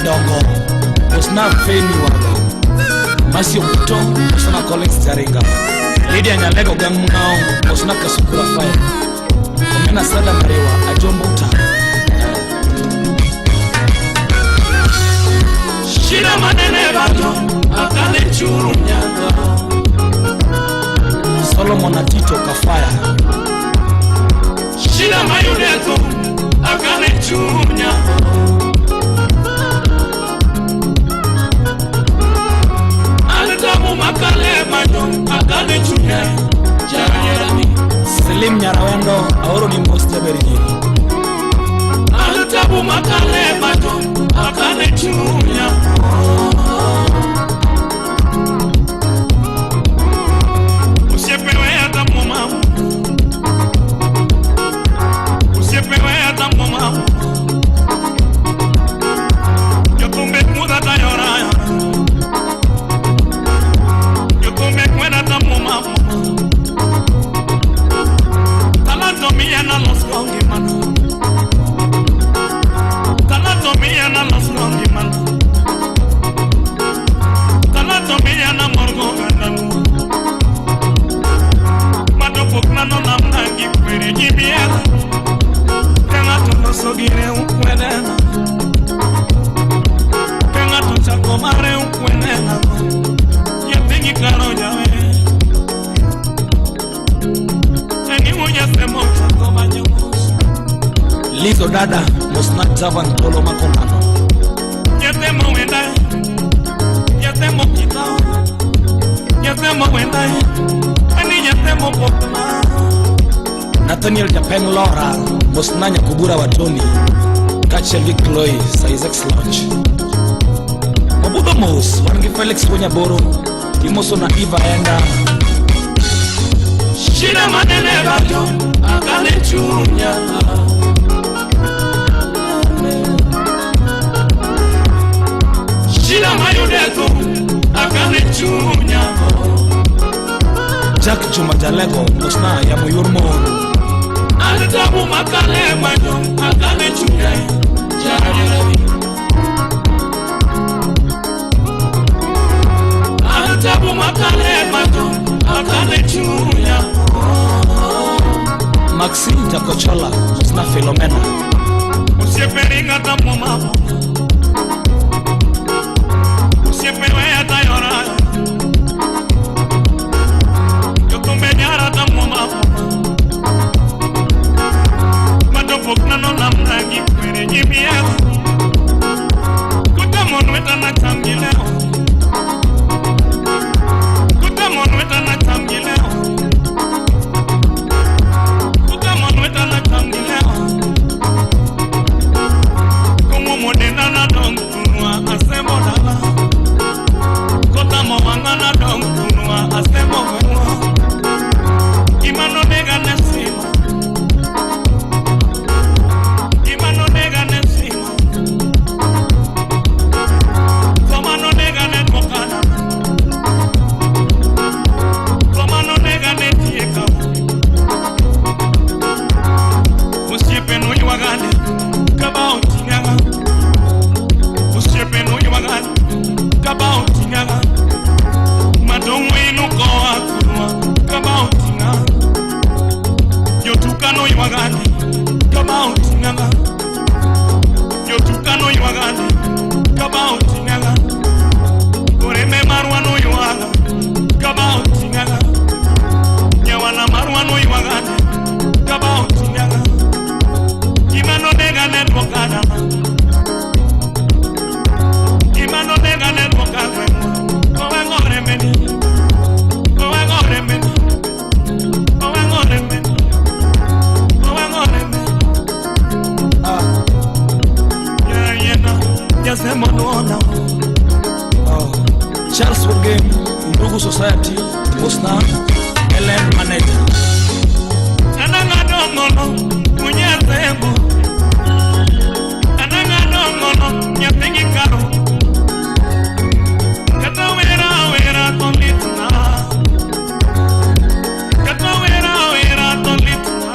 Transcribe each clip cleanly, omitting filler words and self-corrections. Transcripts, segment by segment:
Jadongo, Mosna Feni Waga, Masio Kuto, Mosna Collins Jaringa, Lydia Nyalego Gang Mngao, Mosna Kasukura Fire, Omena Sada Marewa, Ajombo Uta. Shida manene bato akane chunya. Solomon Atito Kafaya. Shida mayudeto akane chunya. Antamu makale manyo akane chunya. Jarami. Selim Nyarawendo, aoro ni mos jaber nyiri. Antamu makale manyo akane chunya. Usiepewe hata mama. Usiepewe hata mama. Yotumbe muda tayora. Yotumbe kwenda ta mama. Talato mia na los kongi man. Talato mia na los kongi man. Talato mia na morgo gandanu. Matopok na no namna gikwere jibiela. Kenga to sogire ukwedena. Kenga to chako mare ukwedena. Yatengi karo jawe. Eni munya semo chako manyamos. Lizo Dada, Mosna Javan Tolo Makonano. Yatemo wenda. Yatemo kitao. Yatemo wenda. Ani yatemo pokna. Nathaniel Japeng Laura, Mosna Nyakubura Watoni, kaachiel gi Chloe Isaacs Lounge. Wabudho mos, wan gi Felix Wonyaboro, imoso na Eva Enda. Shida manene bato akane chunya. Shida mayudeto akane chunya. Jack Juma Jalego, Mosna ya Muyur Moru. Antabu makale manyo akane chunya. Jarami. Antabu makale manyo akane chunya. Maxine Jakochola, Mosna Philomena. Usieperinga tamu mama. Usiepewe atayora. Yotumbe nyara tamu mama. Matopok na no namna gikwere jibiela. Kuta na chamgileo. Kuta monweta na chamgileo. Kuta monweta na chamgileo. Como modena na dong tunua asemo dala. Kota mowanga na dong tunua asemo wenwa. Imano nega nesima. Imano nega nesima. Komano nega ne mokana. Komano nega ne tieka. Usiepe no yuagane. Kaba otingaga. Usiepe no yuagane. Kaba otingaga. Madongo inu koa kunwa. Kaba otingaga. Yotukano yuagane. Kaba otingaga. Yotukano yuagane. Kaba otingaga. Oreme marwano yuaga. Kaba otingaga. Nyawana marwano yuagane. Kaba otingaga. Imano nega ne dwokana. Imano nega ne dwokana. Kowe ngore meni. Kowe ngore meni. Kowe ngore meni. Kowe ngore meni. Ah, Ya yena. Ya semo nuona. oh. Charles Wogem, Ndugu Society, Mosna Ellen Manager. Ananga dongono. Munyasembo. Ananga dongono. Nyapengi karo. Kata wera wera tolitna. Kata wera wera tolitna.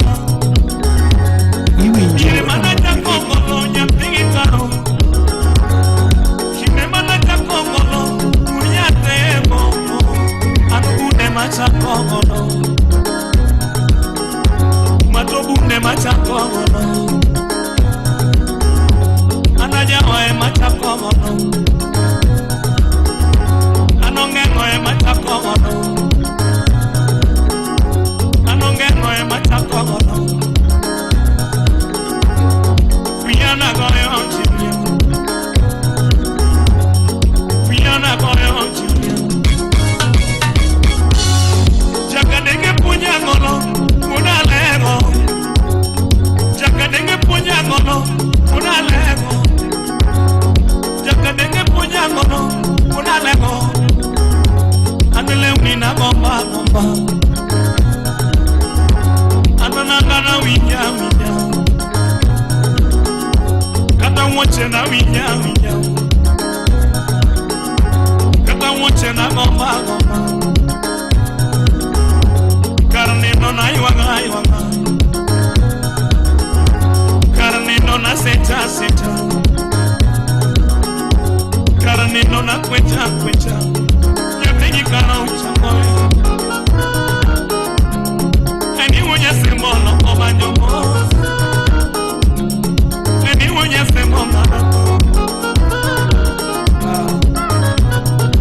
Iwinjo Yere mana Ramogi jakogono nyapengi karo. Ni nagomba gomba. Anonanga na winja winja. Kata wuoche na winja winja. Kata wuoche na gomba gomba. Kar nindo na ywaga ywaga. Kar nindo na seta seta. Kar nindo na kwecha kwecha. Nyathigi kana uchamore. Eni wuo loko banjomo. Eni wuo nyasembo ng'ato.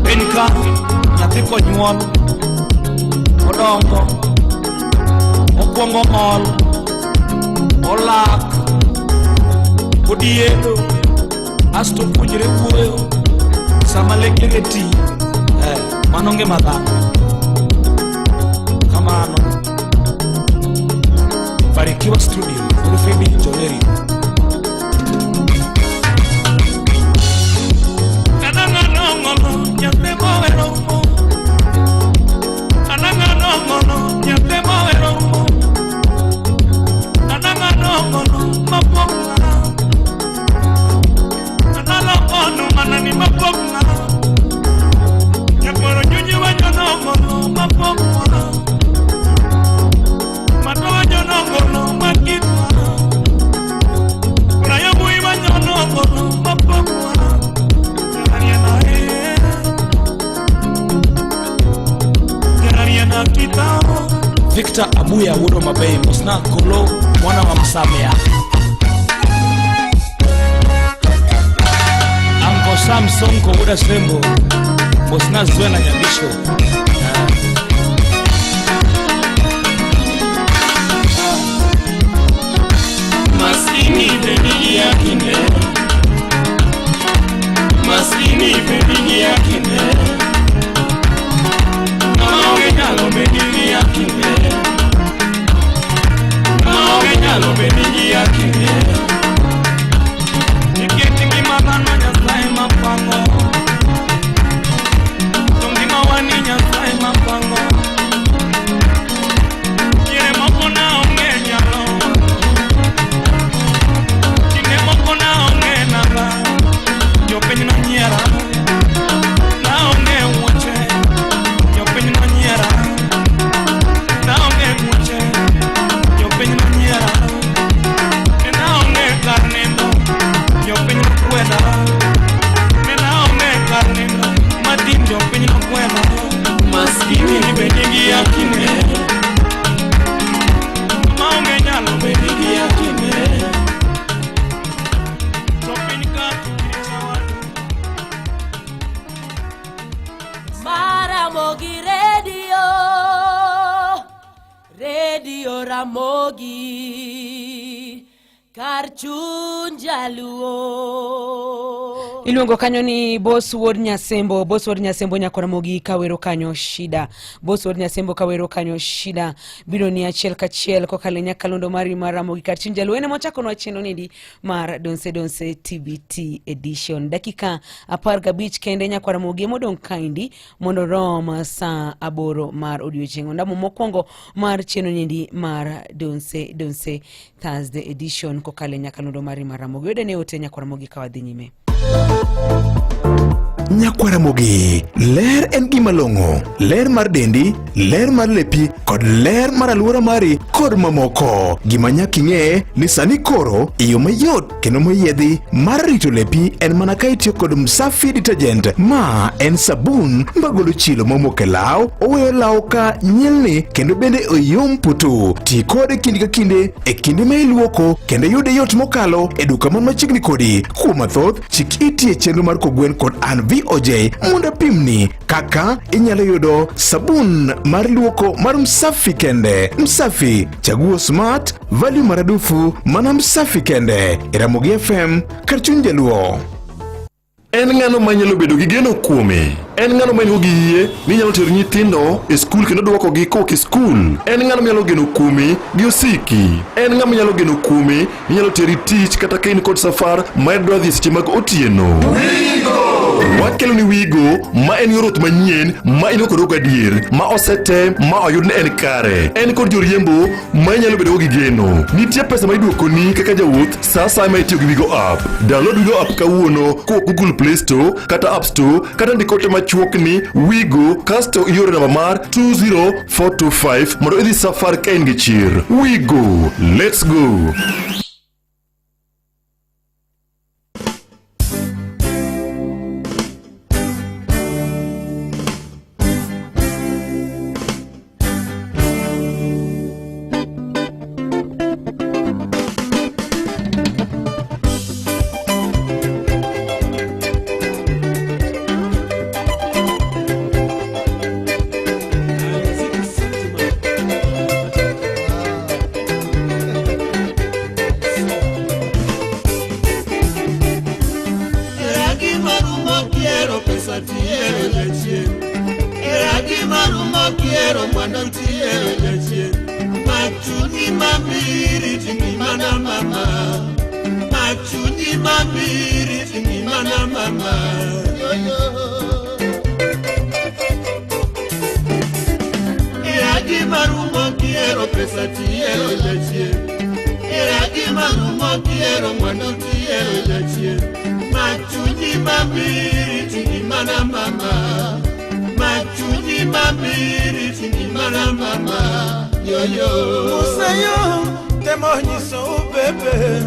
Piny ka nyathi konyuol odongo okwongo ng'ol olak odiedo asto puonjre wuoyo sama lekege ti mano ngima dhano kamano. Barikiwa Studio, Rufebi Joleri. Anang'anong'ono nyathi mowero mo. Anang'anong'ono nyathi mowero mo. Anang'anong'ono mapok ng'a. Analokonu mana ni mapok ng'a. Nyakwaro nyunyi wanyonong'ono mapok ng'a. Mato wanyonong'ono makit ng'a. Rayabui wanyonong'ono mapok ng'a. Jarariana e. Jarariana kitao. Victor Abuya wuod Mabei, mosna Kolo mwana wa Msamea. Anko Sam Sonko wuod Asembo, mosna Zwena Nyabisho. Maskini bedi ya kinde. Maskini bedi ya kinde. Maonge nyalo bedi ya kinde. Maonge nyalo bedi ya kinde. Nikech ngima dhano Nyasaye mapango. To ngima wani Nyasaye mapango. Diere moko naonge nyalo. Kinde moko naonge nanga. Jopiny nonyiera. Naonge wuoche. Jopiny nonyiera. Naonge wuoche. Jopiny nonyiera. Ne naonge kar nindo. Jopiny nokweda. Ne naonge kar nindo. Matin jopiny nokweda. Maskini be nigi akine. Maonge nyalo be nigi akine. To piny ka kiricha wadu. Maramogi Radio, Radio Ramogi, kar chuny jaluo. Iluongo kanyo ni Boss Wuod Nyasembo, Boss Wuod Nyasembo nyako Ramogi kawero kanyo shida. Boss Wuod Nyasembo kawero kanyo shida. Biro ni achiel kachiel kokalo e nyakalondo mari mar Ramogi kar chuny jaluo. En ema ochakonwa chenro niendi mar Donse Donse TBT edition. Dakika 15 kende nyako Ramogi emodong' kaendi mondo rom saa 8 mar odiochieng'. Ondamo mokwongo mar chenro niendi mar Donse Donse Thursday edition kokalo e nyakalondo mari mar Ramogi. Yude ne ote nyako Ramogi ka wadhi nyime. Nyakwaramogi, ler en gima long'o. Ler mar dendi, ler mar lepi kod ler mar alwora mari kod mamoko. Gima nyaka ing'e ni sani koro e yo mayot kendo moyiedhi mar rito lepi en mana ka itiyo kod Msafi Detergent. Ma en sabun magolo chilo momok e law, oweyo law ka nyilni kendo bende oyom putu. Ti kode kinde ka kinde e kinde ma iluoko kendo yude yot mokalo e duka man machiegni kodi. Kuom mathoth, chik iti e chenro mar Kogwen kod an VOJ mondo apimni kaka inyalo yudo sabun mar luoko mar Msafi kende. Msafi, chaguo smart, value maradufu, mana Msafi kende. E Ramogi FM, kar chuny jaluo. En ng'ano manyalo bedo gi geno kuome? En ng'ano ma en gi yie ni nyalo tero nyithindo e skul kendo duokogi kowuok e skul? En ng'ano manyalo geno kuome gi osiki? En ng'ama nyalo geno kuome ni nyalo teri tich kata ka in kod safar ma idwa dhi e seche mag otieno? Wakelo ni Wigo ma en yor wuoth manyien ma in kod gadier ma osetem ma oyud ni en kare. En kod joriembo ma inyalo bedogo gi geno. Nitie pesa ma iduokoni kaka jawuoth sa asaya ma itiyo gi Wigo app. Download Wigo app kawuono kowuok Google Play Store kata App Store kata ndik ote machuok ni Wigo kasto ioro namba mar 20425 mondo idhi safar ka in gi chir. Wigo, let's go! Era gima rumo kiero pesa tiero jachien. Era gima rumo kiero mwandu tiero jachien. Machunyi mabiri tingimana mama. Machunyi mabiri tingimana mama. Yo yo. Era gima rumo kiero pesa tiero jachien. Era gima rumo kiero mwandu tiero jachien. Machunyi mabiri tingimana mama. Machunyi mabiri tingimana mama. Yo yo. Musayo temo nyiso bebe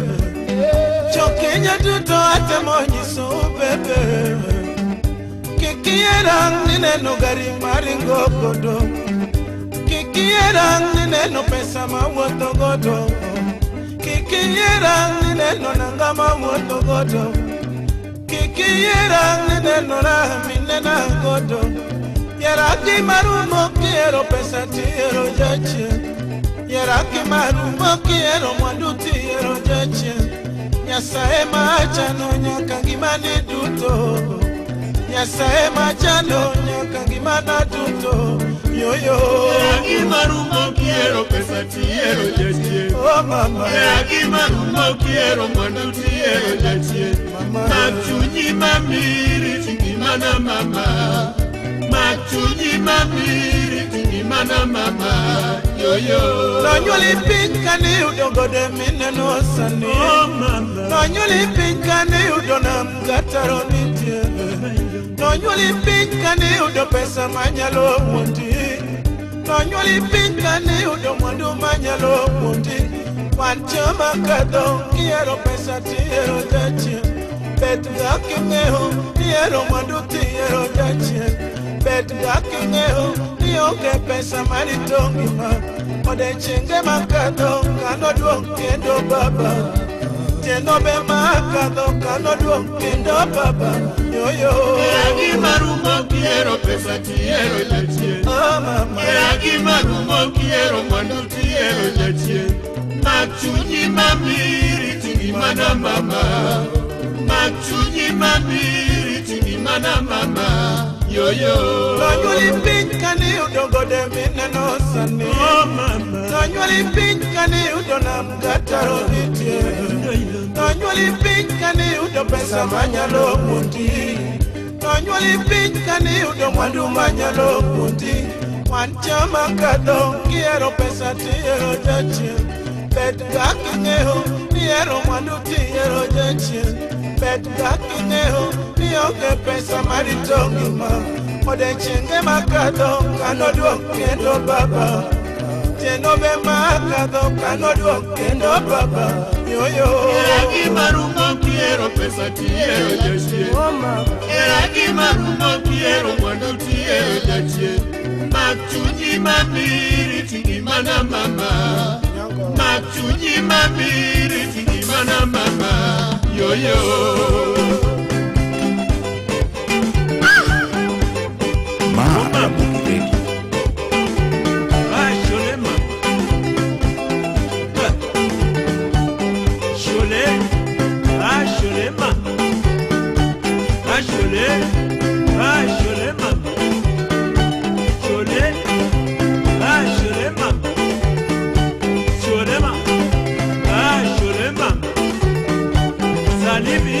Jokenya duto atemo nyiso bebe Kik ierang ni neno gari maringo godo Kik ierang ni neno pesa mawuotho godo Kik ierang ni neno nanga mawuotho godo Kik ierang ni neno raha minena godo Yiera gima rumo kihero pesa tihero jachien Yiera gima rumo kihero mwandu tihero jachien Nyasaye machano nyaka ngimani duto Nyasaye machano nyaka ngimana duto Yoyo Era gima rumo kiero pesa tiero jachien. Oh mama Era gima rumo kiero mwandu tiero jachien. Machunyi mamiri tingimana mama. Machunyi mamiri tingimana mama. Yo yo. Nonyuoli piny kaniyudo gode mineno sani Oh mama. Nonyuoli piny kaniyudo nam gataro nitie Nonyuoli piny kaniyudo pesa manyalo wuondi Nonyuoli piny kaniyudo mwandu manyalo wuondi Wan joma kadho kihero pesa tihero jachien Bet ga king'eyo nihero mwandu tihero jachien Bet ga king'eyo ni onge pesa marito ngima Odiechienge makadho kanoduong' kendo baba Tieno be makadho kanoduong' kendo baba Yoyo Era gima rumo kiero pesa tiero jachien. Oh mama Era gima rumo kiero mwandu tiero jachien. Machunyi mamiri tingimana mama. Machunyi mamiri tingimana mama. Yo yo. Nonyuoli piny kaniyudo gode mineno sani Oh mama. Nonyuoli piny kaniyudo nam gataro nitie Nonyuoli piny kaniyudo pesa manyalo wuondi Nonyuoli piny kaniyudo mwandu manyalo wuondi Wan joma kadho kihero pesa tihero jachien Bet ga king'eyo nihero mwandu tihero jachien Bet ga king'eyo ni onge pesa marito ngima Odiechienge makadho kanoduong' kendo baba Tieno be makadho kanoduong' kendo baba Yoyo Era gima rumo kiero pesa tiero jachien. Era gima rumo kiero mwandu tiero jachien. Machunyi mamiri tingimana mama. Machunyi mamiri tingimana mama. Yo yo. Ma Ramogi Radio. Ah, Cholet, ma. Ah. Cholet. Ah, Cholet, ma. Ah, Cholet. Ah, Cholet, ma. Cholet. Ah, Cholet, ma. Cholet, ma. Ah, Cholet, ma. Salibi.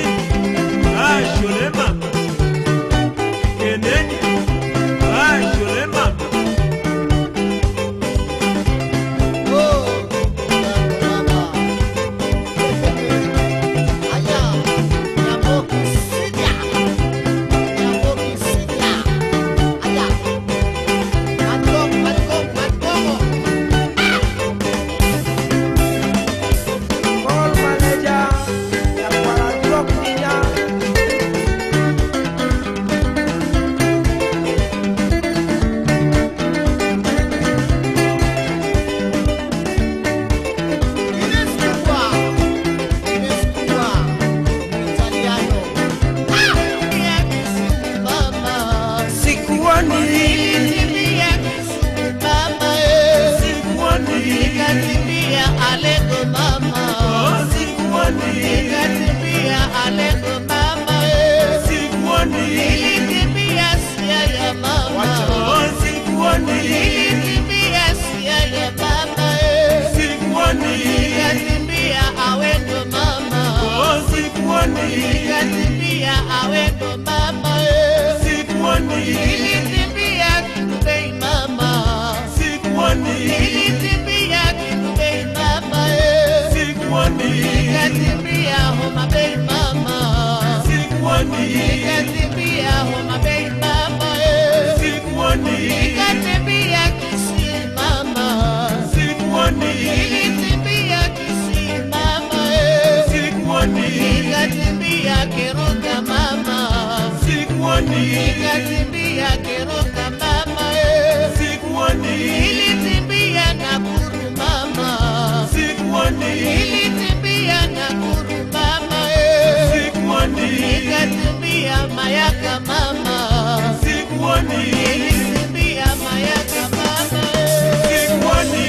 Awendo mama. Sikuoni. Nikakimbia Alego mama eh. Sikuoni. Nilikimbia Siaya mama. Sikuoni. Nilikimbia Siaya mama eh. Sikuoni. Nikakimbia Awendo mama. Sikuoni. Nikakimbia Awendo mama eh. Sikuoni. Nilikimbia Kitubei mama. Sikuoni. Nilikimbia Kitubei mama eh. Sikuoni. Nikakimbia Homa Bay mama. Sikuoni. Nikakimbia Homa Bay mama eh. Sikuoni. Nikakimbia Kisii mama. Sikuoni. Nilikimbia Kisii mama eh. Sikuoni. Nikakimbia Keroka mama. Sikuoni. Nikakimbia Keroka mama eh. Sikuoni. Nilikimbia Nakuru mama. Sikuoni. Nilikimbia Nakuru mama eh. Sikuoni. Nikakimbia Mayaka mama. Sikuoni. Nilikimbia Mayaka mama eh. Sikuoni.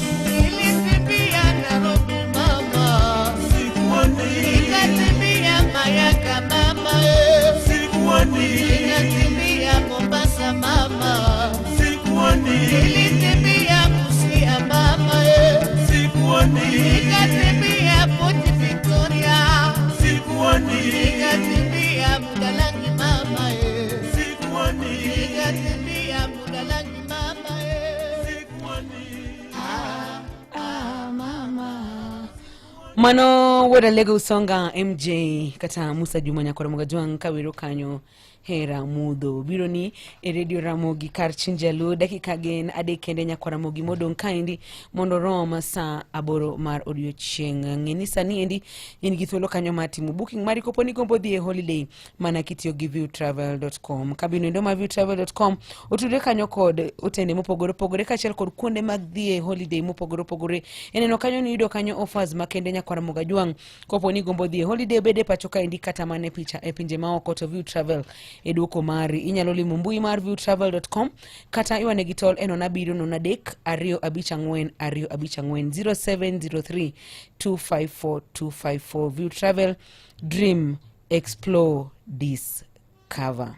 Nilikimbia Nairobi mama. Sikuoni. Nikakimbia Mayaka mama eh. Sikuoni. Nikakimbia Mombasa mama. Sikuoni. Nilikimbia Busia mama eh. Sikuoni. Nikakimbia Port Victoria. Sikuoni. Nikakimbia Budalangi mama eh. Sikuoni. Nikakimbia Budalangi mama eh. Sikuoni. Ah, mama. Mano wuod Alego Usonga MJ kata Musa Juma Nyakwar Mogajwang' kawero kanyo hera mudho biro ni e redio Ramogi kar Chinjaluo dakika gen adek kende Nyakwar Ramogi modong' kaendi mondo rom saa 8 mar odiochieng'. Ng'e ni sani endi in gi thuolo kanyo mar timo booking mari kopo ni gombo dhi e holiday mana kitiyo gi viewtravel.com. Kambino endo mar viewtravel.com otudre kanyo kod otende mopogore opogore kaachiel kod kuonde mag dhi e holiday mopogore opogore. Ineno kanyo ni iyudo kanyo offers makende Nyakwar Mogajwang' kopo ni gombo dhi e holiday bede pacho kaendi kata mana e picha e pinje maoko to View Travel e duoko mari. Inyalo limo mbui mar viewtravel.com kata iwane gi tol e 07 03 254 254 0703 254 254. View Travel, dream, explore, discover.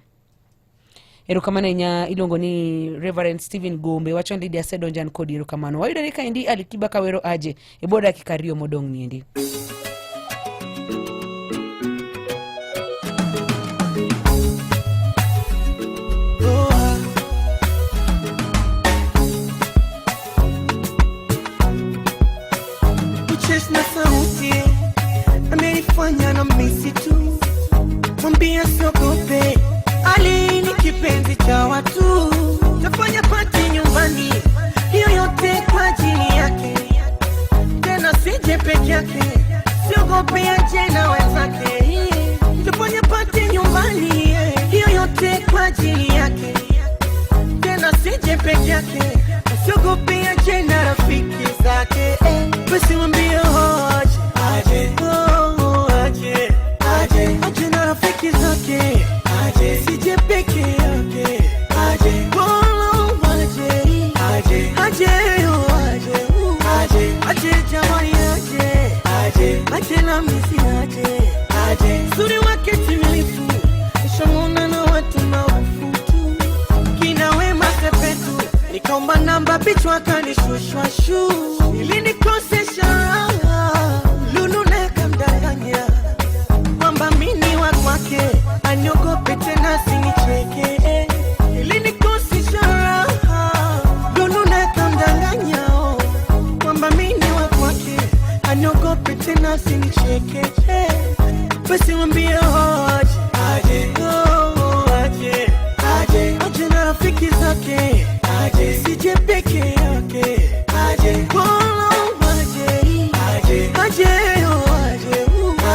Erokamano ahinya iluongo ni Reverend Stephen Gombe wacho ni Lydia asedonjan kodi erokamano. Wayudore kaendi Alikiba kawero aje e bwo dakika ariyo modong' niendi. Ucheshi na sauti amenifanya na misi tu, mwambie asiogope, Ali ni kipenzi cha watu, tafanya pati nyumbani, hiyo yote kwa ajili yake, tena sije peke yake, siogope aje. peke yake, asiogope aje na rafiki zake. Basi mwambie aje, aje, oh, aje, aje, aje na rafiki zake, aje, sije peke yake, aje, oh, aje, aje, aje, oh, aje, aje, aje, jamani aje, aje, aje na misi aje, aje, uzuri wake timilifu, nishamuona na watu maarufu tu, kina Wema Sepetu, nikaomba namba bichwa kanishushwa shu, ilinikosesha Lulu nakamdanganya kwamba mimi wa kwake, aniogope tena sinicheke, ilinikosesha Lulu nakamdanganya kwamba mimi wa kwake, aniogope tena sinicheke. Basi mwambie aje, aje, oh, aje, aje, aje na rafiki zake, aje, sije peke yake, aje, oh, aje, aje, aje, oh, aje,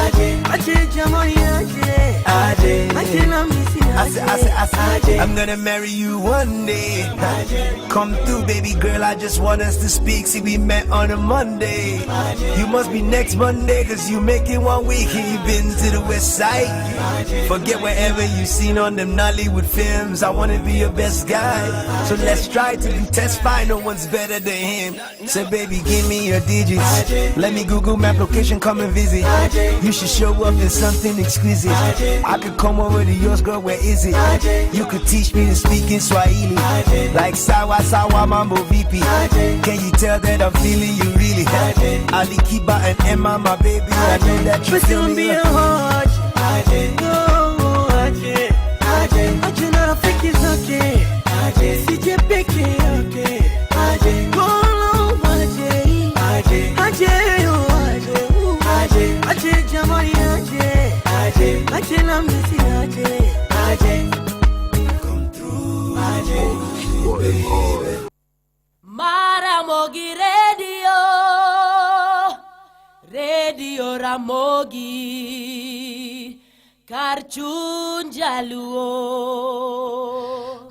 aje, aje, jamani aje, aje, aje na misi aje, I say, I'm gonna marry you one day. Come through, baby girl, I just want us to speak. See, we met on a Monday. You must be next Monday, cause you make it 1 week and you've been to the west side. Forget whatever you seen on them Nollywood films. I wanna be your best guy. So let's try to do test fine, no one's better than him. So baby, give me your digits. Let me Google map location, come and visit. You should show up in something exquisite. I could come over to yours, girl, where is it? You could teach me to speak in Swahili, like sawa sawa mambo vipi. Can you tell that I'm feeling you really? Ali Kiba and Emma, my baby, I know that you feel me. Aje, oh, aje, aje, aje na rafiki zake, aje, sije peke yake, aje, oh, aje, aje, aje, oh, aje, aje, aje, jamani aje, aje, aje na misi aje, aje, come through, aje, baby. Maramogi Radio, Radio Ramogi, kar chuny jaluo.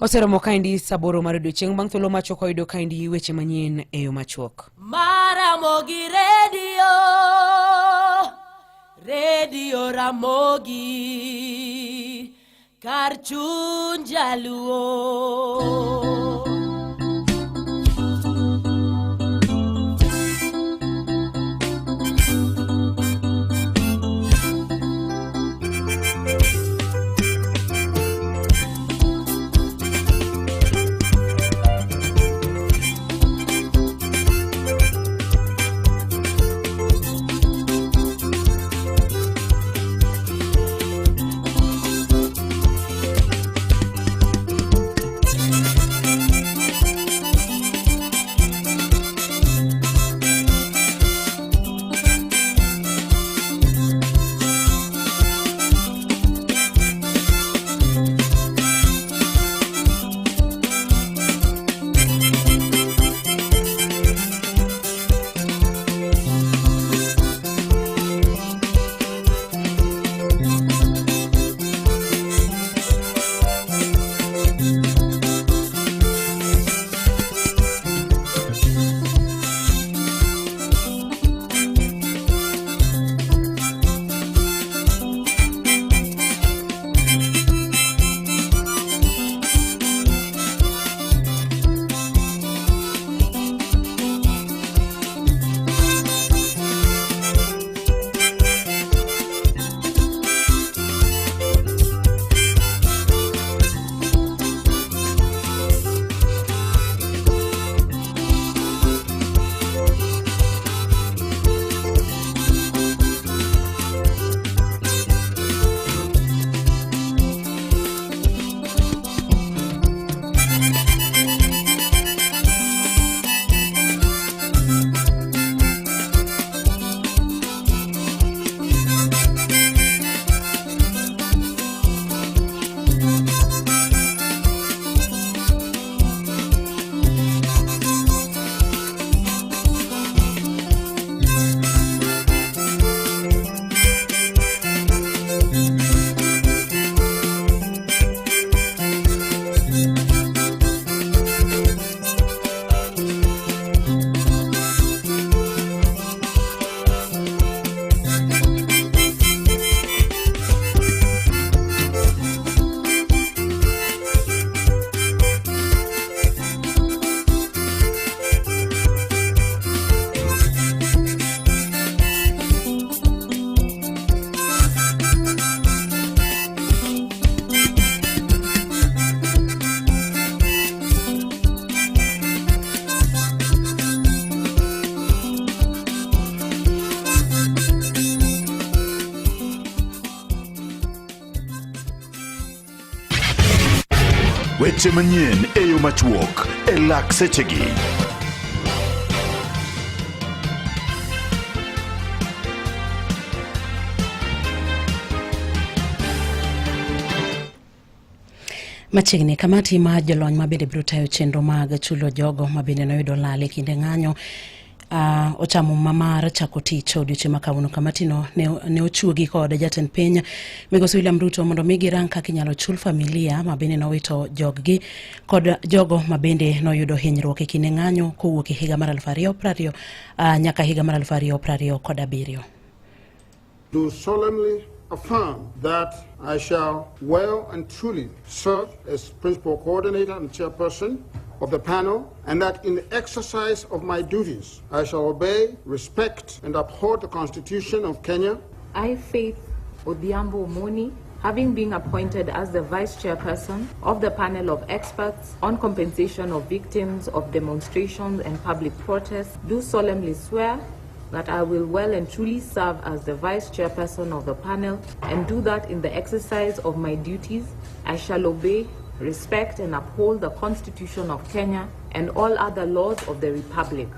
Oseromo kaendi saa aboro mar odiochieng' bang' thuolo machuok wayudo kaendi weche manyien e yo machuok. Maramogi Radio, Radio Ramogi, kar chuny jaluo. Weche manyien e yo machuok e lak sechegi. Machiegni, kamati mar jolony ma bende biro tayo chenro mag chulo jogo ma bende noyudo lal e kinde ng'anyo ochamo ma mar chako tich odiochieng' ma kawuono. Kamatino ne, ne ochuogi kod jatend piny migosi William Ruto mondo mi girang kaka inyalo chul familia ma bende nowito joggi kod jogo ma bende noyudo hinyruok e kinde ng'anyo kowuok e higa mar 2020 nyaka higa mar 2027. Do solemnly affirm that I shall well and truly serve as principal coordinator and chairperson of the panel, and that in the exercise of my duties, I shall obey, respect, and uphold the Constitution of Kenya. I, Faith Odhiambo Omoni, having been appointed as the vice chairperson of the panel of experts on compensation of victims of demonstrations and public protests, do solemnly swear that I will well and truly serve as the vice chairperson of the panel and do that in the exercise of my duties. I shall obey, respect, and uphold the Constitution of Kenya and all other laws of the Republic.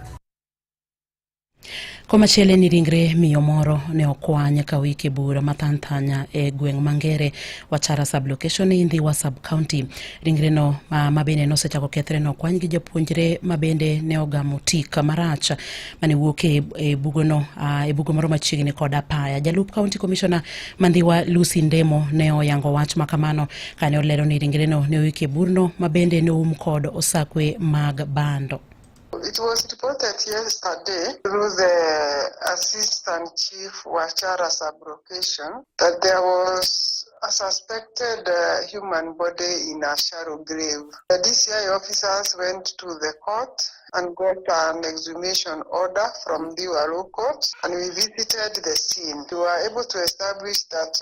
Komachielo ni ringre miyo moro ne okwany ka oik e bur mathanthanya e gweng' Mangere, Wachara sub-location e Ndhiwa sub-county. Ringreno ma bende nosechako kethre ne okwany gi japuonjre ma bende ne ogamo tik marach mane wuok e bugono e bugo moro machiegni kod apaya. Jalup county commissioner ma Ndhiwa Lucy Ndemo ne oyango wach ma kamano kane olero ni ringreno ne oik e burno ma bende ne oum kod osakwe mag bando. It was reported yesterday through the Assistant Chief Wachara sub-location that there was a suspected human body in a shallow grave. The DCI officers went to the court and got an exhumation order from Ndhiwa Law Court, and we visited the scene. We were able to establish that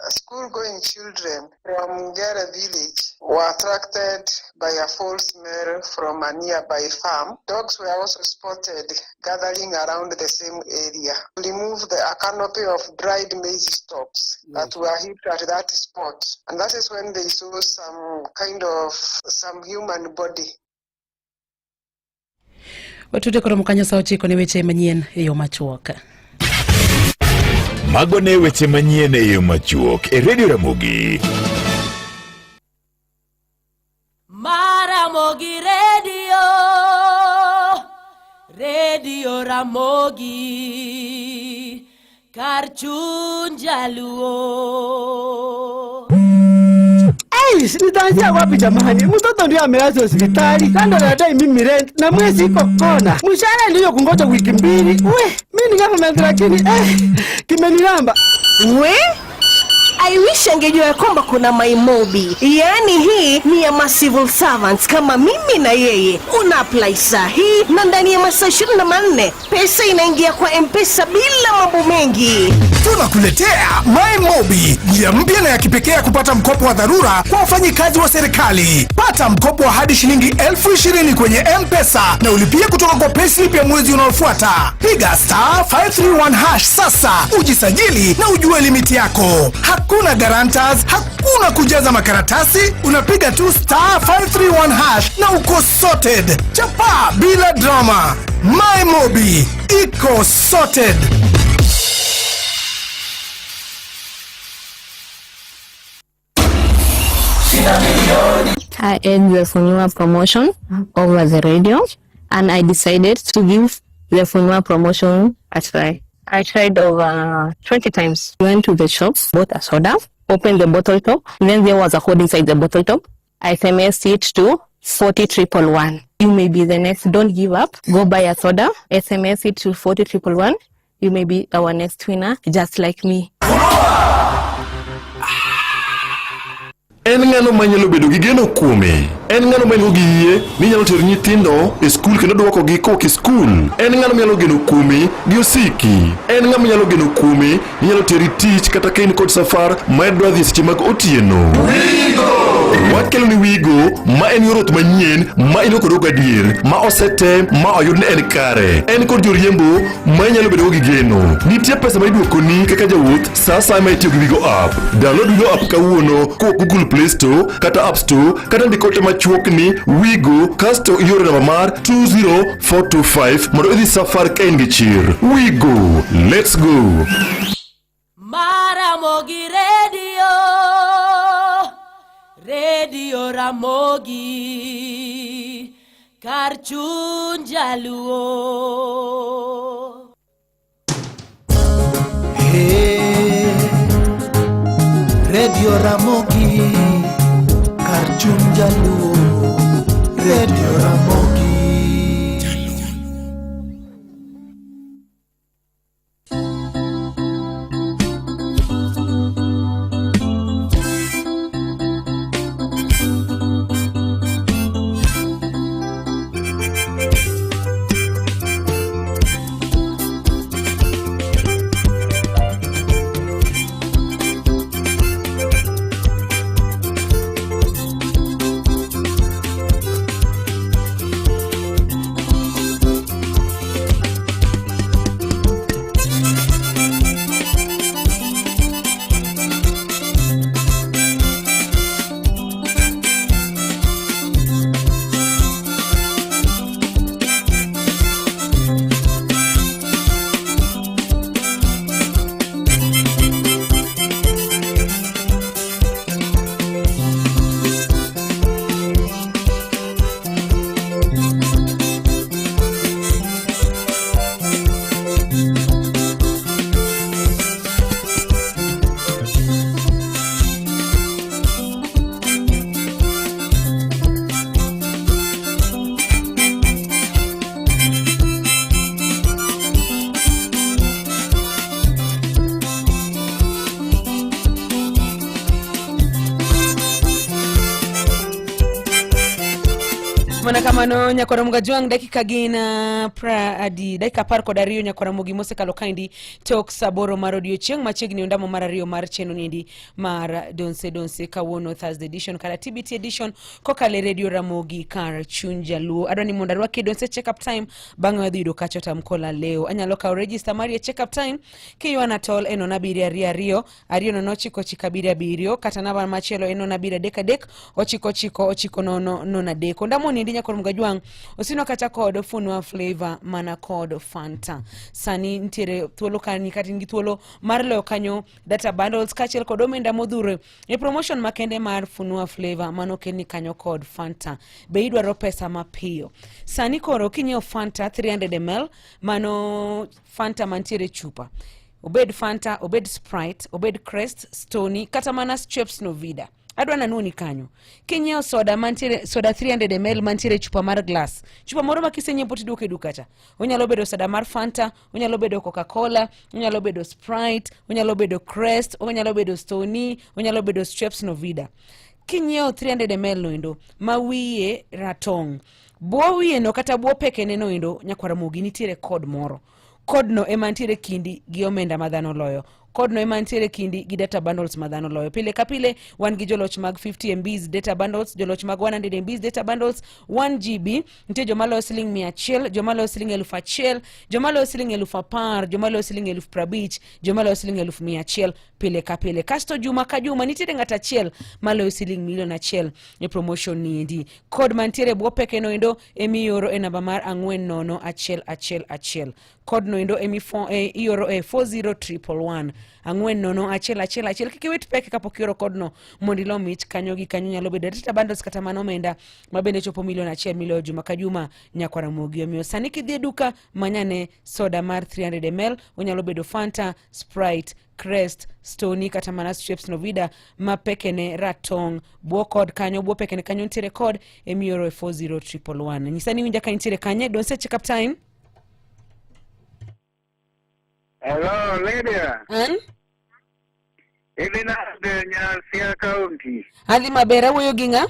school-going children from Ngere village were attracted by a foul smell from a nearby farm. Dogs were also spotted gathering around the same area. We removed a canopy of dried maize stalks that were heaped at that spot, and that is when they saw some kind of some human body. Watute koromo kanyo sa 9 ne weche manyien e yo machuok. Mago ne weche manyien e yo machuok e Radio Ramogi. Maramogi Radio, Radio Ramogi, kar chuny jaluo. Nitaanzia wapi jamani? Mtoto ndio amelazwa hospitali, kando anadai mimi rent na mwezi iko kona. Mshahara ndio kungoja wiki 2. We, mimi ni government lakini kimenilamba. We? I wish angejua ya kwamba kuna MyMobi. Yaani hii ni ya ma civil servants kama mimi na yeye. Una apply saa hii na ndani ya masaa 24 pesa inaingia kwa M-Pesa bila mambo mengi. Tunakuletea MyMobi, njia mpya na ya kipekee ya kupata mkopo wa dharura kwa wafanyikazi wa serikali. Pata mkopo wa hadi shilingi 20,000 kwenye M-Pesa na ulipie kutoka kwa payslip ya mwezi unaofuata. Piga star 531 hash sasa, ujisajili na ujue limiti yako. Hakuna guarantors, hakuna kujaza makaratasi, unapiga tu star 531 hash na uko sorted. Chapa bila drama. MyMobi iko sorted. I heard the Funua promotion over the radio, and I decided to give the Funua promotion a try. I tried over 20 times. Went to the shop, bought a soda, opened the bottle top, then there was a code inside the bottle top. I SMS'd it to 40111. You may be the next. Don't give up. Go buy a soda, SMS it to 40111. You may be our next winner, just like me. En ng'ano manyalo bedo gi geno kuome? En ng'ano ma en gi yie ni nyalo tero nyithindo e skul kendo duokogi kowuok e skul? En ng'ano manyalo geno kuome gi osiki? En ng'ama nyalo geno kuome ni nyalo teri tich kata ka in kod safar ma idwa dhi seche mag otieno? Wakelo ni Wigo ma en yor wuoth manyien ma in kod gadier ma osetem ma oyud ni en kare. En kod joriembo ma inyalo bedogo gi geno. Nitie pesa ma iduokoni kaka jawuoth sa asaya ma itiyo gi Wigo app. Download Wigo app kawuono kowuok Google Play Store kata App Store kata ndik ote machuok ni Wigo kasto ioro namba mar 20425 mondo idhi safar ka in gi chir. Wigo, let's go. Maramogi Radio, Radio Ramogi, kar chuny jaluo. Hey, Radio Ramogi, kar chuny jaluo. Radio Ramogi. Mana kamano nyakwara Gajwang' dakika gin pra adi dakika 12 nyakwara Mogi mosekalo kaendi tok saa aboro mar odiochieng' machiegni ondamo mar ariyo mar chenro niendi mar Donse Donse kawuono Thursday edition kata TBT edition kokalo e Radio Ramogi kar chuny jaluo. Adwa ni mondo arwaki e Donse check up time bang'e wadhi yudo kacha tamkola leo. Anyalo kawo register mari e check up time kiywana tol e 0 7 2 2 2 0 9 9 7 7 kata namba machielo en 0 7 3 3 9 9 9 0 0 3. Ondamo niendi nyakwar Mgajwang' osino kata kod Funua Flavor mana kod Fanta. Sani nitiere thuolo kani kata in gi thuolo mar loyo kanyo data bundles kaachiel kod omenda modhuro e promotion makende mar Funua Flavor mano okelni kanyo kod Fanta. Be idwaro pesa mapiyo? Sani koro kinyiewo Fanta 300 ml mano Fanta mantiere chupa obed Fanta, obed Sprite, obed Crest, Stony kata mana Schweppes Novida. Adwa nanuoni kanyo. Kinyiewo soda mantiere soda 300 ml mantiere chupa mar glass. Chupa moro ma kisenyiepo tiduoke e duka cha. Onyalo bedo soda mar Fanta, onyalo bedo Coca-Cola, onyalo bedo Sprite, onyalo bedo Crest, onyalo bedo Stony, onyalo bedo Schweppes Novida. Kinyiewo 300 ml noendo ma wiye ratong'. Bwo wiye no kata bwo pekene noendo nyakwar Ramogi nitiere kod moro. Kodno ema nitiere kindi gi omenda ma dhano loyo. Kodno ema nitiere kindi gi data bundles ma dhano loyo. Pile ka pile wan gi joloch mag 50 MBs data bundles, joloch mag 100 MBs data bundles, 1 GB, nitie joma loyo siling 100, joma loyo siling 1000, joma loyo siling 10,000, joma loyo siling 50,000, joma loyo siling 100,000 pile ka pile. Kasto juma ka juma nitiere ng'at achiel maloyo siling milion achiel e promotion niendi. Kod mantiere e bwo peke noendo emioro e namba mar 4 0 1 1 1. Kod noendo ioro e 40111 4 0 1 1 1. Kik iwit peke kapok ioro kodno mondo ilo mich kanyo gi kanyo. Nyalo bedo data bundles kata mana omenda ma bende chopo milion achiel miloyo juma ka juma nyakwar Ramogi. Omiyo sani kidhi e duka manyane soda mar 300 ml, onyalo bedo Fanta, Sprite, Crest, Stony kata mana Schweppes Novida ma pekene ratong'. Bwo kod kanyo, bwo pekene kanyo nitiere kod emioro e 40111. Nyisa ni winja ka intiere kanye, don't say check up time. Hello, Lydia. An? Idhi nade Nyasia County? Adhi maber, awuoyo gi ng'a?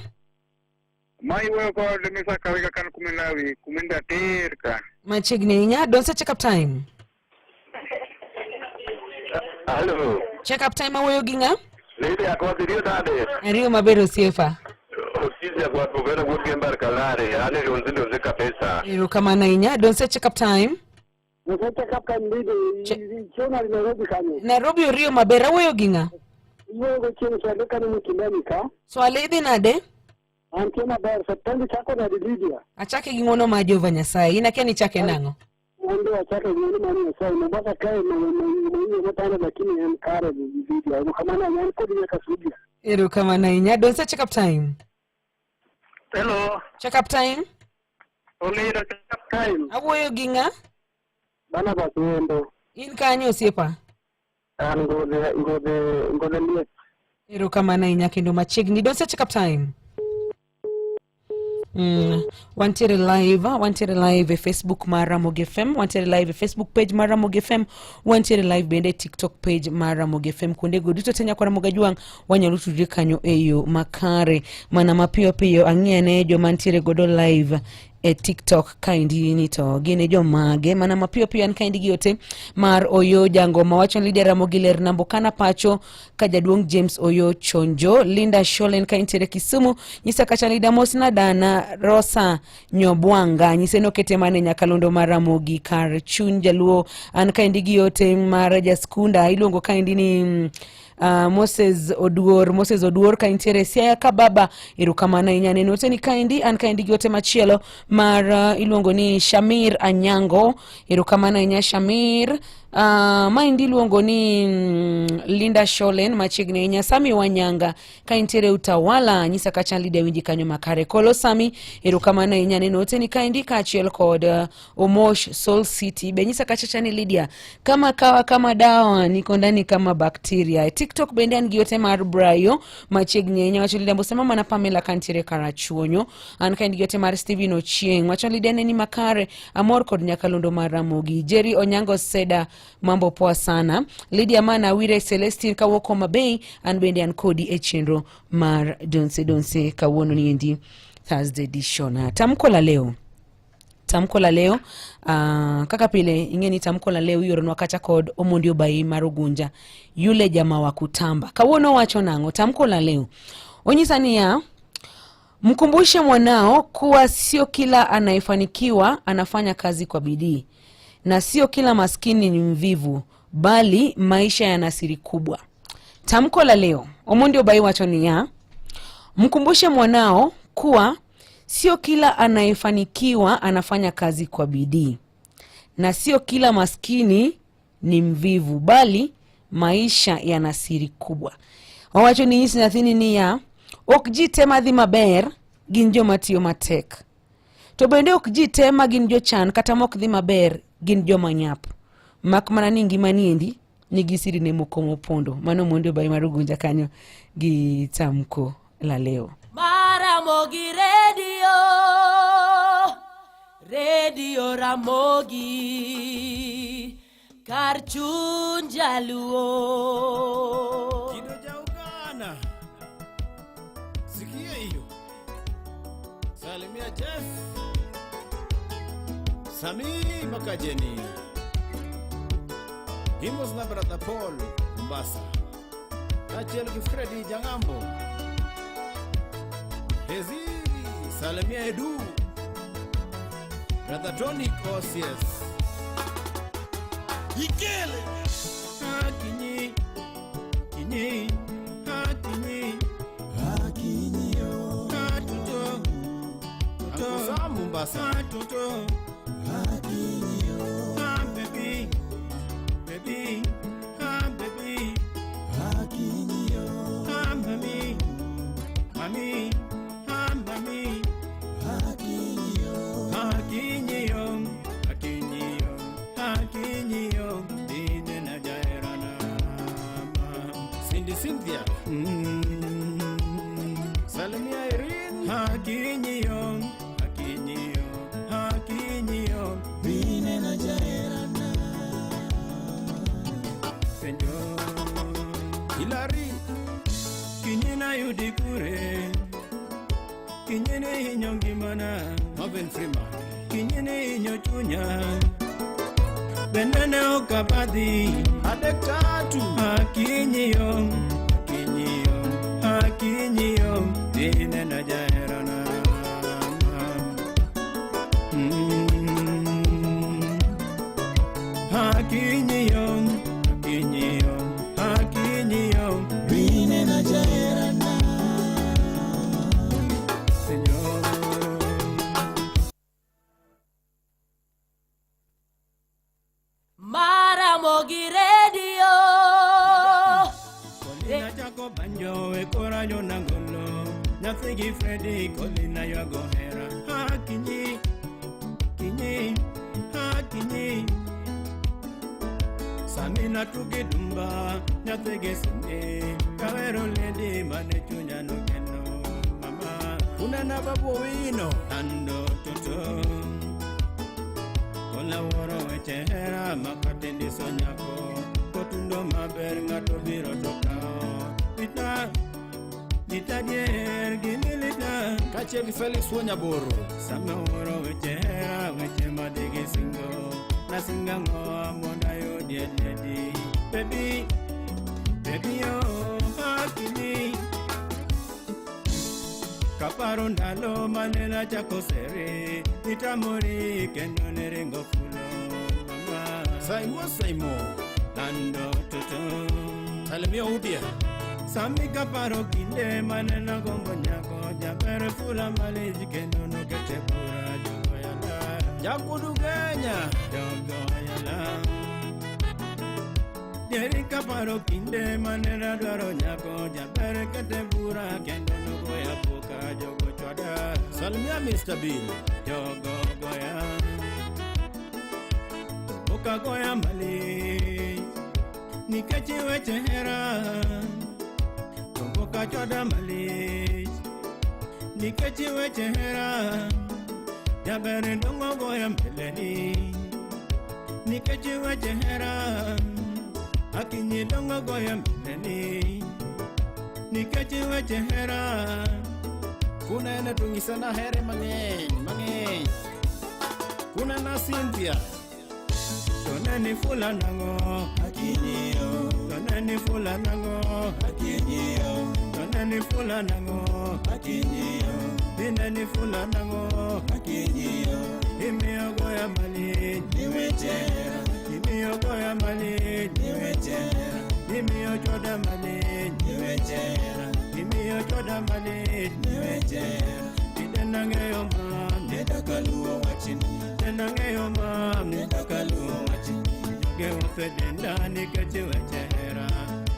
Ma iwuoyo kod Misa Kawiga kan kumilawi, kuminda tir ka. Machiegni ahinya, don't say check up time. Hello. Check up time awuoyo gi ng'a? Lydia, kodhi riyo nade? Ariyo maber osiepa. Osisi agwat bugena wuod Gembar Kalare, an e donze donze kabisa. Erokamano ahinya. Donse check up time. Donse check up time mbili. Chieng' Nairobi kanyo. Nairobi oriyo maber. Awuoyo gi ng'a? Iwuoyo go chieng' Swale kanyo Mikindani ka. Swale idhi nade? Antie maber. Septemba chako nade Lydia? Achake gi ng'wono mar Jehova Nyasaye. In akia ni ichake nang'o? An be achake gi ng'wono mar Nyasaye. Mombasa kae maiyo motanda lakini en kare Lydia. Erokamano ahinya an kodi nyaka studio. Erokamano ahinya. Donse check up time. Hello. Check up time. Oliro check up time. Awuoyo gi ng'a? Barnabas Wendo. In kanye osiepa? An Ngodhe Ngodhe Ngodhe Liech. Erokamano ahinya kendo machiegni. Donse check up time. Wantiere live, wantiere live e Facebook mar Ramogi FM, wantiere live e Facebook page mar Ramogi FM, wantiere live bende e TikTok page mar Ramogi FM. Kuondego duto te nyakwa Ramogi Ajwang' wanyalo tudre kanyo e yo makare. Mana mapiyo piyo ang'i ane joma ntiere godo live e TikTok kaendi ni to gin e jomage. Mana mapiyo piyo an kaendi gi ote mar Oyo Jangoma wacho ni Lydia Ramogi ler Nambokana pacho ka jaduong' James Oyo Chonjo. Linda Sholen ka intiere Kisumu nyisa kacha Lydia mosna dana Rosa Nyobwanga nyise nokete mane nyakalondo mar Ramogi kar chuny jaluo. An kaendi gi ote mar jaskunda iluongo kaendi ni Moses Oduor, Moses Oduor ka intiere Siaya ka baba, erokamano ahinya neno oteni kaendi. An kaendi gi ote machielo mar iluongo ni Shamir Anyango, erokamano ahinya Shamir. Maendi iluongo ni Linda Sholen machiegni ahinya. Sami Wanyanga ka intiere Utawala nyisa kacha Lydia winji kanyo makare. Kolo Sami, erokamano ahinya neno oteni kaendi kaachiel kod Omosh Soul City be nyisa kacha chani Lydia kama kawa kama dawa niko ndani kama bakteria. E TikTok bende an gi ote mar Brayo machiegni ahinya wacho Lydia Mbose mama na Pamela kantiere Karachuonyo. An kaendi gi ote mar Steven Ochieng wacho Lydia neni makare amor kod nyakalondo mar Ramogi. Jerry Onyango Seda mambo poa sana. Lydia Mana Wire Celestine kawuok Homa Bay an bende an kodi e chenro mar Donse Donse kawuono niendi Thursday edition. Tamko la leo. Tamko la leo kaka pile ing'e ni tamko la leo ioronwa kacha kod Omondi Obai mar Ugunja yule jamaa wa kutamba. Kawuono wacho nang'o? Tamko la leo onyisa niya, mkumbushe mwanao kuwa sio kila anayefanikiwa anafanya kazi kwa bidii na sio kila maskini ni mvivu, bali maisha yana siri kubwa. Tamko la leo Omondi Obai wacho niya, mkumbushe mwanao kuwa sio kila anayefanikiwa anafanya kazi kwa bidii na sio kila maskini ni mvivu, bali maisha yana siri kubwa. Owacho ni nyis nyathini niya, ok ji te madhi maber gin joma tiyo matek, to bende ok ji te ma gin jochan kata mok dhi maber gin joma nyap, mak mana ni ngima niendi nigi sirine moko mopondo. Mano Omondi Obai mar Ugunja kanyo gi tamko la leo. Ramogi Radio, Radio Ramogi, kar chuny jaluo. Kido ja Uganda, sikia hiyo. Salimia Jeff, Sami Makajeni, Himos na brother Paul Mombasa, kaachiel gi Freddy Jangambo. Hezi, Salimia Edu, Brother Tony Kosies. Ikele! Akinyi, kinyi, akinyi. Akinyi yo. Atuto, tuto. Uncle Sam Mombasa. Atuto. Akinyi yo. Ah, baby, baby, ah, baby. Akinyi yo. Ah, mami, mami, ah, mami. Akinyi yo. Akinyi yo. Akinyi yo. Akinyi yo. Dine na jaerana. Cindy Cynthia. Salimia Irene. Akinyi yo. Akinyi yo. Akinyi yo. Dine na jaerana. Penjo. Hilary. Kinyina yudi kure. Kinyine hinyo ngimana. Marvin Freeman. Kinyine hinyo chunya. Bende ne ok abadhi. Adek tatu. Akinyi yo. Akinyi yo. Akinyi yo. Dine na jaerana. Chako banjo e kora jonangolo Nyathi gi Freddy Kolina ywago hera Akinyi, kinyi, akinyi Samina tugi dumba nyathi gi Cindy Kawero lady mane chunya nogeno mama Unena Babu Owino Ando toto Kola wuoro weche hera makatindiso nyako Kotundo maber ng'ato biro to kawo Lita, lita dier gini lita Kaachiel gi Felix Wuonyaboro Sama wuoro weche hera weche madhi gi singo Nasinga ng'owa mondo ayudie lady Baby, baby oh, akinyi Kaparo ndalo mane nachako sere Nitamori kendo niringo fulo mama Saimo Saimo Lando toto Salimia Udia Sami kaparo kinde mane nagombo nyako Jaber fula malich kendo nokete bura jogo yala Jakudu Kenya Jogo yala Jeri kaparo kinde mane nadwaro nyako Jaber kete bura kendo nogoya puka jogo chwada Salimia Mr. Bill Jogo goya Oka goya malich Nikech weche hera Oka chwada malich Nikech weche hera Jaber dongo goya mbeleni Nikech weche hera Akinyi dongo goya mbeleni Nikech weche hera Kunene to nyisana here mang'eny mang'eny Kunena Cynthia Toneni fula nango Akinyi yo Toneni fula nango Akinyi yo Toneni fula nango Akinyi yo Dineni fula nango Akinyi yo Imiyo goya malich Niweche Imiyo goya malich Niweche Imiyo chwada malich Niweche Imiyo chwada malich Niweche Idena ng'eyo mam Nedaka luwo wachni Dena ng'eyo mam Nedaka luwo wachni Joge osedenda nikech weche hera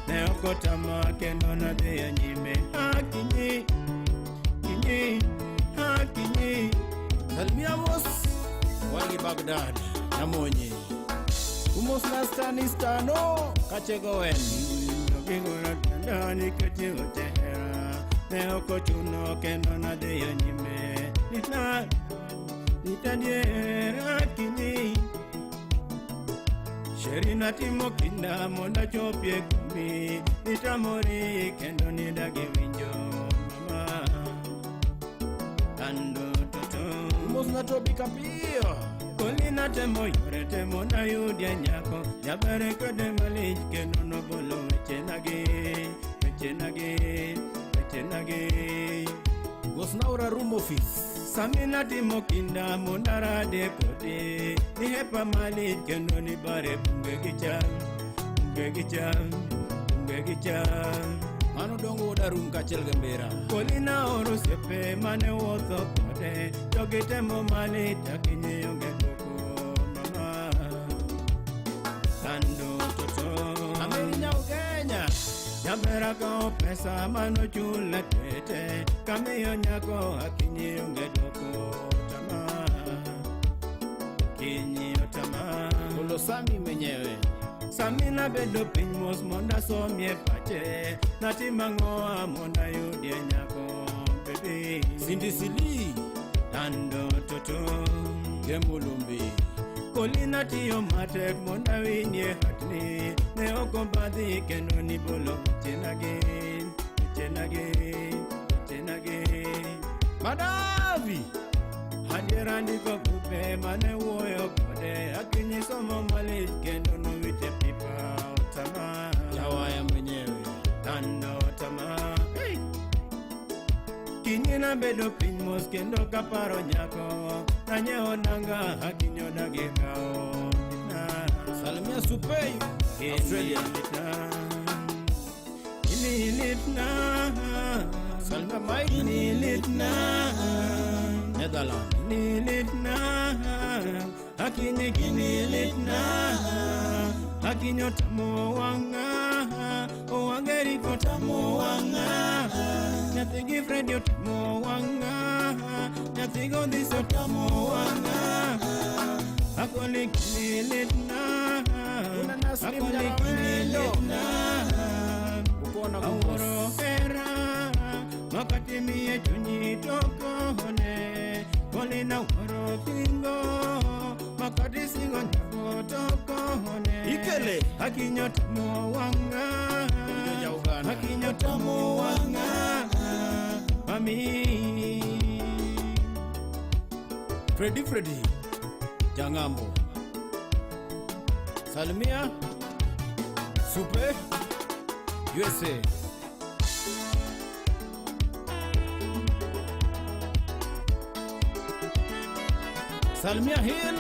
Ne ok otama kendo nadhiyo nyime Akinyi, kinyi, akinyi Salimia mos wan gi Baghdad Nyamonye Umos na Stanistano Kachego wen Joge osedenda nikech weche hera Ne ok ochuno kendo nadhiyo nyime Litna, lita dier akinyi Sheri natimo kinda mondo achopie kumi Nitamori kendo nidagi winjo mama Ando toto Umos na Tobi Kapiyo Kolina temo yore temo nayudie nyako Jaber kode malich kendo nobolo wechenagi Wechenagi, wechenagi Gosnaura Room Office Sami natimo kinda mondo arade kode Nihepa malich kendo nibare bunge gi cham Bunge gi cham, bunge gi cham Mano dongo wuod Arum kaachiel gi Mbira Kolina oro osiepe mane wuotho kode To gitemo malich akinyi onge dwoko mama Ando toto Ameri nyau Kenya Jaber akawo pesa manochul e twete Kamiyo nyako akinyi onge dwoko tama Akinyi otama Olo Sami mwenyewe Sami nabedo piny mos mondo asomie pache Natimo ang'owa mondo ayudie nyako baby Cindy Sili Ando toto Gemulumbi Kolina tiyo matek mondo awinie hatni Ne ok obadhi kendo nibolo wechenagi Wechenagi, wechenagi Madavi Adiera ndiko bupe mane wuoyo kode Akinyi somo malich kendo nowite pipa otama Jawaya mwenyewe Ando otama hey! Kinyi nabedo piny mos kendo kaparo nyako Nanyiewo nanga akinyi odagi kawo Salimia Supei Australia Ini litna Salimia Mike Ini litna Netherlands Ini litna Akinyi kini litna Akinyi otamo wang'a Owangeri kotamo Nyathi gi Freddy otamo wang'a Nyathi go dhi otamo wang'a Akoli kinilitna Akoli kinilitna Awuoro hera Makati miye chunyi tokone Kolina wuoro thingo Makati singo nyako tokone Ikele. Akinyo tamo wang'a Akinyo tamo wang'a Mami Freddy Freddy Jangambo Salimia Supe USA Salimia Hill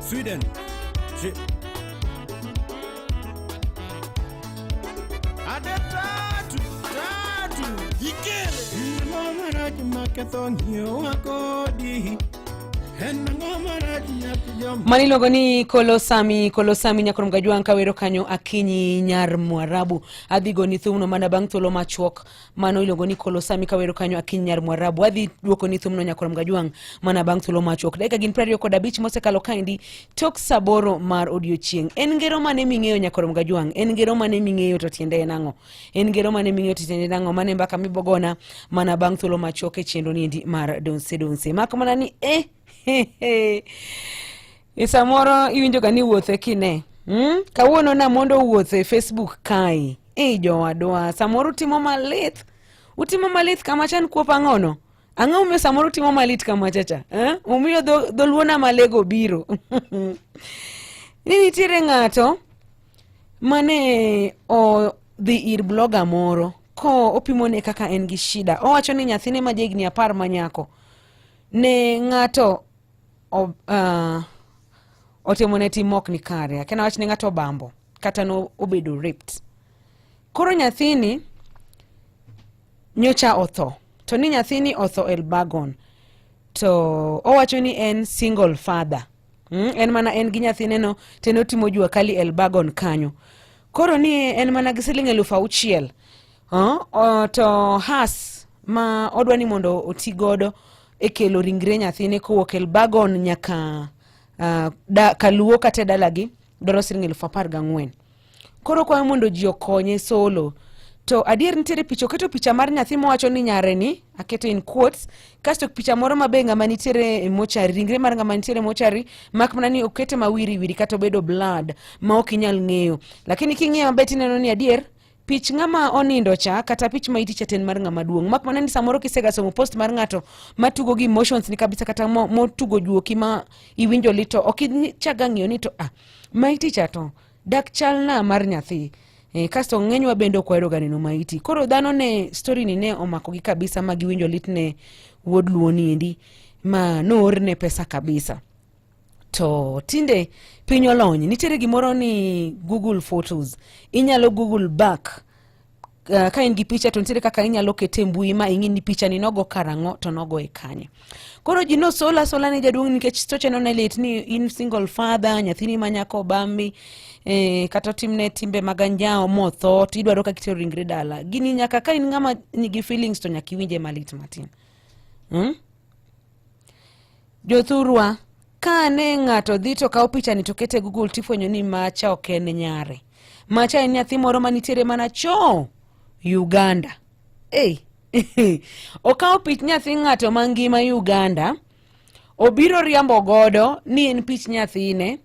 Sweden Je Ade tatu tatu Ikele Ang'o marach maketho ng'iewa kodi En ang'o marach nyathi joma Mano iluongo ni Kolosami, Kolosami nyakorom gajwang' kawero kanyo Akinyi nyar Mwarabu. Adhi goni thumno mana bang' thuolo machuok. Mano iluongo ni Kolosami kawero kanyo Akinyi nyar Mwarabu. Adhi duoko ni thumno nyakorom gajwang' mana bang' thuolo machuok. Dakika gin 25 mosekalo kaendi tok saa aboro mar odiochieng'. En ngero mane ming'eyo nyakorom gajwang'? En ngero mane ming'eyo to tiende en ang'o? En ngero mane ming'eyo to tiende en ang'o? Mane mbaka mibogona mana bang' thuolo machuok e chenro niendi mar Donse Donse. Mak mana ni eh E samoro iwinjo ga ni wuothe kine. Kawuono namondo wuotho e Facebook kae. Ei jowadwa, samoro utimo malit. Utimo malit kama chan kuop ang'ono? Ang'o momiyo samoro utimo malit kama chacha? Eh? Omiyo dholuo na malego biro. Ni nitiere ng'ato mane odhi ir blogger moro ko opimone kaka en gi shida. Owacho ni nyathine ma jahigni 10 ma nyako ne ng'ato otimone tim mok ni kare. Akia nawach ni ng'ato obambo kata no obedo raped. Koro nyathini nyocha otho, to ni nyathini otho Elbagon, to owacho ni en single father. En mana en gi nyathine no to en otimo jua kali Elbagon kanyo. Koro ni en mana gi siling 6,000. To has ma odwa ni mondo oti godo e kelo ringre nyathine kowuok Elbagon nyaka Kaluo kata e dalagi dwaro siling 14,000. Koro kwayo mondo ji okonye solo. To adier nitiere picha, oketo picha mar nyathi mowacho ni nyare ni, aketo in quotes, kasto picha moro ma be ng'ama nitiere e mochari, ringre mar ng'ama nitiere e mochari, mak mana ni okete ma wiri wiri kata obedo blood ma ok inyal ng'eyo. Lakini king'iyo maber tineno ni adier pich ng'ama onindo cha kata pich ma iti cha to en mar ng'ama duong'. Mak mana ni samoro kisega somo post mar ng'ato matugo gi emotions ni kabisa kata motugo juoki ma iwinjo lit to ok ichaga ng'iyo ni to maiti cha to dak chal na mar nyathi. Kasto ng'enywa bende ok wahero ga neno maiti. Koro dhano ne story ni ne omakogi kabisa ma giwinjo lit ne wuod Luo ni endi ma noorne pesa kabisa. To tinde piny olony, nitiere gimoro ni Google Photos. Inyalo Google back. Ka in gi picha to nitiere kaka inyalo kete e mbui ma ing'i ni picha ni nogo karang'o to nogo e kanye. Koro ji nosola asola ne jaduong' nikech stoche no ne lit ni in single father, nyathini ma nyako obambi, kata otimne timbe mag anjawo motho, to idwaro kaka itero ringre dala. Gini nyaka ka in ng'ama nigi feelings to nyaka iwinje malit matin. Jothurwa, ka ne ng'ato dhi to kawo pichani to kete Google tifwenyo ni macha ok en nyare. Macha en nyathi moro manitiere mana choo Uganda. Ei, okawo pich nyathi ng'ato mangima Uganda, obiro riambo godo ni en pich nyathine,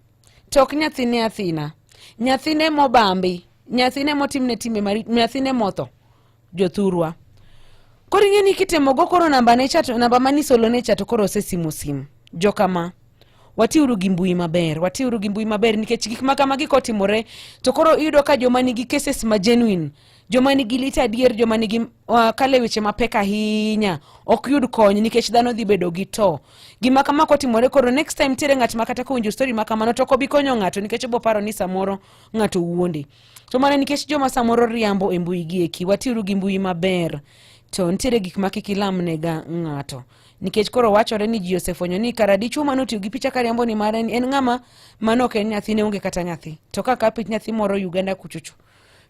to ok nyathine athina. Nyathine mobambi, nyathine motimne timbe maricho, nyathine motho. Jothurwa. Koro ing'e ni kitemo go koro namba ne cha to namba mani solo ne cha to koro osesimo sim. Jokama, watiuru gi mbui maber, watiuru gi mbui maber nikech gik ma kamagi kotimore to koro iyudo ka joma nigi cases ma genuine, joma nigi lit adier, joma nigi kale weche mapek ahinya ok yud kony nikech dhano dhi bedo gi to. Gima kama kotimore koro next time nitiere ng'at ma kata kowinjo story ma kamano to ok obi konyo ng'ato nikech obo paro ni samoro ng'ato wuonde. To mana nikech joma samoro riambo e mbui gi eki, watiuru gi mbui maber. To nitiere gik ma kik ilamnega ng'ato. Nikech koro wachore ni ji osefwenyo ni kara dichuo mane otiyo gi picha kariambo ni mare ni en ng'ama mano ok en nyathine, onge kata nyathi. To ka ka pich nyathi moro Uganda kuchocho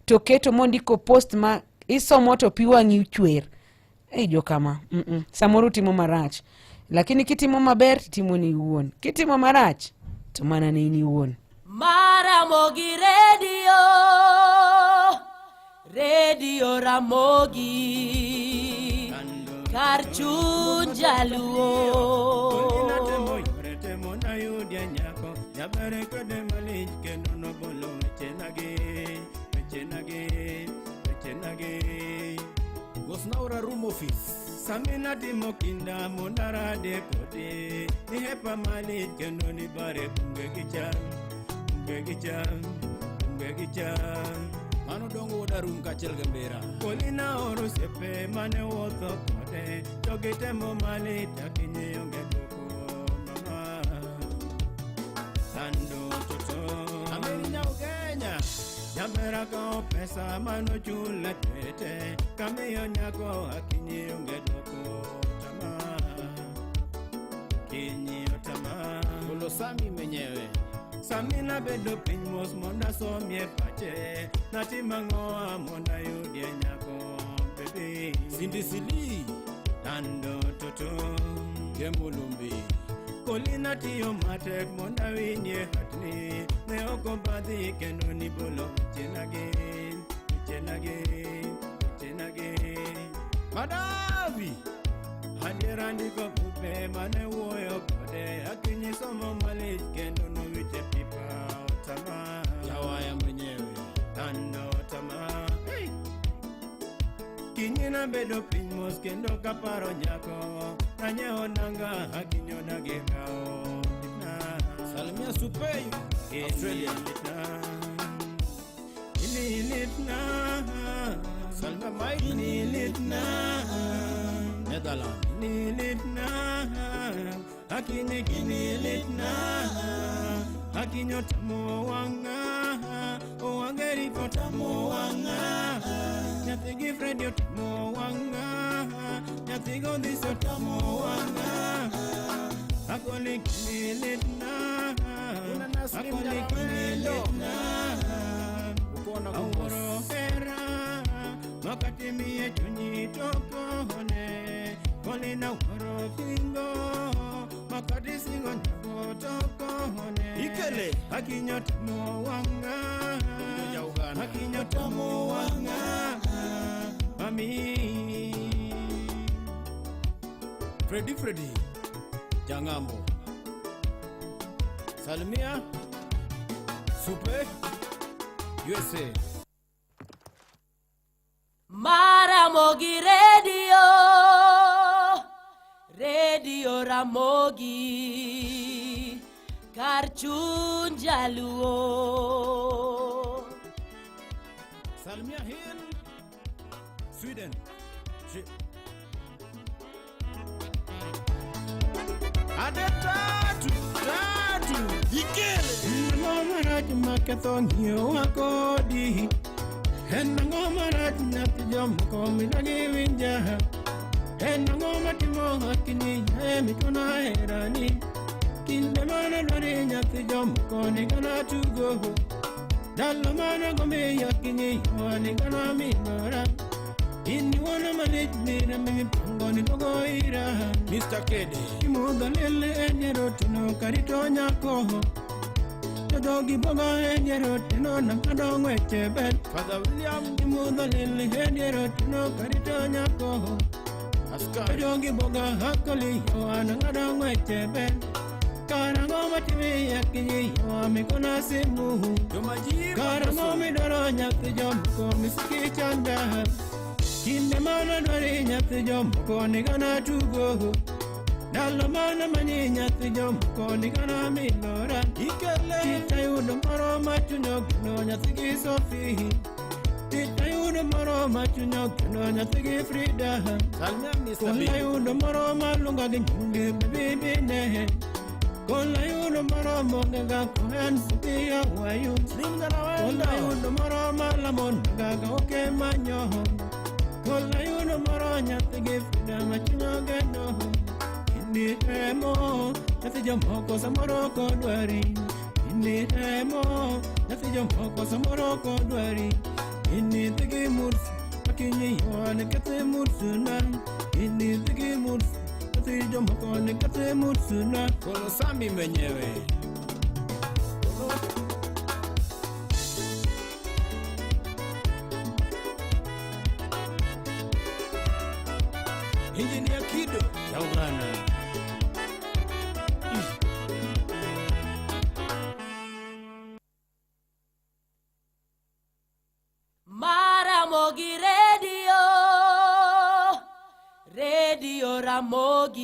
to keto mondiko post ma Isomo to pi wang'i chwer. Ei jokama, Samoro utimo marach. Lakini kitimo maber titimo ni iwuon. Kitimo marach to mana ne in iwuon. Maramogi Radio, Radio Ramogi, kar chuny jaluo. Jabere kode malich kendo nogolo wechenagi, wechenagi, wechenagi. Gosnaura room office. Samina timo kinda mondo arade kode, nihepa malich kendo nibare bunge gi cham, bunge gi cham, bunge gi cham. Mano dongo wuod Arum kaachiel gi Mbira. Kolina oro osiepe mane wuotho kode, to gitemo malich akinyi onge dwoko mama. Sando toto. Ameri nyau Kenya. Jamera kawo pesa manochul e twete, kamiyo nyako akinyi onge dwoko tama. Kinyi otama. Golo Sami mwenyewe. Samina bedo piny mos mondo asomie pache, natimo ang'owa mondo ayudie nyako baby. Cindy Sili. Tando toto. Kembo Lumbi. Kolina tiyo matek mondo awinjie hatni, ne ok obadhi kendo nibolo wechenagi, wechenagi, wechenagi. Madavi. Adiera ndiko bupe mane wuoyo kode, akinyi somo malich kendo nowiche pipa otama. Jawaya mwenyewe. Tando otama. Hey! Kinyi nabedo piny mos kendo kaparo nyako, nanyiewo nanga akinyi odagi kawo litna. Salimia Supei, Australia. Litna. Ini litna. Salimia Mike. Ini litna. Netherlands. Ini litna. Akinyi kini litna. Akinyi otamo wang'a. Owangeri otamo wang'a. Nyathi gi Freddy otamo wang'a. Nyathi Godhis otamo wang'a. Akoli kini litna. Kuna Nasri Akoli kini Mjalawendo. litna. Ukona Awuoro hera makati miye chunyi tokone kolina wuoro singo makati singo nyako tokone Ikele. akinyo tamo wang'a Ja Uganda. akinyo tamo wang'a mami Freddy Freddy. Jangambo. Salimia Supe USA. Maramogi Radio, Radio Ramogi, kar chuny jaluo. Salimia Hill Sweden. Ade tatu tatu ikele. Ang'o marach maketho ng'iyowa kodi? En ang'o marach nyathi jomoko midagi winja? En ang'o matimo akinyi e michuna herani? Kinde mane dwari nyathi jomoko nigana tugo. Ndalo mane gombi akinyi nigana minora. In iwuono malich mirembe mipango ni duogo ira. Mr. Kede. Imudho lil e dier otieno karito nyako. Jodhogi bwogo e dier otieno nang'ado ng'weche ber. Father William. Imudho lil e dier otieno karito nyako. Askari. Jogi bwoga akoli yoa nang'ado ng'weche ber. Karang'o matimi akinyi yoa mikona simu. Jomaji. Karang'o midwaro nyathi jomoko misiki chanda. Kinde mane dwari nyathi jomoko nigana tugo. Ndalo mane manyi nyathi jomoko nigana milora. Ikele. Titayudo moro machuny ogeno nyathi gi Sophie. Titayudo moro machuny ogeno nyathi gi Frida. Salimia Mr. B. Kolayudo moro maluonga gi nyinge bibine. Kolayudo moro monge ga kohen sipiga wayu. Slim Jalawendo. Kolayudo moro malamo nagaga oke manyo. Kolayudo moro nyathi gi Frida machuny ogeno. Ini temo nyathi jomoko samoro ok odwari. Ini temo nyathi jomoko samoro ok odwari. Ini dhi gi Mursi akinyi wane kete mursuna ini dhigi murs nyathi jomoko ni kete mursuna Kolo Sami mwenyewe. Engineer Kido ya Uganda. Maramogi Radio, Radio Ramogi,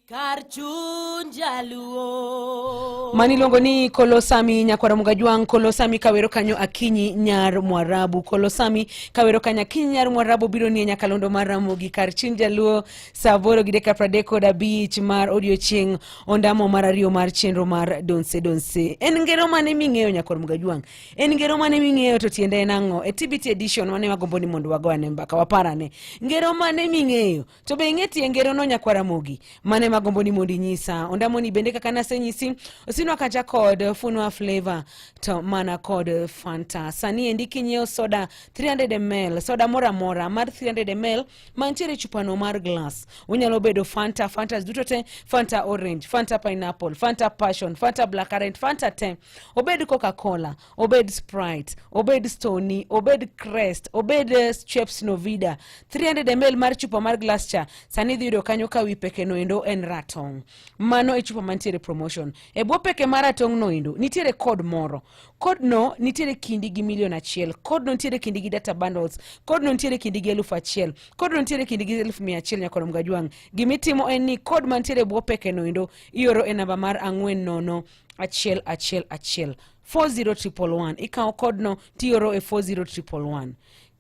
kar chuny jaluo. Mani iluongo ni Kolosami nyakwara Mugajwang'. Kolosami kawero kanyo Akinyi nyar Mwarabu. Kolosami kawero kanyo Akinyi nyar Mwarabu biro nie nyakalondo mar Ramogi kar chuny jaluo saa aboro gi dakika pradek kod abich mar odiochieng' ondamo mar ariyo mar chenro mar Donse Donse. En ngero mane ming'eyo nyakwar Mugajwang'? En ngero mane ming'eyo to tiende en ang'o? E TBT edition mane wagombo ni mondo wago ane mbaka waparane. Ngero mane ming'eyo? To be ing'e tie ngero no nyakwar Ramogi? Mane magombo ni mondo inyisa. Ondamoni bende kaka nasenyisi osinwa kacha kod Funwa Flavor to mana kod Fanta. Sani endi kinyiewo soda 300 ml, soda moro amora mar 300 ml mantiere e chupano mar glass. Onyalo bedo Fanta, Fantas duto te, Fanta orange, Fanta pineapple, Fanta passion, Fanta blackcurrant, Fanta te. Obed Coca-Cola, obed Sprite, obed Stony, obed Crest, obed Schweppes Novida. 300 ml mar chupa mar glass cha sani idhi yudo kanyo ka wi peke noendo en ratong'. Mano e chupa mantiere promotion. E bwo peke mar ratong' noendo nitiere code moro. Code no nitiere kindi gi milion achiel. Code no nitiere kindi gi data bundles. Code no nitiere kindi gi eluf achiel. Code no nitiere kindi gi eluf mia achiel nyakorom gajwang'. Gimitimo en ni code mantiere e bwo peke noendo ioro e namba mar ang'wen nono achiel achiel achiel 40111. Ikawo code no tioro e 40111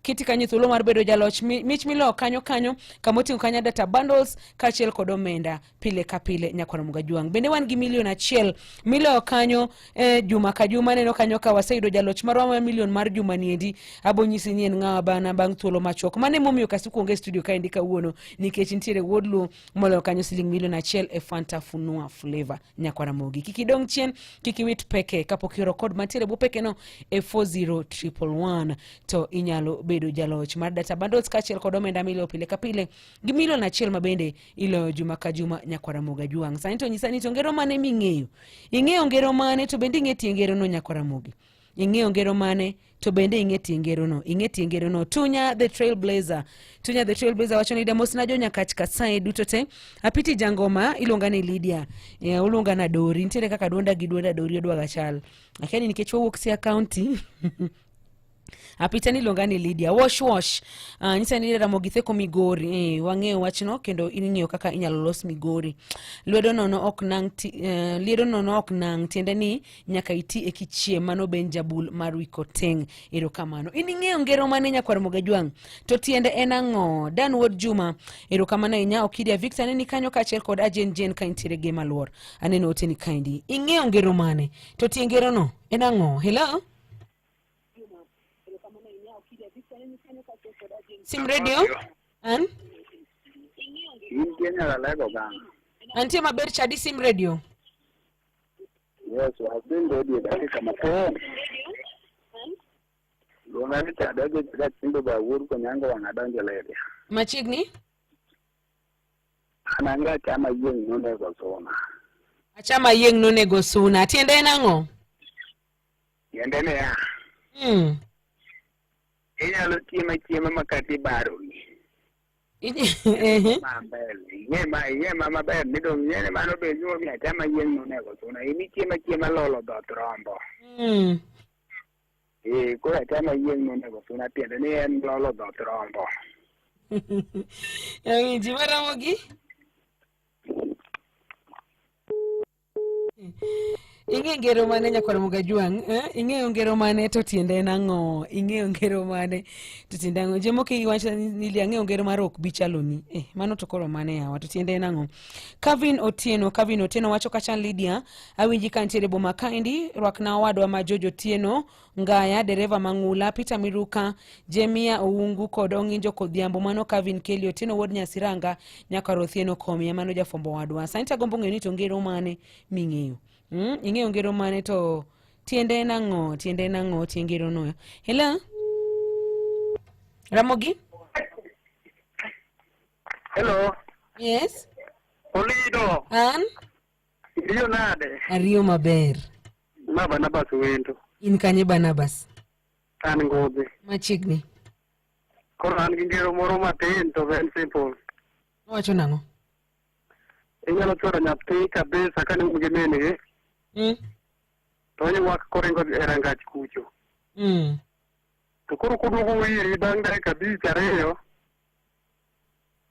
kiti kanyo thuolo mar bedo jaloch mich miloyo kanyo kanyo kamoting'o kanyo data bundles kaachiel kod omenda pile ka pile nyakwar Mugajwang'. Bende wan gi milion achiel miloyo kanyo juma ka juma. Neno kanyo ka waseyudo jaloch marwa mar milion mar juma niendi. Abo nyisi ni en ng'awa bana bang' thuolo machuok. Mano emomiyo Kasuku onge e studio kaendi kawuono nikech nitiere wuod Luo moloyo kanyo siling milion achiel e Fanta Funua Flavor nyakwar Ramogi. Kik idong' chien, kik iwit peke kapok ioro kod mantiere bwo pekeno e 40111 to inyalo bedo jaloch mar data bundles kaachiel kod omenda miloyo pile ka pile gi milion achiel ma bende iloyo juma ka juma nyakwar Ramogi Ajwang'. Sani to nyisa ni to ngero mane ming'eyo? Ing'eyo ngero mane to bende ing'e tie ngerono nyakwar Ramogi? Ing'eyo ngero mane to bende ing'e tie ngerono? Ing'e tie ngerono. Tunya the Trailblazer. Tunya the Trailblazer wacho ni damosna jo Nyakach Kasaye duto te. Apiti Jangoma iluonga ni Lydia. Uluonga na Dori. Nitiere kaka duonda gi duonda Dori odwaga chal. Akia ni nikech wawuok Siaya County. Apita ni iluonga ni Lydia. Wash wash. Nyisa ni Ramogi Theko Migori. Wang'eyo wachno kendo ing'eyo kaka inyalo los Migori. Lwedo nono ok nang' liedo nono ok nang' tiende ni nyaka iti e kichie. Mano Ben Jabul mar Wikoteng. Erokamano. In ing'eyo ngero mane nyakwar Mogajwang'? To tiende en ang'o? Dan Wuod Juma. Erokamano ahinya. Okidia Victor aneni kanyo kaachiel kod Ajen Jen ka intiere Gema Luor. Aneno oteni kaendi. Ing'eyo ngero mane? To tie ngerono en ang'o? Hello? Sim radio? An? Intie Nyaralego gang. Antie maber chadi sim radio. Yes, wasim radio dakika matin. Luonga ni chadi adhi ka chindo ba wuod konyango wang' adonjo lede. Machiegni? An anga chama yieng' nonego suna. Achama yieng' nonego suna. Tiende en ang'o? Tiende niya, inyalo chiemo achiema ma kata ibarori. Ma mbele. Ing'e ma maber midong' ing'e ni mano be nyuomi achama yieng' nonego suna. In ichiemo achiema lolo dhoth rombo. Koro achama yieng' nonego suna tiende ni en lolo dhoth rombo. Awinji maramogi? Ing'e ngero mane nyakwar Mugajwang'? Ing'eyo ngero mane to tiende en ang'o? Ing'eyo ngero mane to tiende ang'o? Jomoko iwacho ni ang'eyo ngero mar ok bi chaloni. Mano to koro mane yawa to tiende en ang'o? Kevin Otieno, Kevin Otieno wacho kacha Lydia, awinji ka nitiere boma kaendi, rwakna owadwa ma Jojo Otieno, Ngaya, dereva Mang'ula, Peter Miruka, Jemia Oungu kod Ong'injo Kodhiambo. Mano Kevin Kelly Otieno wuod Nyasiranga, nyakwar Othieno Komia, mano jafwambo wadwa. Sani tagombo ng'eyo ni to ngero mane ming'eyo. Ing'eyo ngero mane to tiende en ang'o? Tiende en ang'o? Tie ngero no. Hello? Ramogi? Hello. Yes. Olido. An? Iriyo nade? Ariyo maber. Ma Barnabas Wendo. In kanye Barnabas? An Ngodhe. Machiegni. Koro an gi ngero moro matin to en simple. Owacho nang'o? Inyalo chwado nyathi kabisa ka ni gi min gi. To oywak koringo e rangach kucho. To koro koduogo iri bang' dakika abich ariyo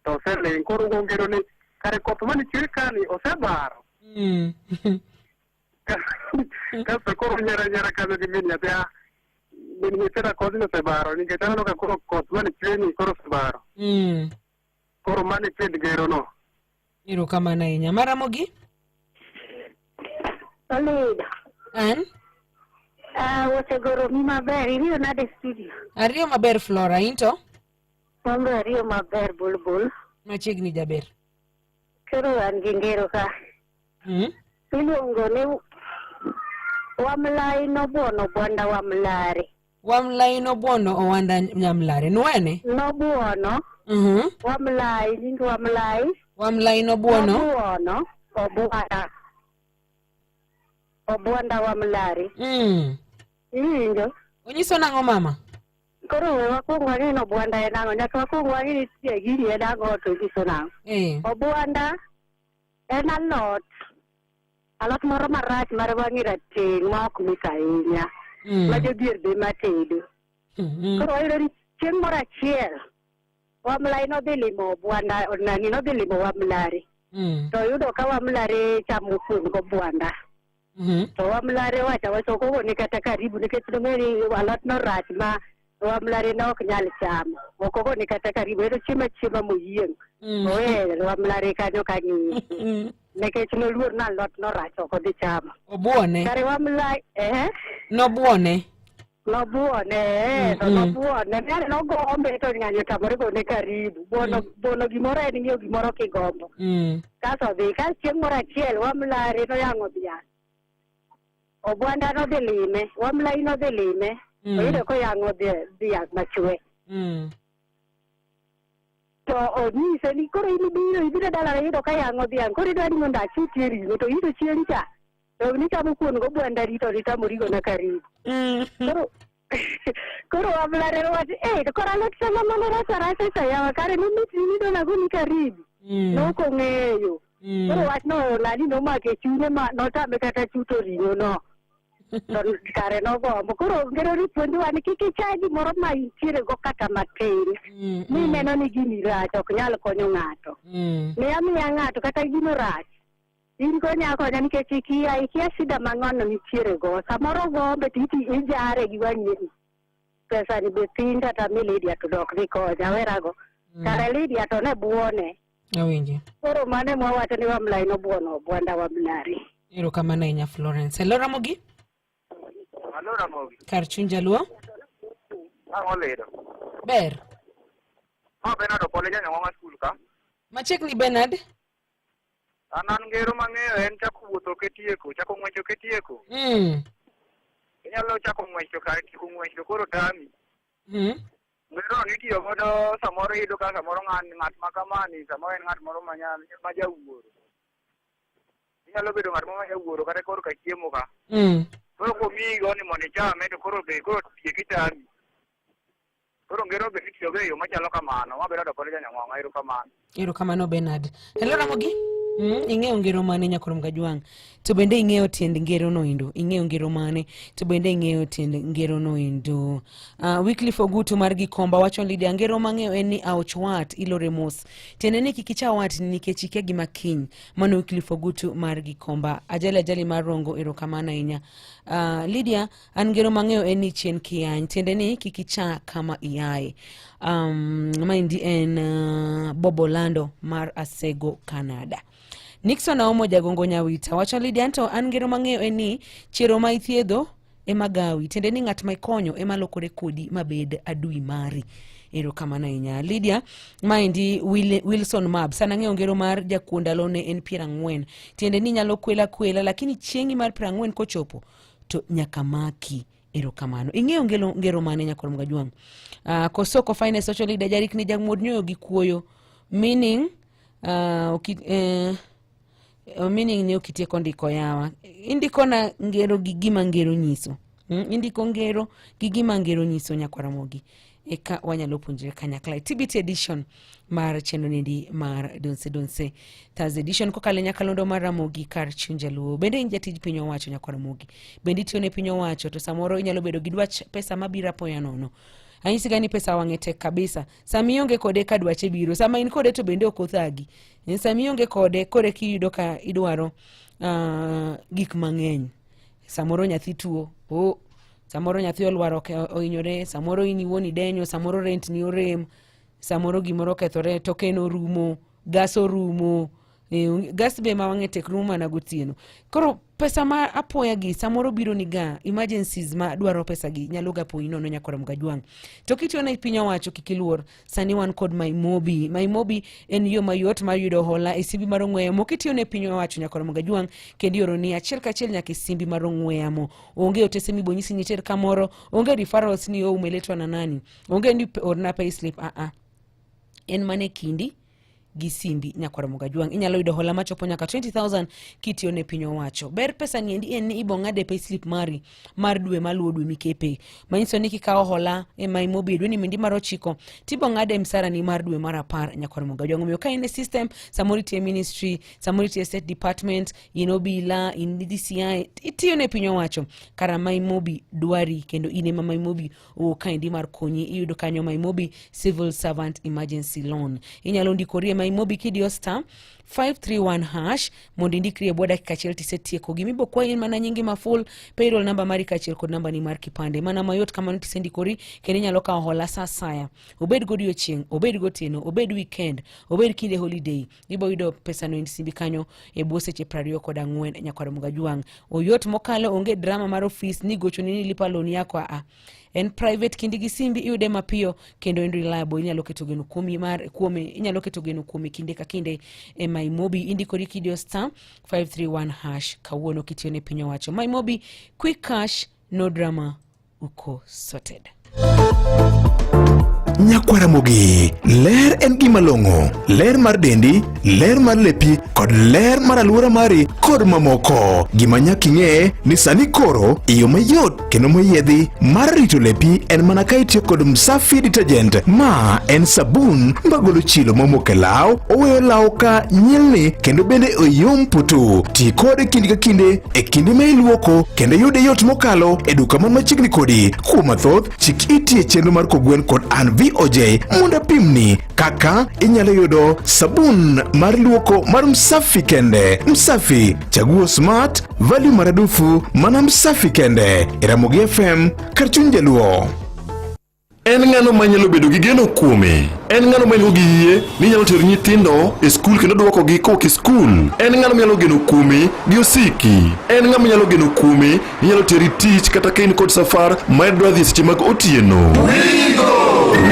to oseling'. Koro ugo ngero ni kare koth mane chwe kani osebaro. Kasto koro unyiero anyiera kanyo gi min nyathi ah min nyithinda kodhni osebaro nikech aneno ka koro koth mane chwe ni koro osebaro. Koro mano e tiend ngerono. Erokamano ahinya. Maramogi? Olido. An? Ah, wuoche mi maber, iriyo nade studio? Ariyo maber Flora, into? Mambo ariyo maber bulbul. Machiegni jaber. Koro an gi ngero ka. Iluongo ni Wamlai nobuono bwanda wamlare. Wamlai nobuono owanda nyamlare. Nwene? Nobuono. Wamlai, nying Wamlai. Wamlai nobuono. Nobuono obwanda. Obwanda wamlare. Iwinjo? Onyiso nang'o mama? Koro we wakwong wang'e ni obwanda en ang'o. Nyaka wakwong wang'e ni tie gini en ang'o to inyiso nang'o. Obwanda en alot. Alot moro marach mar wang'e rateng' ma ok mit ahinya. Ma jodhier be ema tedo. Koro wayudo ni chieng' moro achiel Wamlai nodhi limo obwanda, nani nodhi limo Wamlare. To oyudo ka Wamlare chamo kuon gobwanda. To Wamlare wacho awacha ok ogone kata karibu nikech nong'eyo ni alot no rach ma Wamlare ne ok nyal chamo. Ok ogone kata karibu, en ochiemo achiema moyieng'. Owe Wamlare kanyo ka ng'iye. Nikech noluor ni alot no rach ok odhi chamo. Obuone. Kare Wamlai, eh? Nobuone. Nobuone, to nobuone. Yani nogombe to ng'ani otamore gone karibu. Buono, buono gimoro en ng'iyo gimoro kigombo. Kasto odhi, ka chieng' moro achiel Wamlare noyang'o dhiang'. Obwanda nodhi lime, Wamlai nodhi lime. Oyudo koyang'o dhiang' machwe. To onyise ni koro in ibiro, ibiro dalana iyudo ka yang'o dhiang', koro idwa ni mondo achutie ring'o, to iyudo chieng' cha. To nichamo kuon gobwanda to nitamori gona karibu. Koro koro Wamlare nowacho, eh, to koro alot sama mane rach aracha cha yawa kare nomit ni nidona goni karibu. Nok ong'eyo. Koro wachno nani nomako e chunye ma notame kata chuto ring'o no. To kare nogombo. Koro ngero ni puonjowa ni kik icha gimoro ma intiere go kata matin. Mineno ni gini rach ok nyal konyo ng'ato. Miya miya ng'ato kata gino rach. In konya akonya nikech ikia ikia shida ma ng'ano nitiere go. Samoro gombe to iti ijare gi wang'i. Pesa ni be thin kata mi Lydia to dok dhi konya werago. Kare Lydia to ne buone. Awinji. Koro mano ema wawacho ni Wamlai nobuono obwanda Wamlari. Erokamano ahinya Florence. Hello Ramogi. Hello Ramogi. Kar chuny jaluo. Ang'o lido? Ber. Ma Bernard Opole janyang'wa skul ka. Machiegni Bernard. An an ngero mang'eyo en chako wuotho ok itieko, chako ng'wech ok itieko. Inyalo chako ng'wech to kar tieko ng'wech to koro tami. Ngero nitiyo godo samoro iyudo ka samoro ng'at ma kamani samoro en ng'at moro ma jawuoro. Inyalo bedo ng'at moro ma jawuoro kata korka chiemo ka. Koro komiyi go ni mondo ichame to koro be koro tieki tami. Koro ngero be itiyogo e yo machalo kamano. Ma Bernard Opole janyang'wa, erokamano. Erokamano Bernard. Hello Ramogi. Ing'eyo ngero mane nyakorom Gajwang'? To bende ing'eyo tiend ngero no endo? Ing'eyo ngero mane? To bende ing'eyo tiend ngero no endo? Wycliffe Ogutu mar Gikomba wacho Lydia, ngero mang'eyo en ni aoch wat ilore mos. Tiende ni kik icha wat nikech ikia gima kiny. Mano Wycliffe Ogutu mar Gikomba. Ajali ajali mar Rongo, erokamano ahinya. Lydia, an ngero mang'eyo en ni chien kiyany. Tiende ni kik icha kama iaye. Maendi en Bobo Lando mar Asego, Canada. Nixon Aomo Jagongo Nyawita wacho Lydia, anto an ngero mang'eyo en ni chiero ma ithiedho ema gawi. Tiende ni ng'at ma ikonyo ema lokore kodi mabed adui mari. Erokamano ahinya Lydia. Maendi Wilson Mab sana ng'eyo ngero mar jakuo ndalone en 40. Tiende ni nyalo kwela kwela lakini chieng'i mar 40 kochopo to nyaka maki. Erokamano. Ing'eyo ngelo ngero mane nyakwar Mgajwang'? Kosoko finest social leader jarikni jang'uod nyoyo gi kuoyo. Meaning meaning ni ok itieko ndiko yawa. Indiko na ngero gi gima ngero nyiso. Indiko ngero gi gima ngero nyiso nyakwar Ramogi. Eka wanyalo puonjre kanyakla. TBT edition mar chenro niendi mar Donse Donse Thursday edition kokalo e nyakalondo mar Ramogi kar chuny jaluo. Bende in jatij piny owacho nyakwar Ramogi. Bende itiyo ne piny owacho to samoro inyalo bedo gi dwach pesa mabiro apoya nono. Anyisi ga ni pesa wang'e tek kabisa. Sama ionge kode ka dwache biro. Sama in kode to bende ok othagi. Sama ionge kode kore kiyudo ka idwaro gik mang'eny. Samoro nyathi tuo. Oh, samoro nyathi olwaro ohinyore, samoro in iwuon idenyo, samoro rent ni orem, samoro gimoro okethore, token orumo, gas orumo. Gas be ma wang'e tek rumo mana gotieno. Koro pesa ma apoya gi samoro biro ni ga emergencies ma dwaro pesa gi nyalo ga poyi nono nyakwar Mgajwang'. To kitiyo ne piny owacho kik iluor, sani wan kod MyMobi. MyMobi en yo mayot mar yudo hola e simbi mar ong'we yamo kitiyo ne piny owacho nyakwar Mgajwang' kendo ioro ni achiel kachiel nyaka e simbi mar ong'we yamo. Onge otese mibonyisi ni iter kamoro, onge referrals ni umeletwa na nani, onge ni orna payslip, a a. En mana e kindi gi simbi nyakwar Mugajwang'. Inyalo yudo hola machopo nyaka 20,000 kitiyo ne piny owacho. Ber pesa ni endi en ni ibo ng'ade payslip mari mar dwe maluwo dwe mikepe. Manyiso ni kikawo hola e MyMobi dwe ni mindi mar 9 tibo ng'ade msara ni mar dwe mar 10 nyakwar Mugajwang'. Omiyo ka in e system, samoro itiyo e ministry, samoro itiyo e state department, in obila, in DCI, itiyo ne piny owacho, kara MyMobi dwari kendo in ema MyMobi owuok kaendi mar konyi. Iyudo kanyo MyMobi Civil Servant Emergency Loan. Inyalo ndikori e MyMobi kidiyo star 531 hash mondo indikri e bwo dakika achiel tisetieko. Gima ibo kwayi en mana nyingi ma full, payroll number mari kaachiel kod nambani mar kipande. Mana mayot kamano tisendikori kendo inyalo kawo hola sa asaya. Obed godiochieng', obed gotieno, obed weekend, obed kinde holiday, ibo yudo pesano e simbi kanyo e bwo seche 24 nyakwar Mugajwang'. Oyot mokalo, onge drama mar ofis ni gochoni ni lipa loan yako a. En private kindi gi simbi iyude mapiyo kendo en reliable. Inyalo keto geno kuomi mar kuome, inyalo keto geno kuome kinde ka kinde e MyMobi. Indikori kidiyo star 531 hash kawuono kitiyo ne piny owacho. MyMobi, quick cash, no drama, uko sorted. Nyakwaramogi, ler en gima long'o. Ler mar dendi, ler mar lepi kod ler mar alwora mari kod mamoko. Gima nyaka ing'e ni sani koro e yo mayot kendo moyiedhi mar rito lepi en mana ka itiyo kod Msafi Detergent. Ma en sabun magolo chilo momok e law, oweyo law ka nyilni kendo bende oyom putu. Ti kode kinde ka kinde e kinde ma iluoko kendo yude yot mokalo e duka man machiegni kodi. Kuom mathoth, chik iti e chenro mar Kogwen kod an VOJ mondo apimni kaka inyalo yudo sabun mar luoko mar Msafi kende. Msafi, chaguo smart, value maradufu, mana Msafi kende. E Ramogi FM, kar chuny jaluo. En ng'ano manyalo bedo gi geno kuome? En ng'ano ma gi yie ni nyalo tero nyithindo e skul kendo dwokogi kowuok e skul? En ng'ano manyalo geno kuome gi osiki? En ng'ama nyalo geno kuome ni nyalo teri tich kata ka in kod safar ma idwa dhi seche mag otieno?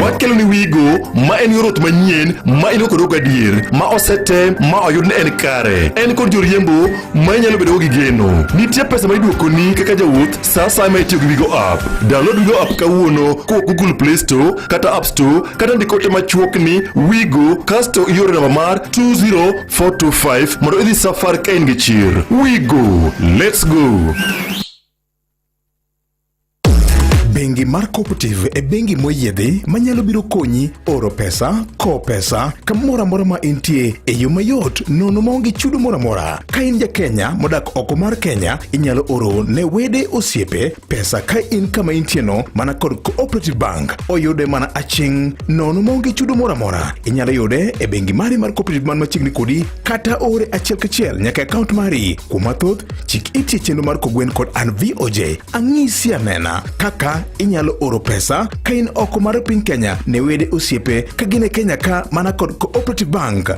Wakelo ni Wigo ma en yor wuoth manyien ma in kod gadier ma osetem ma oyud ni en kare. En kod joriembo ma inyalo bedogo gi geno. Nitie pesa ma iduokoni kaka jawuoth sa asaya ma itiyo gi Wigo app. Download Wigo app kawuono kowuok Google Play Store kata App Store kata ndik ote machuok ni Wigo kasto ioro namba mar 20425 mondo idhi safar ka in gi chir. Wigo, let's go. Bengi mar Cooperative e bengi moyiedhi manyalo biro konyi oro pesa, kowo pesa kamoro amora ma intie e yo mayot nono maonge chudo moro amora. Ka in ja Kenya modak oko mar Kenya, inyalo oro ne wede osiepe pesa ka in kama intie no mana kod Cooperative Bank. Oyude mana aching' nono maonge chudo moro amora. Inyalo yude e bengi mari mar Cooperative man machiegni kodi kata ore achiel kachiel nyaka e akaont mari. Kuom mathoth, chik iti e chenro mar Kogwen kod an VOJ. Ang'isi anena kaka inyalo oro pesa ka in oko mar piny Kenya ne wede osiepe ka gin e Kenya ka mana kod Cooperative Bank.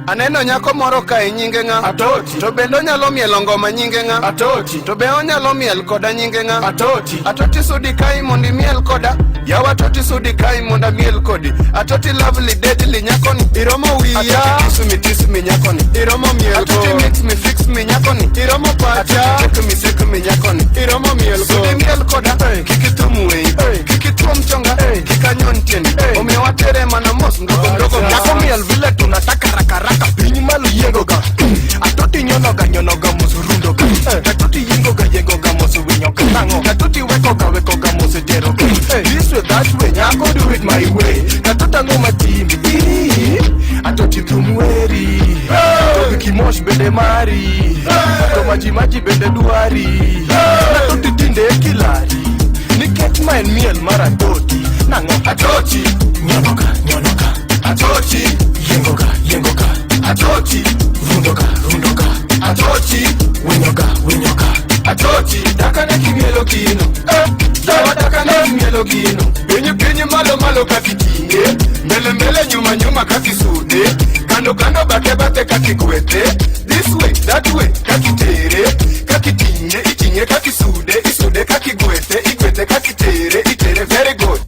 Aneno nyako moro kae nyinge ng'a? Atoti. To bende onyalo mielo ngoma nyinge ng'a? Atoti. To be onyalo miel koda nyinge ng'a? Atoti. Atoti sudi kai mondo imiel koda. Yawa atoti sudi kai mondo amiel kodi. Atoti lovely deadly nyakoni. Iromo wiya. Atoti kiss me kiss me nyakoni. Iromo miel go. Atoti mix me fix me nyakoni. Iromo pacha. Atoti take me shake me nyakoni. Iromo miel go. Sudi miel koda. Kik ithum weyi. Kik ituom chonga. Kik anyon tiendi. Omiyo watere mana mos ndogo ndogo. Nyako miel vile tunataka rakaraka piny malo yiengoga Atoti nyonoga nyonoga mos rundoga Atoti yiengoga yiengoga mos winyoga Nang'o Atoti wekoga wekoga mos teroga This way that way nyako do it my way Atoti ang'o matimi Atoti thum weri To wikimosh bende mari To maji maji bende dwari Atoti tinde kilari Nikech ma en miel mar atoti Nang'o Atoti Nyonoga nyonoga Atoti Yiengoga yiengoga Atoti Rundoga rundoga Atoti Winyoga winyoga Atoti dakane kimielo gino Yawa dakane kimielo gino Piny piny malo malo kakiting'e Mbele mbele nyuma nyuma kakisude Kando kando bathe bathe kakigwethe This way that way kakitere Kakiting'e iting'e kakisude Isude kakigwethe igwethe kakitere Itere very good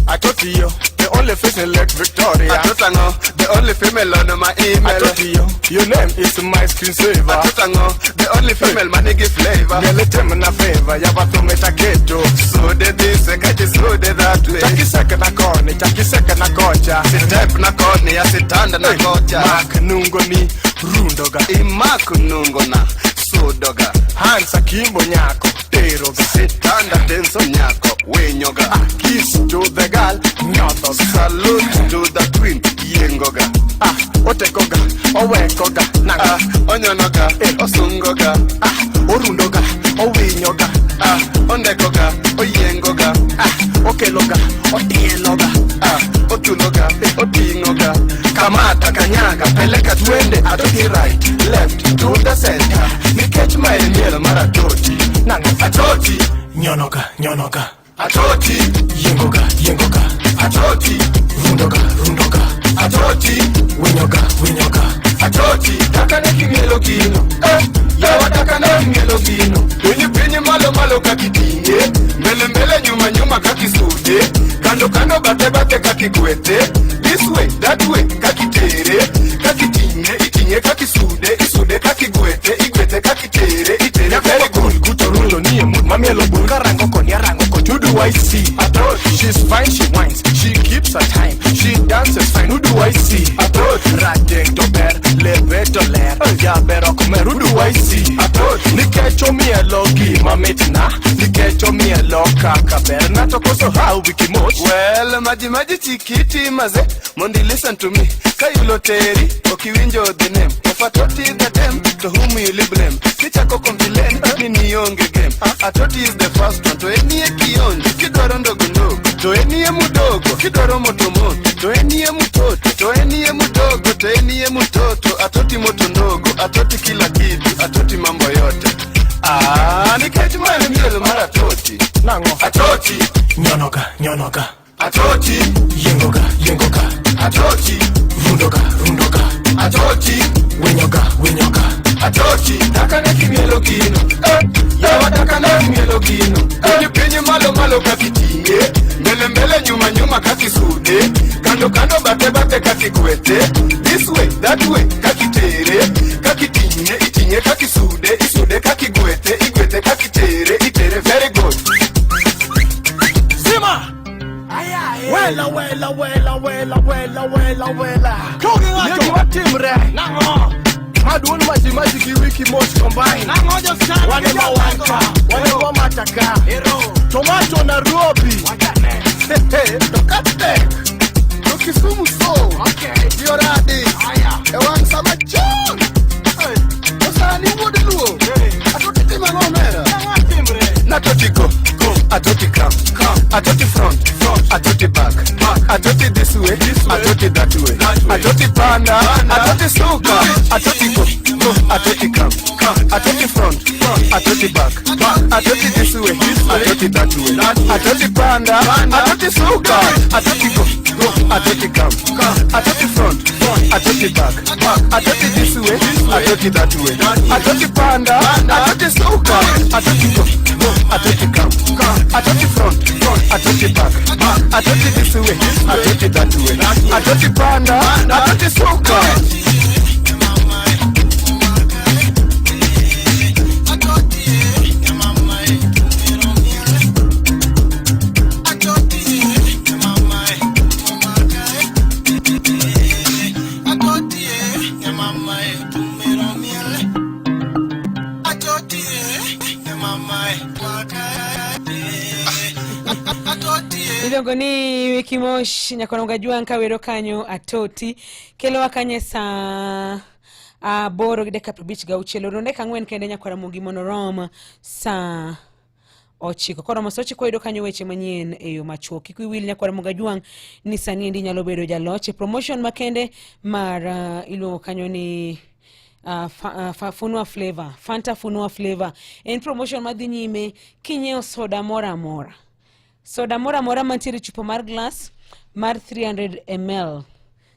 Atoti yo, the only face in Lake Victoria. Atotango, the only female on my email. Atoti yo, your name is my screensaver. Atotango, the only female manigi flavor. Miele na favor, yaba thumeta keto. Sude this way, kachi sude that way. Chakiseka na koni, chakiseka na kocha. Sitep na koni, asitanda na kocha. Mak nungo ni rundoga. Imak nungo na sudoga. Hansa kimbo nyako, teroga. Sitanda tenso nyako, winyoga. Ah, kiss to the girl, nyothoga. Salute to the queen, yiengoga. Ah, otekoga, owekoga, nanga. Ah, onyonoga, osungoga. Ah, orundoga, owinyoga. Ah, ondekoga, oyiengoga. Ah, okeloga, otieloga. Ah, otuloga, oting'oga. Kamata kanyaga, peleka twende. Atoti right, left, to the center. Nikech ma en miel mar atoti. Nang'o atoti, nyonoga, nyonoga. Atoti, yiengoga, yiengoga. Atoti, rundoga, rundoga. Atoti, winyoga, winyoga. Atoti, dakane kimielo gino. Yawa dakane kimielo gino. Piny piny malo malo kakiting'e. Mbele mbele nyuma nyuma kakisude. Kando kando bathe bathe kakigwethe. This way that way kakitere. Kakiting'e iting'e kakisude. Isude kakigwethe igwethe kakitere. Itere very good. Kuto rulo nie mood mamielo bul. Karango koni arango kocha. Who do I see? Atoti. She's fine, she whines, she keeps her time, she dances fine. Who do I see? Atoti. Rateng to ber, lebe to ler, jaber ok mer. Who do I see? Atoti. Nikech omielo gima mitna, nikech omielo kaka berna to koso how wikimoch. Well, maji maji chiquiti maze, mondi listen to me. Kayulo teri, okiwinjo the name. Of Atoti the dem, to whom you blame. Kichako complain, ni nionge game. Atoti is the first one, to enie kionjo. Kidwaro ndogo ndogo, to enie mudogo. Kidwaro moto moto, to enie mutoto. To enie mudogo, to enie mutoto. Atoti moto ndogo, atoti kila kitu, atoti mambo yote. Ah, nikech ma en miel mar atoti. Nang'o? Atoti, Nyonoga, nyonoga. atoti, Yiengoga, yiengoga. atoti, Rundoga, rundoga. atoti, Winyoga, winyoga. Atoti, dakane kimielo gino. Yawa dakane kimielo gino. Piny piny malo malo kakiting'e. Mbele mbele nyuma nyuma kakisude. Kando kando bathe bathe kakigwethe. This way that way kakitere. Kakiting'e iting'e kakisude. Isude kakigwethe igwethe kakitere. Itere very good. Zima! Wela, wela, wela, wela, wela, wela, wela. Negi watimre. Nang'o? Maduol maji maji gi wiki mosh combine. Nang'o josiana Wane gi ma wanka, jopango? wane ma mataka. Tomato Nairobi. To katek. To Kisumu so. Dioradi. E wang' sama chon. To sani wuod luo. Atoti timo ang'o omera? Natoti go, go. Atoti come, come. Atoti front, front. Atoti back, back. Atoti this way, this way. Atoti that way, that way. Atoti panda, atoti suka. Atoti go, go. Atoti come, come. Atoti front, front. Atoti back, back. Atoti this way, this way. Atoti that way, that way. Atoti panda, atoti suka. Atoti go, go. Atoti come, come. Atoti front, front. Atoti Atoti back, atoti this way, atoti that way, atoti panda, atoti suka, atoti go, go, atoti come, come, atoti front, front, atoti back, atoti this way, atoti that way, atoti panda, atoti suka. Iluongo ni Wiki Mosh nyakoronga jwang' kawero kanyo atoti kelowa kanyo e saa aboro gi dakika prabich gauchiel orumo dakika ang'wen kende nyakwara Ramogi mondo rom saa ochiko koromo saa ochiko wayudo kanyo weche manyien e yo machuok kik wiwi wil nyakwara Ramogi Ajwang' ni sani endi inyalo bedo jaloch e promotion makende mar iluongo kanyo ni Funua Flavor, Fanta Funua Flavor en promotion madhi nyime kinyiewo soda moro amora soda moro amora mantiere e chupa mar glass mar 300 ml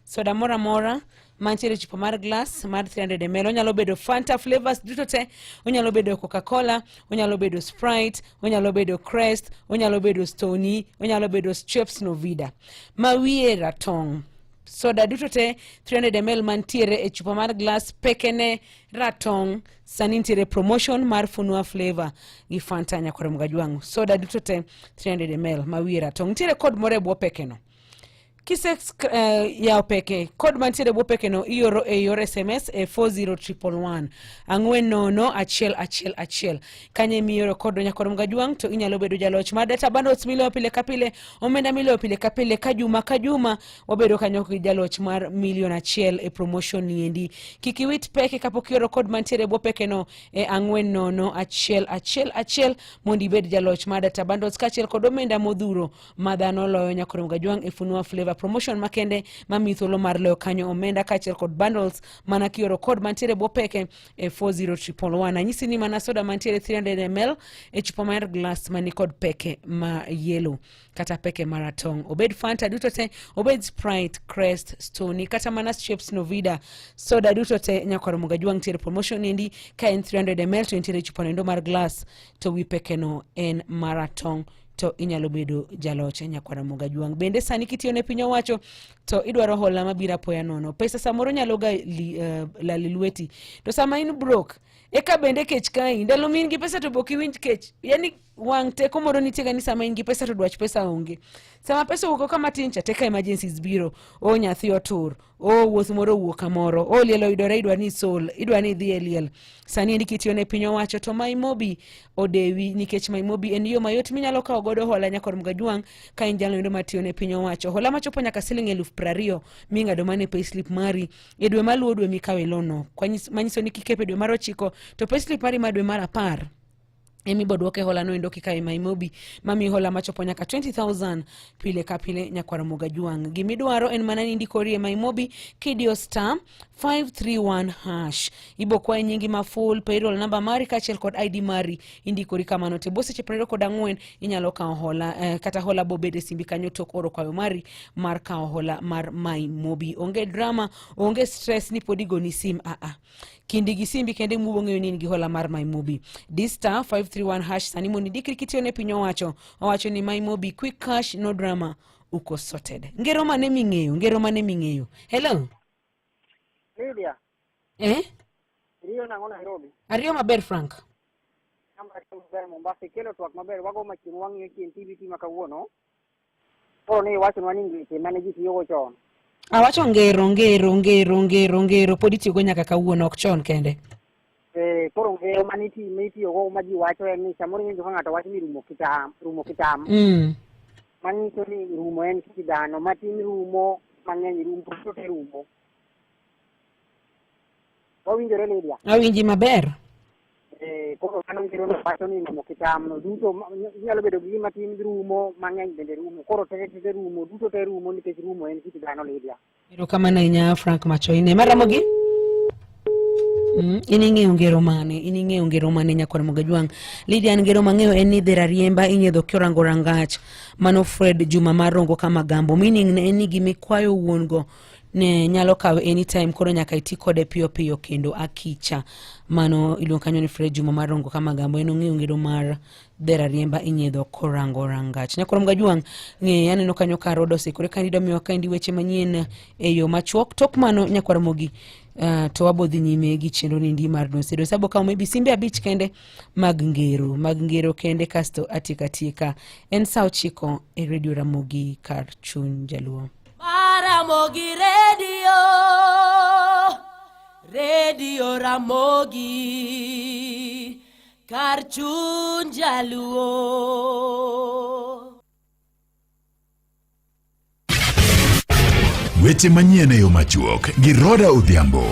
soda moro amora mantiere e chupa mar glass mar 300 ml onyalo bedo Fanta flavors duto te onyalo bedo Coca-Cola onyalo bedo Sprite onyalo bedo Crest onyalo bedo Stoney onyalo bedo Schweppes Novida ma wiye ratong' soda duto te 300 ml mantiere e chupa mar glass pekene ratong' sani nitiere promotion mar Funua Flavor gi Fanta nyakwar Mgajwang' soda duto te 300 ml ma wiye ratong' nitiere kod moro e bwo pekeno kise yawo peke kod mantiere e bwo pekeno ioro e yor sms e 40111 ang'wen nono achiel achiel achiel kanyo emioro kod nyakwar Mgajwang' to inyalo bedo jaloch mar data bundles miloyo pile ka pile omenda miloyo pile ka pile ka juma ka juma wabedo kanyo gi jaloch mar milion achiel e promotion niendi kik iwit peke kapok ioro kod mantiere e bwo pekeno e ang'wen nono achiel achiel achiel mondo ibed jaloch mar data bundles kaachiel kod omenda modhuro ma dhano loyo nyakwar Mgajwang' e Funua Flavor promotion makende mamiyi thuolo mar loyo kanyo omenda kaachiel kod bundles mana kioro kod mantiere e bwo peke e 40111 anyisi ni mana soda mantiere 300 ml e chupa mar glass mani kod peke ma yellow kata peke maratong' obed Fanta duto te obed Sprite Crest Stoney kata mana Schweppes Novida soda duto te nyakwar Mugajwang' nitiere promotion endi ka en 300 ml to entiere e chupa noendo mar glass to wi pekeno en maratong' to inyalo bedo jaloch nyakwar Ramogi Ajwang'. Bende sani kitiyo ne piny owacho to idwaro hola mabiro apoya nono, pesa samoro nyalo ga li, lali lweti, to sama in broke eka bende kech kayi, ndalo ma in gi pesa to bok iwinj kech, yani wang' teko moro nitie ga ni sama in gi pesa to dwach pesa onge. Sama pesa owuok oko matin cha teka emergencies biro, o nyathi otur, o wuoth moro owuok kamoro, o liel oyudore idwa ni isol, idwa ni idhi e liel. Sani endi kitiyo ne piny owacho to Maimobi odewi nikech Maimobi en yo mayot minyalo kawo godo hola nyakor Mgajwang' ka in jalno endo matiyo ne piny owacho. Hola machopo nyaka siling 20,000 ming'ado mana e payslip mari e dwe maluwo dwe mikawe loan no. Manyiso ni kikepo e dwe mar 9 to payslip mari ma dwe mar 10 emi bodwoke hola no endo kikawe Maimobi mamiyi hola machopo nyaka 20,000 pile ka pile nyakwar Mugajwang'. Gimidwaro en mana ni indikori e Maimobi kidiyo star 531 hash. Ibo kwayi nyingi ma full, payroll number mari kaachiel kod ID mari. Indikori kamano te. Bo seche 24 inyalo kawo hola kata hola bo bede simbi kanyo tok oro kwayo mari mar kawo hola mar Maimobi. Onge drama, onge stress ni pod igoni sim a a. Kindi gi simbi kende mubo ng'eyo ni in gi hola mar Maimobi. Di star 531 hash sani mondo indikri kitiyo ne piny owacho. Owacho ni Maimobi quick cash no drama uko sorted. Ngero mane ming'eyo? Ngero mane ming'eyo? Hello. Lydia. Eh? Riyo nang'o Nairobi? Ariyo maber Frank. Namba ariyo maber Mombasa ikelo twak maber wago machiemo wang'iyo chien TBT ma kawuono. Koro ni iwachonwa ni ngeche mane ji tiyogo chon. Awacho ngero ngero ngero ngero ngero pod itiyogo nyaka kawuono ok chon kende. Koro ngero mane itiyogo ma ji wacho en ni samoro iwinjo ka ng'ato wacho ni rumo kitam, rumo kitam. Manyiso ni rumo en kit dhano, matin rumo, mang'eny rumo, duto te rumo. Wawinjore Lydia? Awinji maber. Koro mano ngero no wacho ni rumo kitam no duto inyalo bedo gi gima tin rumo, mang'eny bende rumo. Koro te te rumo, duto te rumo nikech rumo en kit dhano Lydia. Erokamano ahinya Frank Machoine. Maramogi? In ing'eyo ngero mane? In ing'eyo ngero mane nyakwar Mugajwang'? Lydia, an ngero mang'eyo en ni dher ariemba inyiedho kiorango rangach. Mano Fred Juma mar Rongo Kamagambo. Meaning ne en ni gimikwayo wuon go ne nyalo kawe anytime koro nyaka iti kode piyo piyo kendo akicha. Mano iluongo kanyo ni Fred Juma mar Rongo Kamagambo en ong'eyo ngero mar dher ariemba inyiedho korango rangach. Nyakwar Mgajuang' ng'e aneno kanyo ka Rodo osikore ka ndido miwa kaendi weche manyien e yo machuok. Tok mano nyakwar Mogi to wabo dhi nyime gi chenro nindi mar Donse Donse. Abo kawo maybe simbe abich kende mag ngero mag ngero kende kasto atieka atieka. En saa 9 e Radio Ramogi kar chuny Jaluo. Ramogi Radio, Radio Ramogi, kar chuny Jaluo. Weche manyien e yo machuok gi Roda Odhiambo.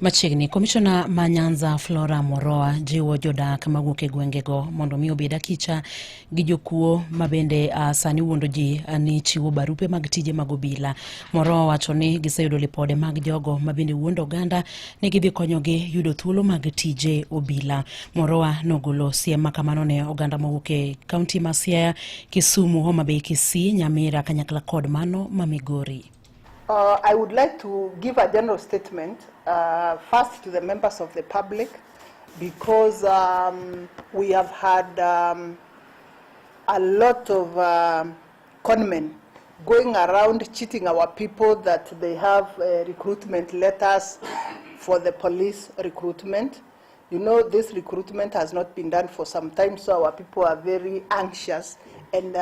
Machiegni, komishona ma Nyanza Flora Moroa jiwo jodak mawuok e gwengego mondo mi obed akicha gi jokuo ma bende sani wuondo ji ni chiwo barupe mag tije mag obila. Moroa wacho ni giseyudo lipode mag jogo ma bende wuondo oganda ni gidhi konyogi yudo thuolo mag tije obila. Moroa nogolo siem ma kamano ne oganda mawuok e kaunti ma Siaya, Kisumu, Homa Bay, Kisii, Nyamira kanyakla kod mano ma Migori. I would like to give a general statement first to the members of the public, because we have had a lot of conmen going around cheating our people that they have recruitment letters for the police recruitment. You know, this recruitment has not been done for some time, so our people are very anxious and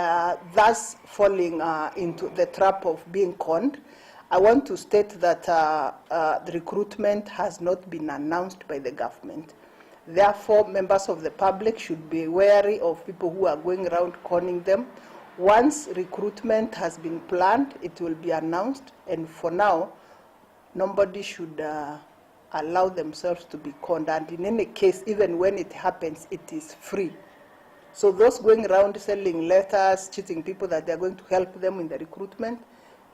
thus falling into the trap of being conned. I want to state that the recruitment has not been announced by the government. Therefore, members of the public should be wary of people who are going around conning them. Once recruitment has been planned, it will be announced, and for now, nobody should allow themselves to be conned. And in any case, even when it happens, it is free. So those going around selling letters, cheating people that they are going to help them in the recruitment,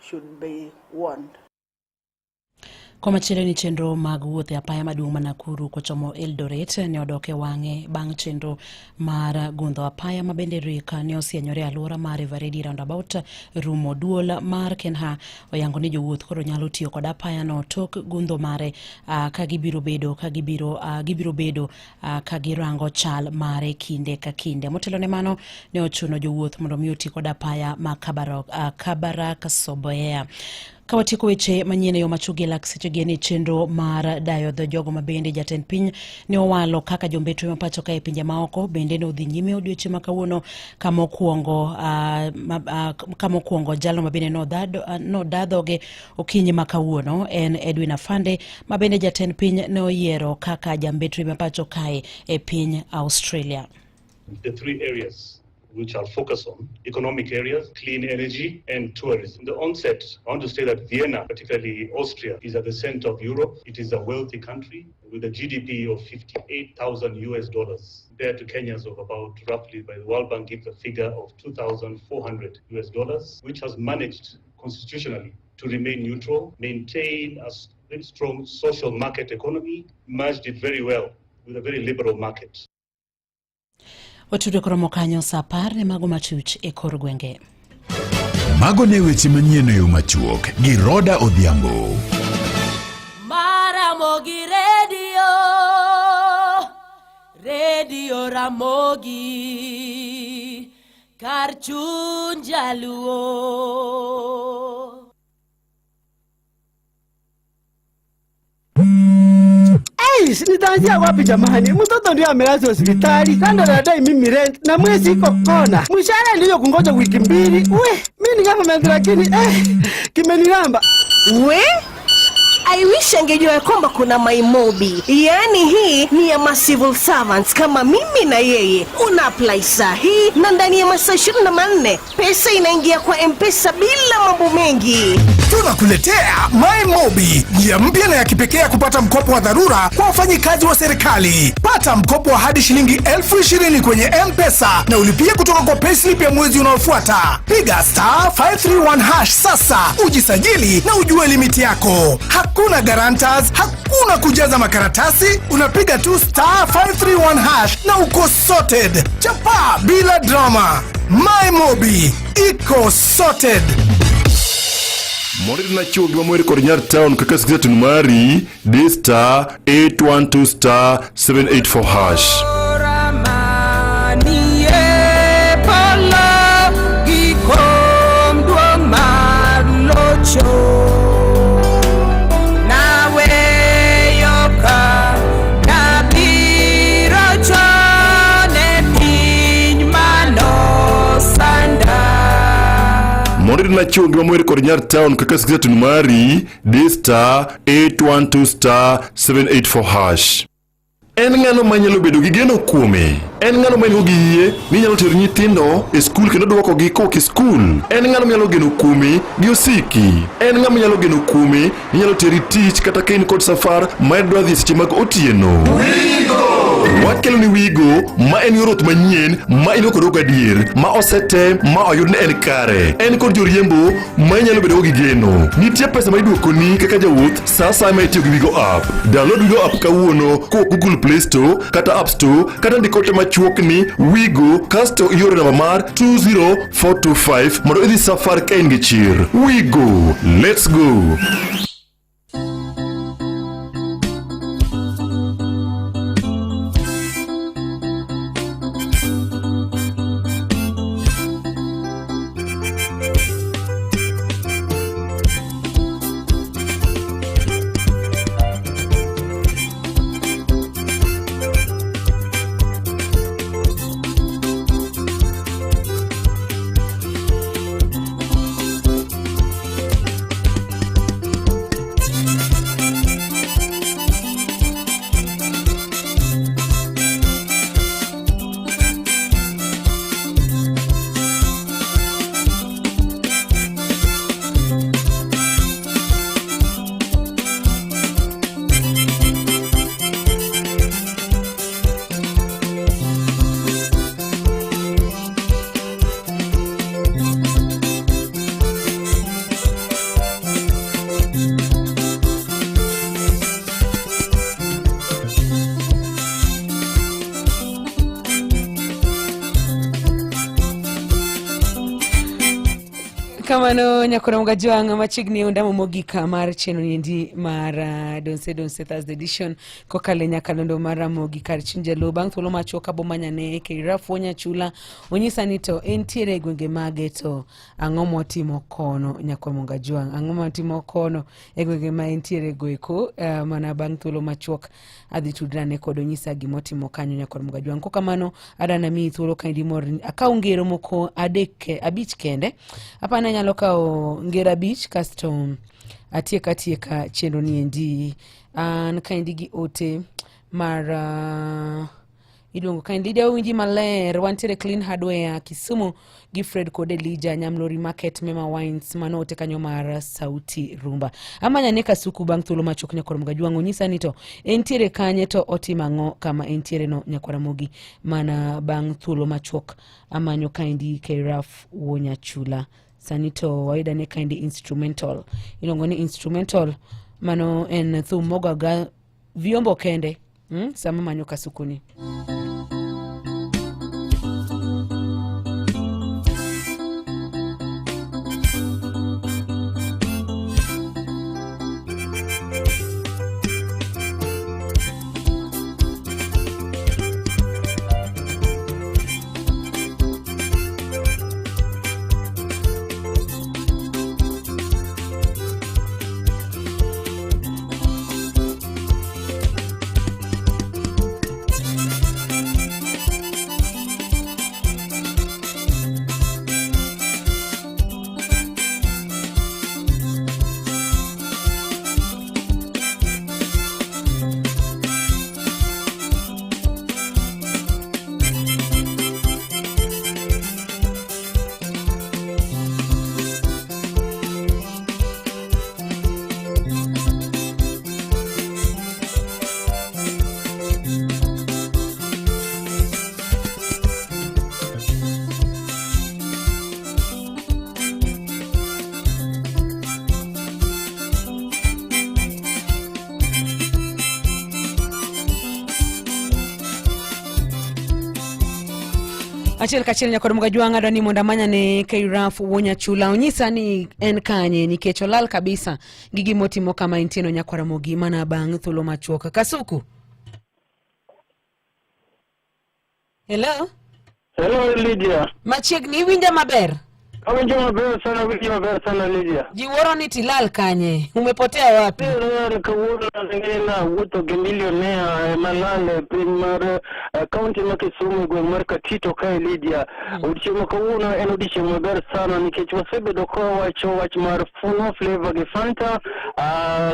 should be warned. Komachielo ni chenro mag wuoth e apaya maduong' ma Nakuru kochomo Eldoret ne odok e wang'e bang' chenro mar gundho apaya ma bende rik ne osienyore e alwora mar Eveready Roundabout rumo. Duol mar Kenha oyango ni jowuoth koro nyalo tiyo kod apayano tok gundho mare ka gibiro bedo ka gibiro gibiro bedo ka girango chal mare kinde ka kinde. Motelo ne mano ne ochuno jowuoth mondo mi oti kod apaya ma Kabarak Soboea. Ka watieko weche manyien e yo machuok gi lak seche gi ni chenro mar dayo dho jogo ma bende jatend piny ne owalo kaka jombetre ma pacho ka e pinje maoko bende ne odhi nyime odiochieng' ma kawuono kamokwongo jalo ma bende noda dhoge okinyi ma kawuono en Edwin Afande ma bende jatend piny ne oyiero kaka jambetre ma pacho kae e piny Australia. The three areas which I'll focus on, economic areas, clean energy, and tourism. In the onset, I want to say that Vienna, particularly Austria, is at the center of Europe. It is a wealthy country with a GDP of $58,000 US dollars, compared to Kenya's of about roughly, by the World Bank gives a figure of $2,400 US dollars, which has managed constitutionally to remain neutral, maintain a very strong social market economy, merged it very well with a very liberal market. Watudo koromo kanyo saa 10 ne mago matuch e kor gwenge. Mago ne weche manyien e yo machuok gi Roda Odhiambo. Maramogi Radio, Radio Ramogi, kar chuny Jaluo. Nitaanzia wapi jamani? Mtoto ndiye amelazwa hospitali, kando anadai mimi rent na mwezi iko kona. Mshahara ndio kungoja wiki mbili. We, mimi ni government lakini kimeniramba. We? I wish angejua ya kwamba kuna MyMobi. Yaani hii ni ya ma civil servants kama mimi na yeye. Una apply saa hii na ndani ya masaa 24 pesa inaingia kwa M-Pesa bila mambo mengi. Tunakuletea MyMobi, njia mpya na ya kipekee ya kupata mkopo wa dharura kwa wafanyikazi wa serikali. Pata mkopo wa hadi shilingi 20,000 kwenye M-Pesa na ulipie kutoka kwa payslip ya mwezi unaofuata. Piga star 531 hash sasa ujisajili na ujue limiti yako. Hakuna guarantors, hakuna kujaza makaratasi, unapiga tu star 531 hash na uko sorted. Chapa bila drama. MyMobi iko sorted. Mondo iritna chuo gima mweri kod nyar town kaka sikiza tune mari di star 812 star 784 hash. Manie polo gi kom duong' mar locho. Naweyo ka nabiro chon e piny manosanda. Mondo iritna chuo gima mweri kod nyar town kaka sikiza tune mari di star 812 star 784 hash. En ng'ano manyalo bedo gi geno kuome? En ng'ano ma in gi yie ni nyalo tero nyithindo e skul kendo duokogi kowuok e skul? En ng'ano manyalo geno kuomi gi osiki? En ng'ama nyalo geno kuomi ni nyalo teri tich kata ka in kod safar ma idwa dhi e seche mag otieno? Wakelo ni Wigo ma en yor wuoth manyien ma in go kod gadier ma osetem ma oyud ni en kare. En kod joriembo ma inyalo bedogo gi geno. Nitie pesa ma iduokoni kaka jawuoth sa asaya ma itiyo gi Wigo app. Download Wigo app kawuono kowuok Google Play Store kata App Store kata ndik ote machuok ni Wigo kasto ioro namba mar 20425 mondo idhi safar ka in gi chir. Wigo, let's go! Kamano nyakora Mugajwang' machiegni ondamo mogik mar chenro niendi mar Donse Donse Thursday edition kokalo e nyakalondo mar Ramogi kar chuny Jaluo. Bang' thuolo machuok abomanyane Keirafu Nyachula onyisa ni to entiere e gwenge mage to ang'o motimo kono nyakwar Mugajwang', ang'o motimo kono e gwenge ma entiere goeko. Mana bang' thuolo machuok adhi tudrane kod onyisa gimotimo kanyo nyakwar Mugajwang'. Kokamano adana miyi thuolo kaendi mor akaw ngero moko adek abich kende apani anyalo kawo ngero abich kasto atiek atieka chenro niendi. An kaendi gi ote mar iluongo kaendi Lydia owinji maler wantiere Clean Hardware Kisumu gi Fred kod Elijah Nyamlori Market Mema Wines mano ote kanyo mar Sauti Rumba. Amanya ne Kasuku bang' thuolo machuok nyakwar Mugajwang' onyisa ni to entiere kanye to otimo ang'o kama entiere no nyakwar Ramogi mana bang' thuolo machuok amanyo kaendi Keiraf Wuonyachula. Sani to wayuda ne kaendi instrumental iluongo ni instrumental mano en thum mogo aga vyombo kende sama manyo Kasukuni. Achiel kachiel nyakod Mugajwang' adwa ni mondo amanya ne Kairaf Wuonyachula onyisa ni en kanye nikech olal kabisa gi gimotimo kama entie no nyakwar Ramogi mana bang' thuolo machuok. Kasuku. Hello. Hello Lydia. Machiegni iwinja maber? Awinjo maber sana, awinjo maber sana Lydia. Ji wuoro ni tilal kanye? Umepotea wapi? Leo kawuono nang'e awuotho gi millionaire ema lal e piny mar kaunti ma Kisumu e gweng' mar Katito kae Lydia. Odiechieng' ma kawuono en odiechieng' maber sana nikech wasebedo ka wawacho wach mar Funo Flavor gi Fanta.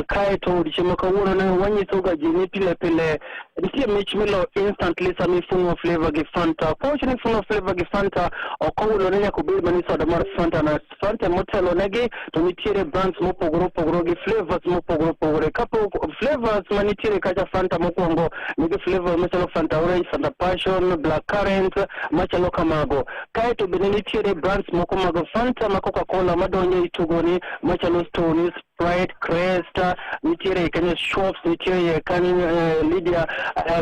Kaeto odiechieng' ma kawuono ne wanyisoga ji ni pile pile Nitie mich milo instantly sama ifungo flavor gi Fanta. Kawacho ni ifungo flavor gi Fanta, ok owulo ni nyaka obed mana soda mar Fanta na Fanta motelo negi to nitiere brands mopogore opogore gi flavors mopogore opogore. Kapok flavors manitiere kacha Fanta mokwongo nigi flavor machalo Fanta Orange, Fanta Passion, Black Currant machalo kamago. Kaeto bende nitiere brands moko mag Fanta ma Coca-Cola madonjo e tugoni machalo Stony, Sprite, Crest, nitiere kanyo Schweppes, nitiere kanyo Lydia,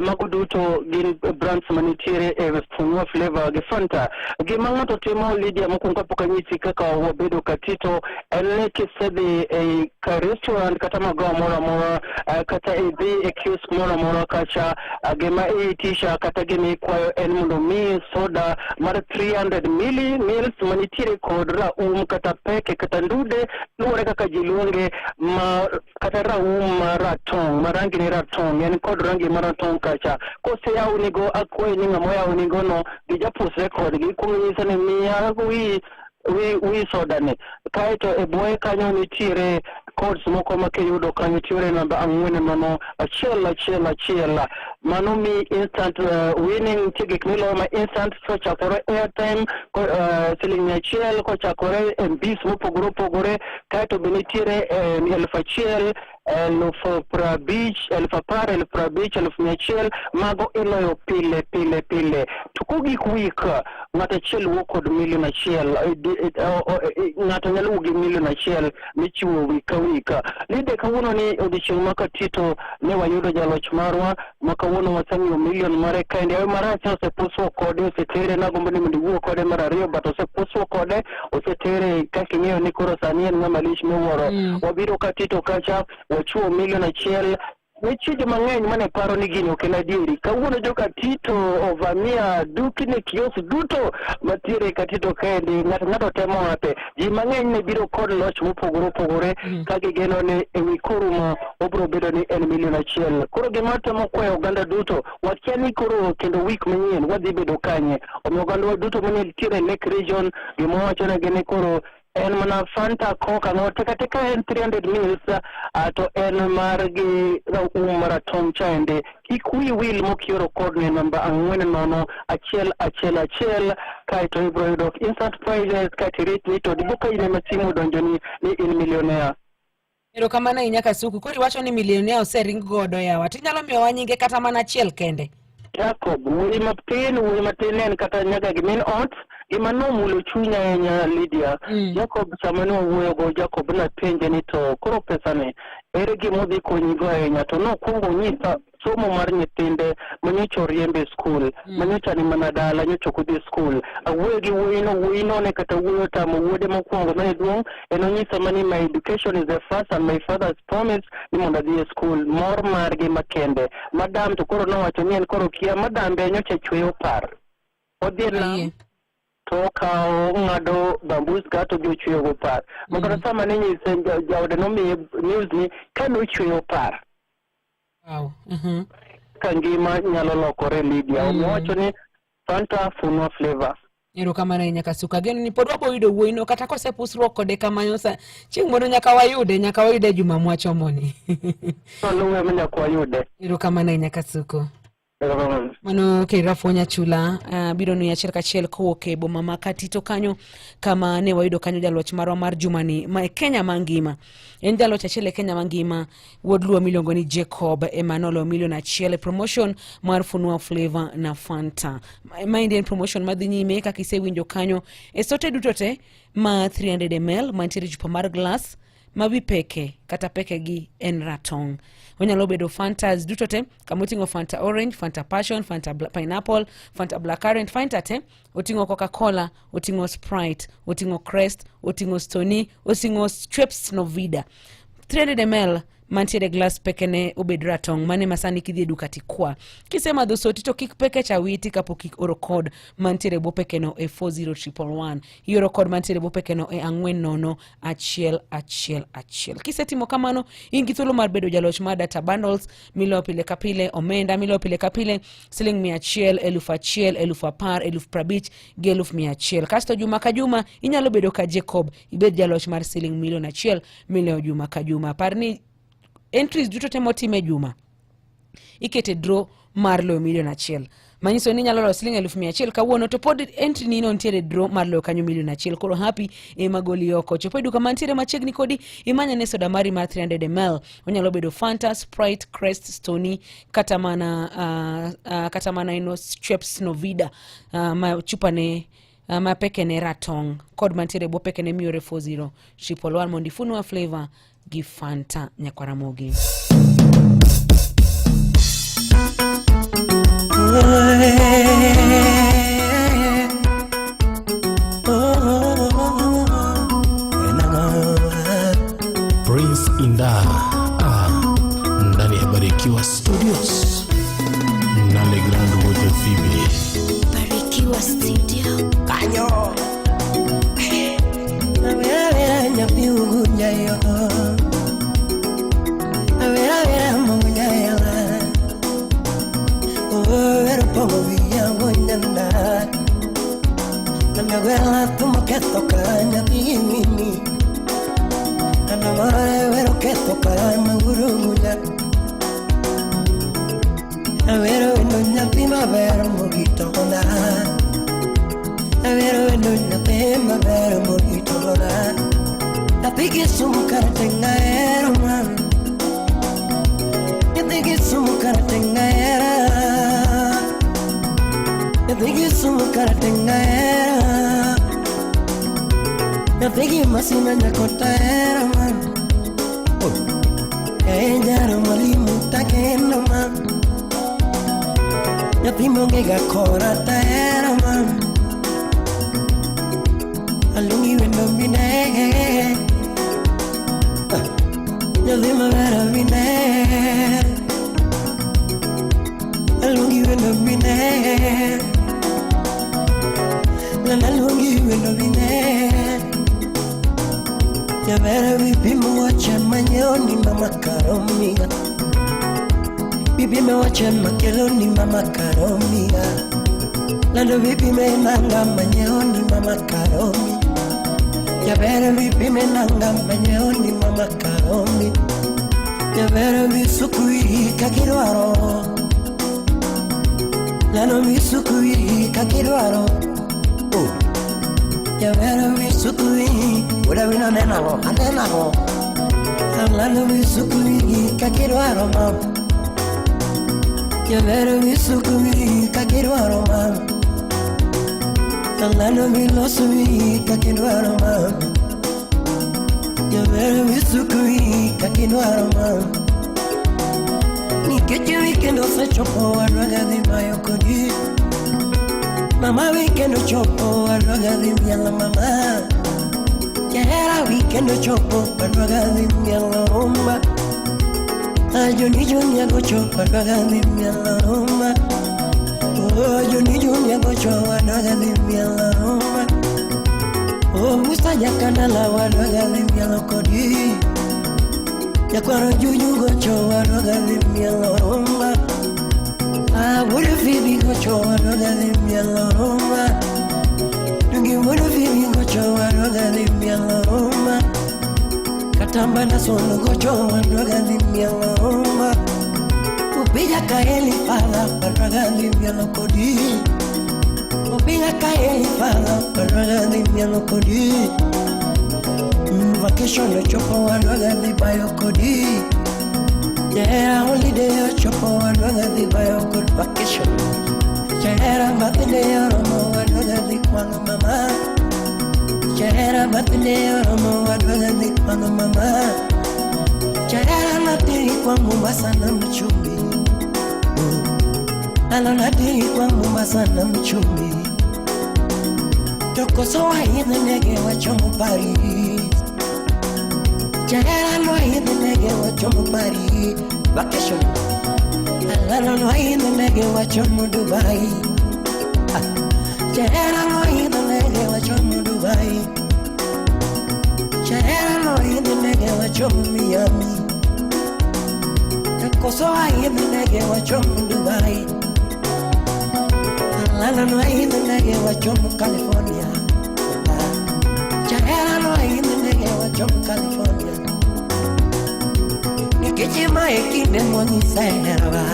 mago duto gin brands manitiere e Funua Flavor gi Fanta. Gima ng'ato timo Lydia mokwongo kapok anyisi kaka wabedo katito en ni kisedhi e ka restaurant kata magawa moro amora kata idhi e kiosk moro amora kacha gima iitisha kata gima ikwayo en mondo omiyi soda mar 300 mili mils manitiere kod raum kata peke kata ndude luwore kaka ji luonge ma kata raum ma ratong' ma rangi ne ratong' en kod rangi ma ratong' kacha koseyawnigo akwayi ni ng'ama oyawnigo no gi japusre kodgi kuong nyise ni miya wi wi wi soda ni kaeto e bwoye kanyo nitiere codes moko ma kiyudo kanyo tiore namba ang'wen nono achiel achiel achiel mano mi instant winning nitie gik miloyo ma instant kochakore airtime ko, siling 100 kochakore MBs mopogore opogore kaeto be nitiere 1000 50,000 10,000 50,000 100,000 mago iloyo pile pile pile to kogik week ng'ato achiel wuok kod milion achiel ng'ato nyalo wuok gi milion achiel michiwo week ka week Lide kawuono ni odiochieng' ma Katito ne wayudo jaloch marwa ma kawuono waseng'iyo milion mare kaendi ayo marach osepuswo kode osetere nagombo ni mondo iwuo kode mar ariyo but osepuswo kode osetere kaka ing'eyo ni koro sani en ng'ama lich miwuoro wabiro Katito kacha wachiwo milion achiel nitie joma ng'eny mane paro ni gini ok en adieri kawuono jo Katito ovamia dukni kiosk duto matiere Katito kaendi ng'ato ng'ato temo hape ji mang'eny ne biro kod loch mopogore opogore ka gigeno ni e wi korumo obiro bedo ni en milion achiel koro gima temo kwayo oganda duto wakia ni koro kendo week manyien wadhi bedo kanye omiyo ogandawa duto mane nitiere Lake Region gima wawachonegi ni koro en mana Fanta Coke ang'o teka teka en 300 mils to en mar gi raum maratong' chaende kik wi wil mokioro kodne namba ang'wen nono achiel achiel achiel kaeto ibiro yudo instant prizes kaeto iritni to dipo ka in ema simu odonjoni ni in millionaire. Erokamano ahinya Kasuku. Koro iwacho ni millionaire osering godo yawa. Tinyalo miyowa nyinge kata mana achiel kende. Jacob, wuoyi matin, wuoyi matin ne en kata nyaka gi min ot, gima nomulo chunya ahinya Lydia. Jacob sama ne wawuoyogo, Jacob napenje ni to koro pesani ere gima odhi konyigo ahinya, to nokwongo onyisa somo mar nyithinde ma nyocha oriembe e skul, ma nyocha ni mana dala, nyocha ok odhi e skul. Awuoyo gi wuoyino, wuoyino ne kata wuoyo otamo wuode mokwongo mane duong', en onyisa ma ni my education is the first and my father's promise ni mondo adhi e skul. Mor margi makende. Madam to koro nowacho ni en koro kia, madam be nyocha chweyo par. Odhi e nam to okawo ong'ado bamboos ka to odhi ochweyogo par. Ma kata sama ne nyise jaode nomiye news ni kane ochweyo par. Wow. Ka ngima nyalo lokore Lydia. Omiyo wacho ni Fanta Funua Flavor. Erokamano ahinya Kasuku. Ageno ni pod wabo yudo wuoyino kata kosepusruok kode kamano sa chieng' moro nyaka wayude, nyaka wayude juma mwachomoni. Waluwe ma nyaka wayude. Erokamano ahinya Kasuku. Erokamano. Mano Keiraf Wanyachula biro ni achiel kachiel kowuok e boma ma Katito kanyo kama ne wayudo kanyo jaloch marwa mar jumani ma e Kenya mangima. En jaloch achiel e Kenya mangima wuod Luo miluongo ni Jacob Emmanuel milion achiel e promotion mar Funua Flavor na Fanta. Maendi en promotion madhi nyime kaka isewinjo kanyo e sote duto te ma 300 ml mantiere chupa mar glass ma wi peke kata pekegi en ratong'. Onyalo bedo Fantas duto te, kama oting'o Fanta Orange, Fanta Passion, Fanta Pineapple, Fanta Blackcurrant, Fanta te, oting'o Coca-Cola, oting'o Sprite, oting'o Crest, oting'o Stoney, oting'o Schweppes Novida. 300 ml mantiere glass pekene obed ratong' mane masani kidhi e duka tikwa kisemadho soti to kik peke cha witi kapok ioro kod mantiere bwo pekeno e 40111 ioro kod mantiere bwo pekeno e 4 0 1 1 1 kisetimo kamano in gi thuolo mar bedo jaloch mar data bundles miloyo pile ka pile omenda miloyo pile ka pile siling 100 1000 10,000 50,000 gi 100,000 kasto juma ka juma inyalo bedo ka Jacob ibed jaloch mar siling milion 1 miloyo juma ka juma. Par ni entries duto te motim e juma ikete draw mar loyo milion 1 manyiso ni inyalo loyo siling 100,000 kawuono to pod entry ni no nitiere draw mar loyo kanyo milion 1. Koro happy ema goli oko. Chopo e duka mantiere machiegni kodi imanyane soda mari mar 300 ml. Onyalo bedo Fanta, Sprite, Crest, Stoney kata mana ino Schweppes Novida ma chupa ne ma pekene ratong' kod mantiere bwo pekene miore 40 111 mondo ifunwa flavor gi Fanta nyakwaramogi. Prince Inda ndani ya Barikiwa Studios na Le Grand Wote Phoebe. Barikiwa Studio. Kanyo. Awera nyapi ugunya yo. Awera awera mungunya yo. Awera pongo via ngonyanda. Nandagwela tumaketho kanya mimi. Nandagwela wero ketho kanya gurugunya. Awera wendo nyapi maber mogitona. Awera wendo nyapi maber mogitona. Nyathi Kisumu karatenga ero man. Nyathi Kisumu karatenga era. Nyathi Kisumu karatenga era. Nyathi Masina nyakota era man. Ejaro mwalimu takendo man. Nyathi monge ga kora taera man. Alungi wendo mine. Nyathi mabera mine. Alungi wendo mine. Nana alungi wendo mine. Nyabera vipimo wache manyoni mama karomiga. Vipime wache makeloni mama karomiga. Lando vipime nanga manyoni mama karomi. Nyabera vipime nanga manyoni mama karomi. Nyabera visukui kakirwaro. Lando visukui kakirwaro. Oh. Nyabera visukui ura vino nenago anenago. Lando visukui kakirwaro mam. Nyabera visukui kakirwaro mam. Lando vilosui kakirwaro mam. Nyabera visukui kakirwaro mam. Nikech weekend osechopo wadwaga dhi bayo kodi. Mama weekend ochopo wadwaga dhi mielo mama. Jahera weekend ochopo wadwaga dhi mielo rumba. Joni Junior gocho wadwaga dhi mielo rumba. Oh Joni Junior gocho wadwaga dhi mielo rumba. Oh Musa Jakandala wadwaga dhi mielo kodi. Nyakwaro Juju gocho wadwaga dhi mielo rumba. Wuod Phoebe gocho wadwaga dhi mielo rumba. Dungi wuod Phoebe gocho wadwaga dhi mielo rumba. Katamba na sono gocho wadwaga dhi mielo rumba. Upija kaeli fala wadwaga dhi mielo kodi. Upija kaeli fala wadwaga dhi mielo kodi. Vacation ochopo wadwaga dhi bayo kodi. Jahera holiday ochopo wadwaga dhi bayo kod vacation. Jahera birthday oromo wadwaga dhi kwang'o mama. Jahera birthday oromo wadwaga dhi kwano mama. Jahera nateri kwa Mombasa na mchumbi. Alo nateri kwa Mombasa na mchumbi. Tokoso waidho ndege wachomo Paris. Jahera nwaidho ndege wachomo Paris. Vacation. Alalo nwaidho ndege wachomo Dubai. Jahera nwaidho ndege wachomo Dubai. Jahera nwaidho ndege wachomo Miami. Tokoso waidho ndege wachomo Dubai. Alalo nwaidho ndege wachomo California. Jahera nwaidho ndege wachomo California. Nikech mae kinde mwanyisa herawa.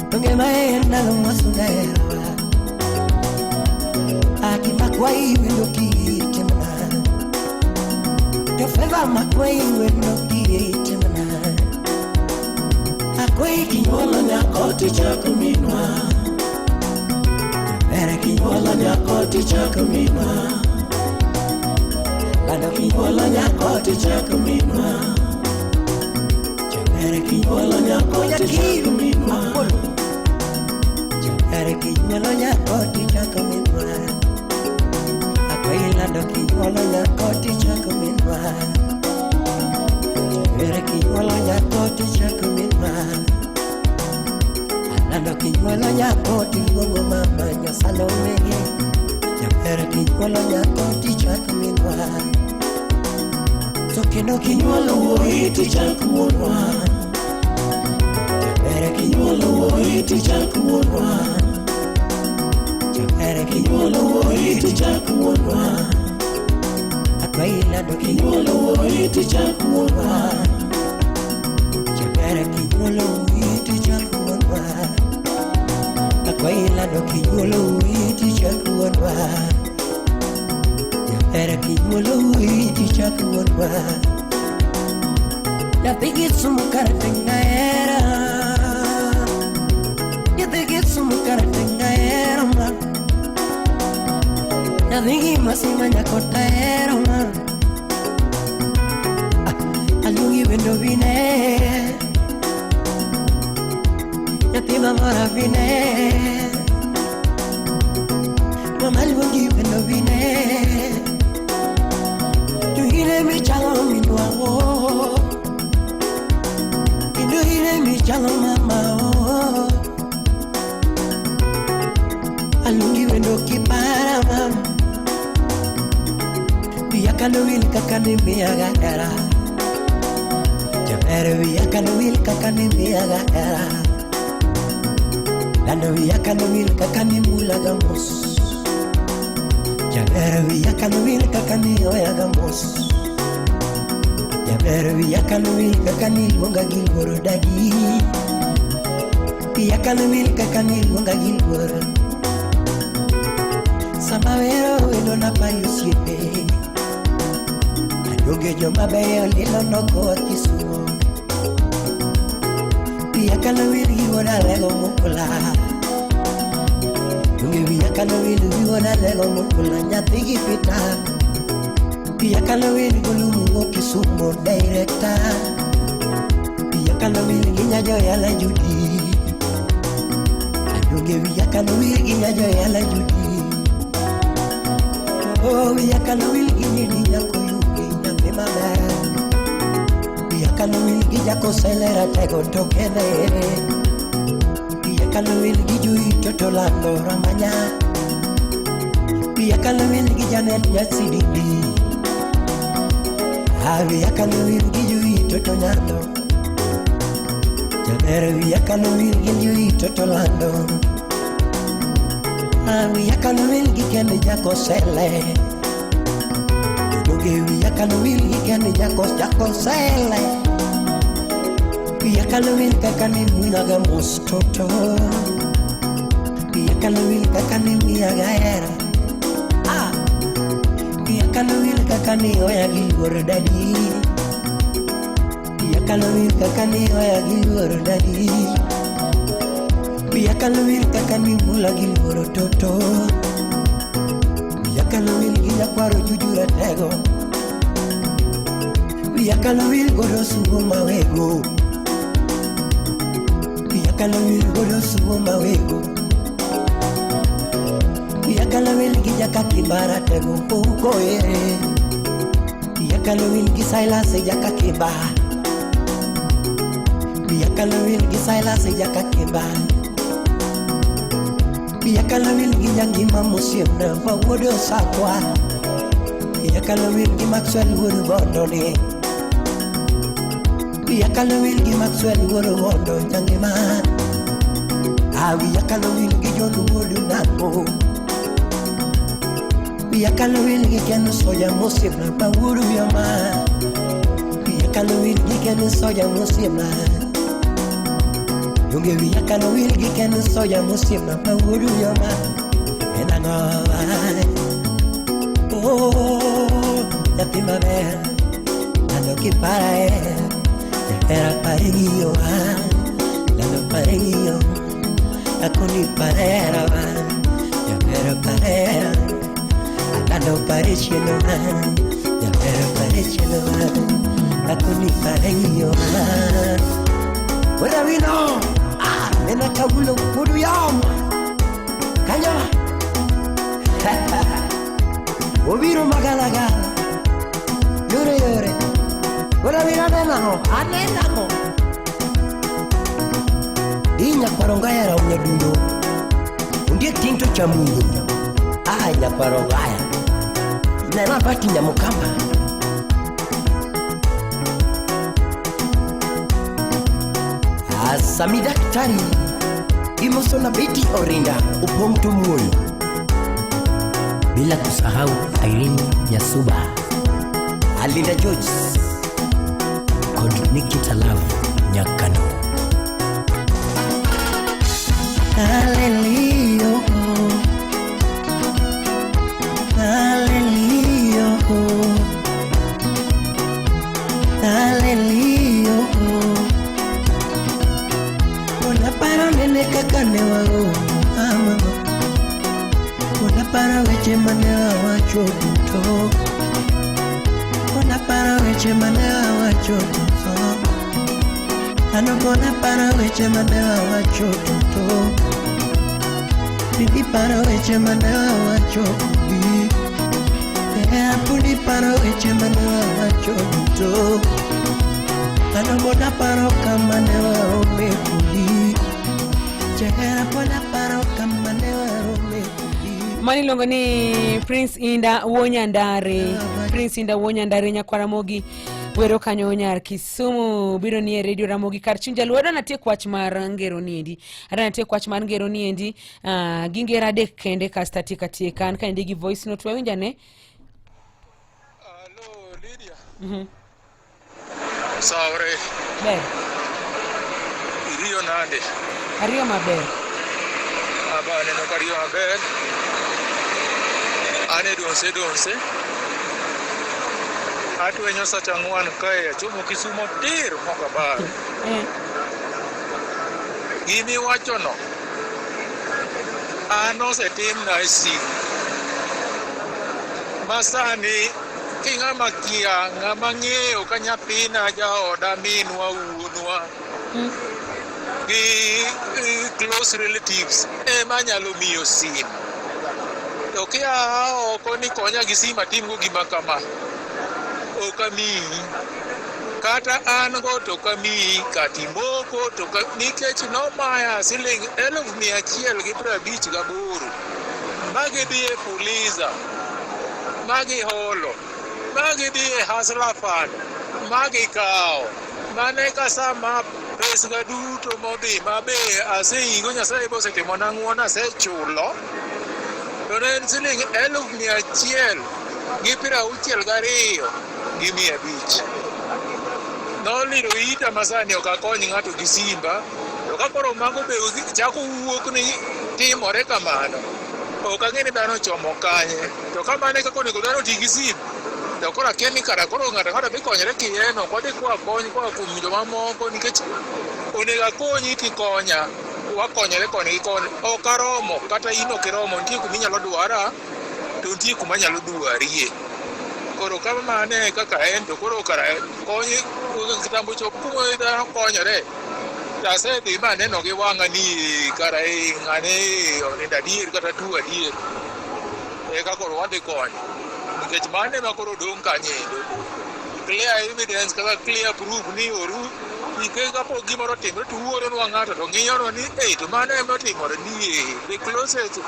Donge mae en ndalo mwasunga herawa. Aki makwayi wendo kitimna. To favor makwayi wendo kitimna. Akwayi kinyuolo nyako tichako minwa. Bere kinyuolo nyako tichako minwa. Lando kinyuolo nyako tichako minwa. Bere kinyuolo nyako tichako minwa. Bere kinyuolo nyako tichako minwa. Akwayi lando kinyuolo nyako tichako minwa. Bere kinyuolo nyako tichako minwa. Lando kinyuolo nyako tiluongo mama Nyasalome. Bere kinyuolo nyako tichako minwa. To kendo kinyuolo wuoyi tichako wuonwa. Bere kinyuolo wuoyi tichako wuonwa. Bere kinyuolo wuoyi tichako wuonwa. Akwayi lando kinyuolo wuoyi tichako wuonwa. Bere kinyuolo wuoyi tichako wuonwa. Akwayi lando kinyuolo wuoyi tichako wuonwa. Bere kinyuolo wuoyi tichako wuonwa. Nyathi Kisumu kar tinga hera. Nyathi Kisumu kar tinga hera ma. Nyathi Gimasima nyako tahero ma. Aluongi wendo bine. Nyathi mamora bine. Mama aluongi wendo bine. To ine michalo minwa o. Kendo ine michalo mama o. Aluongi wendo kipara mama. Wiya kanowil kaka nimiyaga hera. Jaber wiya kanowil kaka nimiyaga hera. Lando wiya kanowil kaka nimulaga mos. Jaber wiya kanowil kaka nioyaga mos. Jaber wiya kanowil kaka niluonga gi luoro dadi. Wiya kanowil kaka niluonga gi luoro. Sama wero wendo napari osiepe. Aduoge joma beyo lilo nokoa Kisumo. Wiya kanowil gi wuon Alego Mukula. Donge wiya kanowil gi wuon Alego Mukula nyathi gi Peter. Wiya kanowil golumu wuok Kisumo director. Wiya kanowil gi nyajoyala Judy. Aduoge wiya kanowil gi nyajoyala Judy. Oh, wiya kanowil gi nyiri nyako yugi nyathi maber. Wiya kanowil gi jakoselera tego tokene. Wiya kanowil gi Jui Toto lando ramanya. Wiya kanowil gi Janet Nyasididi. Ah, wiya kanowil gi Jui Toto nyando. Jaber wiya kanowil gi Jui Toto lando. Ah, wiya kanowil gi Ken Jakosele. Donge wiya kanowil gi Ken Jakosele. Wiya kanowil kaka nimuyaga mos toto. Wiya kanowil kaka nimiyaga hera. Ah, wiya kanowil kaka nioya gi luoro dadi. Wiya kanowil kaka nioya gi luoro dadi. Wiya kanowil kaka nimula gi luoro toto. Wiya Wiya kano wil gi nyakwaro Juju Ratego. Wiya kano wil godo sugo mawego. Wiya kano wil godo sugo mawego. Wiya kano wil gi jaka Kiba Ratego ouko ere. Wiya kano wil gi Silas jaka Kiba. Wiya kano wil gi Silas jaka Kiba. Wiya kano wil gi nyangima mosiepna ma wuod Osakwa. Wiya kano wil gi Maxwell wuod Bondo ni. Wiya kano wil gi Maxwell wuod Bondo nyangima. Ah, wiya kano wil gi John wuod Nango. Wiya kano wil gi Ken Soja mosiepna ma wuod Uyoma. Wiya kano wil gi Ken Soja mosiepna. Donge wiya kano wil gi Ken Soja mosiepna ma wuod Uyoma. En ang'o? Oh, nyathi maber, lando kipara e, jahera pare ng'iyo ah, lando pare ng'iyo, akoni parera ba, jahera parera, alando pare chielo ah, jahera pare chielo ah, akoni pare ng'iyo ah. Wera wino, ah, nena kawulo wuod Uyoma, kanyo. Obiro magalagala, yore yore. Wera wino anenang'o, anenang'o. Di nyakwaro Ngaya raw nyadundo, ondiek ting' to chamudho. Ah, nyakwaro Ngaya, nena bati nyamukamba. Asami daktari, imoso na Betty Orinda, Opong to muoyo. Bila kusahau Irene Nyasuba, Alinda George, kod Nikita Love Nyakano. Hallelujah, hallelujah, hallelujah. Ona paro nene kaka ne waromo, ah mama. Ona paro weche mane wawacho duto. Ona paro weche mane wawacho duto. Ano ona paro weche mane wawacho duto. Pidi paro weche mane wawacho kodi. Eh, pudi paro weche mane wawacho duto. Ano ona paro kama ne warome kodi. Jahera pona paro kama ne warome kodi. Mani iluongo ni Prince Indah wuo Nyandare. Prince Indah wuo Nyandare nyakwar Ramogi wero kanyo nyar Kisumu biro ni e Radio Ramogi kar chuny jaluo. Adwa natiek wach mar ngero niendi. Adwa natiek wach mar ngero niendi. Gi ngero adek kende kasto atiek atieka. An kaendi gi voice note wawinj ane. Hello, Lydia. Sawre. Ber. Iriyo nade? Ariyo maber. Aba aneno ka riyo maber. An e donse donse. Atwenyo sacha ang'wen kae achomo Kisumo tir mok abar. Gimiwachono an osetimna e simu. Ma sani ki ng'ama kia, ng'ama ng'eyo ka nyathina, jaoda, minwa, wuonwa gi close relatives ema nyalo miyo sim. To kia oko ni konya gi sim atimgo gima kama, ok amiyi. Kata an go to ok amiyi, kata imoko to nikech nomaya siling 158,000 ma gidhi e Fuliza, ma giholo, ma gidhi e Hustler Fund, ma gikawo. Mano eka sama pesga duto modhi mabe aseigo Nyasaye be osetimona ng'uono asechulo. To ne en siling 162,500. Noliro ita ma sani ok akony ng'ato gi simba. To ka koro mago be chako wuok ni timore kamano, ok ang'e ni dhano ochomo kanye. To ka mano e kaka onego dhano oti gi sim, to koro akia ni kara koro ng'ato ang'ata dhi konyore kiyeno, ok wadhi kwa kony koa kuom jomamoko nikech onego akonyi tikonya. Wakonyore koni gi koni. Ok aromo, kata in ok iromo, nitie kuma inyalo dwara to nitie kuma nyalo dwarie. Koro ka mano e kaka en to koro kara kony kitambo chop kuma dhano konyore. To asedhi ma aneno gi wang'a ni kara e ng'ane onindo adier kata tuo adier. Eka koro wadhi konyo. Nikech mano ema koro dong' kanyo endo. Clear evidence kata clear proof ni oru nikech kapok gimoro otimore to uoronwa ng'ato to ng'iyonwa ni eh to mano ema otimore ni eh the closest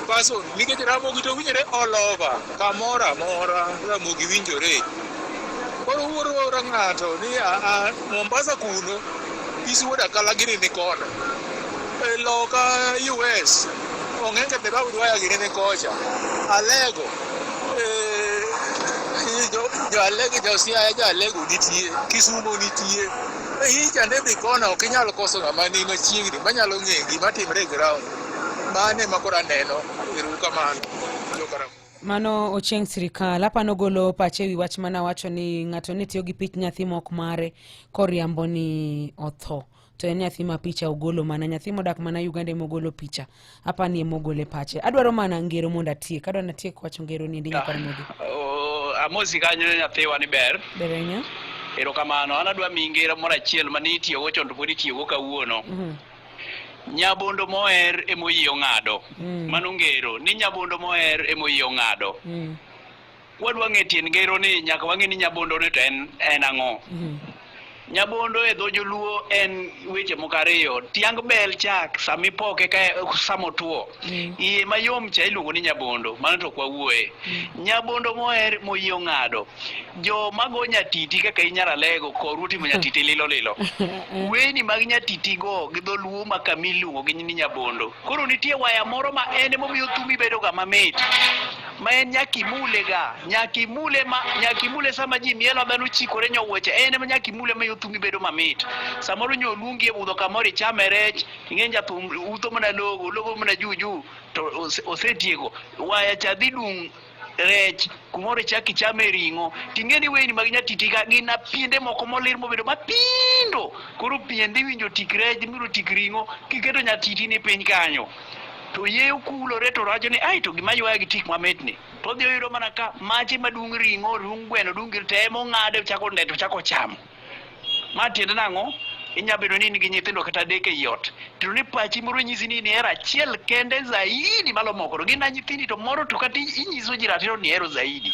person nikech Ramogi to winjore all over kamoro amora Ramogi winjore. Koro uoro aora ng'ato ni a a Mombasa kuno Isi wuod Akala gini ni kono. E loka US ong'enge the barbed wire gini ni kocha. Alego eh, jo, jo Alego jo Siaya jo Alego nitie, Kisumo nitie. Each and every corner ok inyal koso ng'ama ni machiegni manyalo ng'eyo gima timre e ground. Mano ema koro aneno. Ero uru kamano. Joka Mano Ochieng' sirikal apano golo pache ewi wach mana wacho ni ng'ato ne tiyo gi pich nyathi mok mare koriambo ni otho to en nyathi ma picha ogolo mana nyathi modak mana Uganda ema ogolo picha apani ema ogole pache adwaro mana ngero mondo atiek adwaro natiek wacho ngero ni endi nyakwar Mogi Oh, amosi kanyo nyathiwa ni ber. Ber ahinya. Erokamano. An adwa miyi ngero moro achiel mane itiyogo chon to pod itiyogo kawuono. Nyabondo moher emoyie ong'ado. Mano ngero ni nyabondo moher emoyie ong'ado. Kwadwa ng'e tiend ngero ni nyaka wang'e ni nyabondo ni to en en ang'o. Nyabondo e dho joluo en weche moko ariyo. Tiang bel chak sama ipoke ka sama otuo. Iye mayom cha iluongo ni nyabondo. Mano to ok wawuoye. Nyabondo moher moyie ong'ado. Jo ma go nyatiti kaka in nyaralego koru otimo nyatiti lilo lilo. Weni mag nyatiti go gi dholuo ma kama iluongo gi ni nyabondo. Koro nitie waya moro ma en emomiyo thumi bedo ga mamit. Ma en nyaka imule ga, nyaka imule ma nyaka imule sama ji mielo dhano chikore nyowuoche, en ema nyaka imule miyo thumi bedo mamit. Samoro nyo oluongi e budho kamoro ichame rech, ing'e jathum utho mana logo, logo mana juu juu to osetieko. Waya cha dhi dung' rech kumoro ichak ichame ring'o ting'e ni weyni mag nyatiti ka gin piende moko molir mobedo matindo koro piende iwinjo tik rech iwinjo tik ring'o kiketo nyatiti ni piny kanyo to yeyo kulore to racho ni ai to gima ywaya gi tik mamit ni to odhi oyudo mana ka mache madung' ring'o dung' gweno dung' gir te ema ong'ade ochako ndeto ochako chamo. Ma tiende nang'o? Inya bedo ni in gi nyithindo kata adek ei ot, to ni pachi moro nyisi ni ihero achiel kende zaidi malo moko to gin na nyithindi to moro to kata inyiso ji ratiro ni ihero zaidi.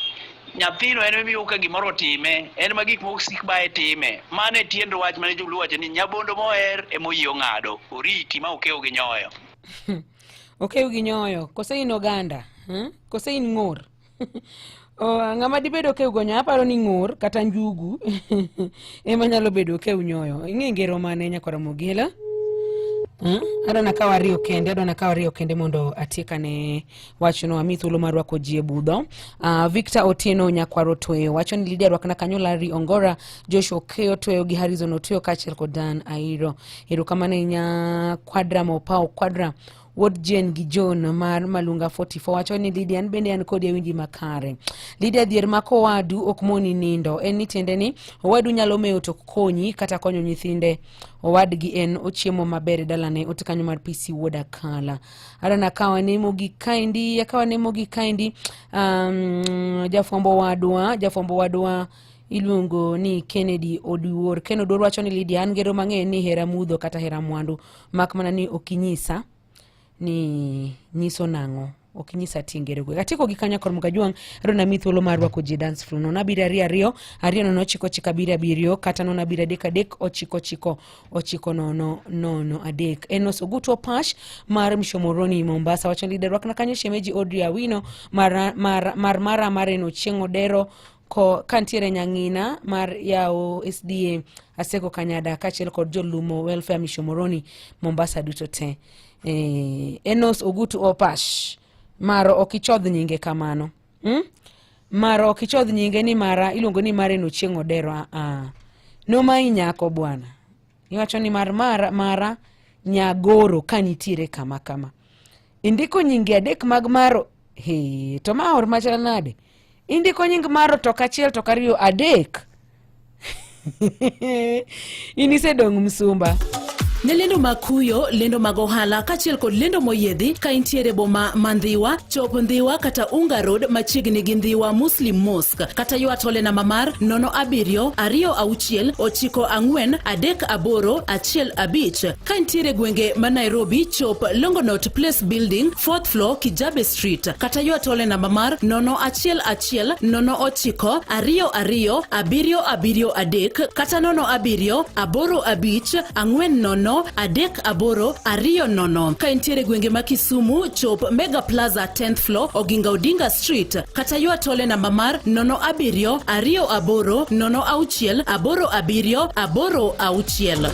Nyathino en emiyo ka gimoro otime, en ma gik moko sik baye time. Mano e tiend wach mane joluo wacho ni nyabondo moher ema oyie ong'ado, oriti ma okew gi nyoyo. Okew gi nyoyo, kose in oganda? Hmm? Kose in ng'or? Oh, ng'ama dibed okew go nyoyo aparo ni ng'or kata njugu ema nyalo bedo okew nyoyo. Ing'e ngero mane nyakwara Mogila? Adwa nakaw ariyo kende, adwa nakaw ariyo kende mondo atiekane wachno, ami thuolo mar rwako ji e budho. Victor Otieno nyakwaro Tweyo wacho ni Lydia rwakna kanyo Larry Ongora, Joshua Okeyo Tweyo gi Harrison Otiyo kaachiel kod Dan Airo. Erokamano ahinya Kwadra Mopao Kwadra Wuod Jane gi John mar Malunga 44 wacho ni Lydia an bende an kodi awinji makare. Lydia dhier mako owadu ok moni nindo. En ni tiende ni owadu nyalo mewo to ok konyi kata konyo nyithinde. Owadgi en ochiemo maber e dalane ote kanyo mar PC wuod Akala. Adwa nakawa ne mogik kaendi, akawa ne mogik kaendi. Jafwambo wadwa, jafwambo wadwa iluongo ni Kennedy Oduor. Ken Oduor wacho ni Lydia an ngero mang'eny ni hera mudho kata hera mwandu mak mana ni ok inyisa ni nyiso nang'o ok inyisa tie ngero go. Atieko gi kanyo kor Mkajwang' adwa nami thuolo mar rwako ji dance floor 0 7 2 2 2 0 9 9 7 7 kata 0 7 3 3 9 9 9 0 3. Enos Ogutu Opash mar Mshomoroni Mombasa wacho ni Lydia rwakna kanyo shemeji Audrey Awino mar mar mar mara Maren Ochieng' Odero ko kantiere Nyang'ina mar yawo SDA Aseko Kanyada kaachiel kod jolumo Welfare Mishomoroni Mombasa duto te. Enos Ogutu Opash maro ok ichodh nyinge kamano. Maro ok ichodh nyinge ni mara iluongo ni Maren Ochieng' Odero. Nomayi nyako bwana. Iwacho ni mar mara, mara Nyagoro ka nitiere kama kama. Indiko nyinge adek mag maro. He, to ma or machal nade? Indiko nying maro to kachiel to kariyo adek. In isedong' msumba. Ne lendo mag kuyo, lendo mag ohala kaachiel kod lendo moyiedhi ka intiere boma ma Ndhiwa, chop Ndhiwa kata Unga Road machiegni gi Ndhiwa Muslim Mosque kata ywa tole namba mar 07 26 94 38 15. Ka intiere gwenge ma Nairobi, chop Longonot Place Building, 4th floor, Kijabe Street kata ywa tole namba mar 011 09 22 773 kata 07 85 40 38 20. Ka intiere gwenge ma Kisumu, chop Mega Plaza 10th floor, Oginga Odinga Street kata ywa tole namba mar 07 28 06 87 86.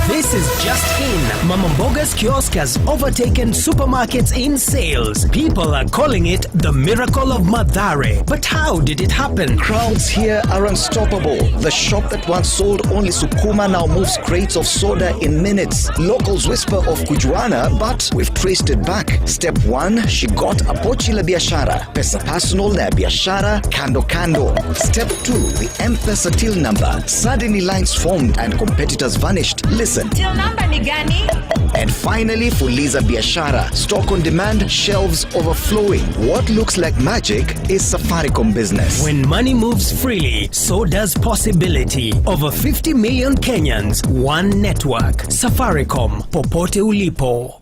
This is just in. Mama Mboga's kiosk has overtaken supermarkets in sales. People are calling it the miracle of Mathare. But how did it happen? Crowds here are unstoppable. The shop that once sold only sukuma now moves crates of soda in minutes. Locals whisper of kujuana, but we've traced it back. Step one, she got a pochi la biashara. Pesa personal na biashara kando kando. Step two, the M-Pesa till number. Suddenly lines formed and competitors vanished. Listen. Till number ni gani? And finally, Fuliza Biashara. Stock on demand, shelves overflowing. What looks like magic is Safaricom business. When money moves freely, so does possibility. Over 50 million Kenyans, one network. Safaricom, popote ulipo.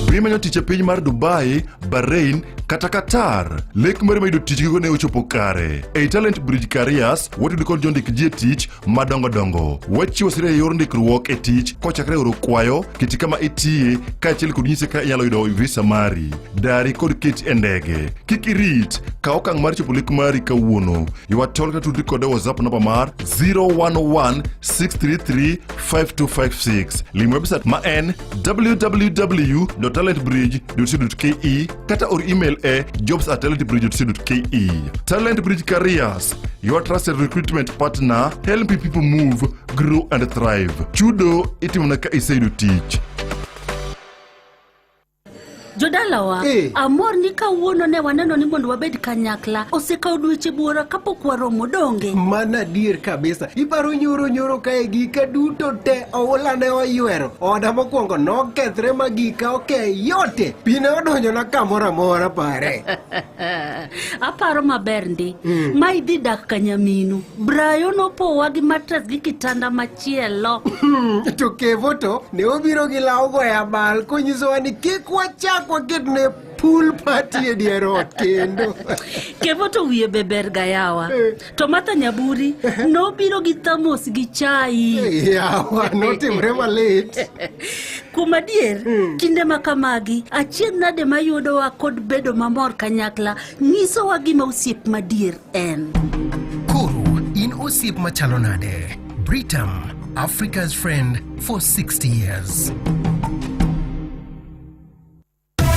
Be imanyo tich e piny mar Dubai, Bahrain kata Qatar? Lek mari mar yudo tich gikone ochopo kare. Ei Talent Bridge Careers, watudo kod jondik ji e tich madongo dongo. Wachiwo sira e yor ndikruok e tich kochakre oro kwayo, kiti kama itiye, kaachiel kod nyise kaka inyalo yudo visa mari, dari kod keti e ndege. Kik irit, kaw okang' mar chopo lek mari kawuono. Ywa tol kata tudri kode e WhatsApp namba mar 011 633 5256. Lim website ma en www.talentbridge.co.ke kata or email e jobs@talentbridge.co.ke. Talent Bridge Careers, your trusted recruitment partner, helping people move, grow and thrive. Chudo itimona ka iseyudo tich. Jodalawa, amor ni kawuono ne waneno ni mondo wabed kanyakla. Osekawo dweche buora kapok waromo donge. Mano adier kabisa. Iparo nyoro nyoro kae gika duto te oula ne oywero. Oda mokwongo nokethre ma gika oke yote. Pi ne odonjona kamoro amora pare. Aparo maber ndi. Ma idhi dak ka nyaminu. Brayo nopowa gi matres gi kitanda machielo. To Kevo to ne obiro gi law goyo abal konyisowa ni kik wachak waket ne pool party e dier ot kendo. Kevo to wiye be ber ga yawa. To Martha Nyaburi nobiro gi thamos gi chai. Yawa, notimre malit. Kuom adier, kinde ma kamagi, achiedh nade mayudowa kod bedo mamor kanyakla nyisowa gima osiep madier en. Koro in osiep machalo nade? Britam, Africa's friend for 60 years.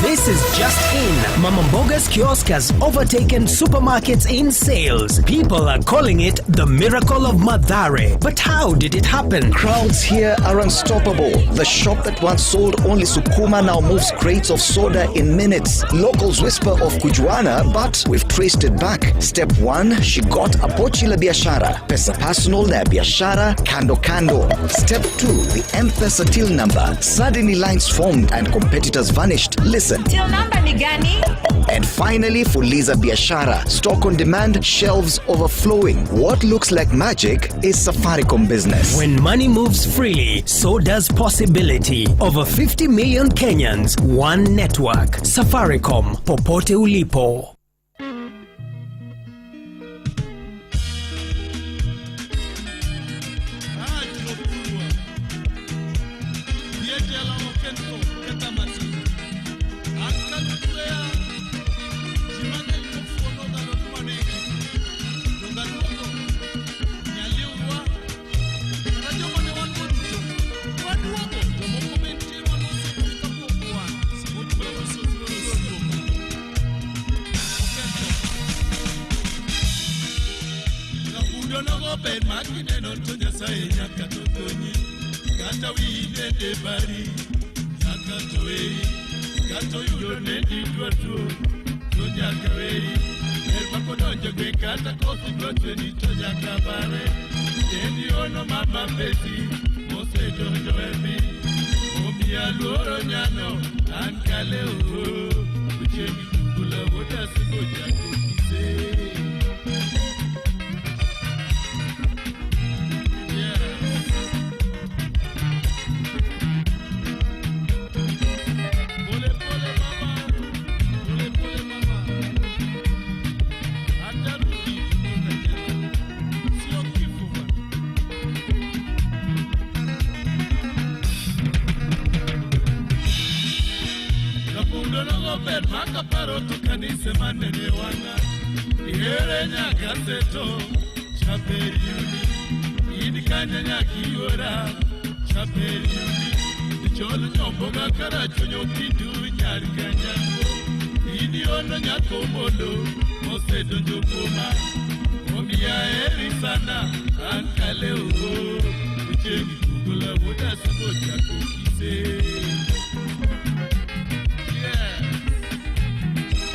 This is just in. Mama Mboga's kiosk has overtaken supermarkets in sales. People are calling it the miracle of Mathare. But how did it happen? Crowds here are unstoppable. The shop that once sold only sukuma now moves crates of soda in minutes. Locals whisper of kujuana, but we've traced it back. Step one, she got a pochi la biashara. Pesa personal na biashara kando kando. Step two, the M-Pesa till number. Suddenly lines formed and competitors vanished. Listen. Till number ni gani? And finally, Fuliza Biashara. Stock on demand, shelves overflowing. What looks like magic is Safaricom business. When money moves freely, so does possibility. Over 50 million Kenyans, one network. Safaricom, popote ulipo. Ber makineno to Nyasaye nyaka to konyi kata wiyi nende bari nyaka to weyi kata oyudo nendi dwa tuo to nyaka weyi ber makodonjo. Jogwe kata kothi dwa chwe ni to nyaka bare. Endi ono mama pesi mosedonjo e piny. Omiya luoro nyano an kale o. Ochieng' tugula wuod Asembo jakokise. Pole pole mama, pole pole mama. Atarudi kutoka jela, sio kifo bwana. Rapundo nogo ber makaparo to kanise manene wang'a. Ihere nyaka seto chaper yudi. In kanya nyaka iyuora chaper yudi. Ichol nyombo ga karachuonyo kindu nyar kanyango. In iono nyako mondo mosedonjo kuoma. Omiya heri sana an kale o. Ochieng' tugula wuod Asembo jakokise.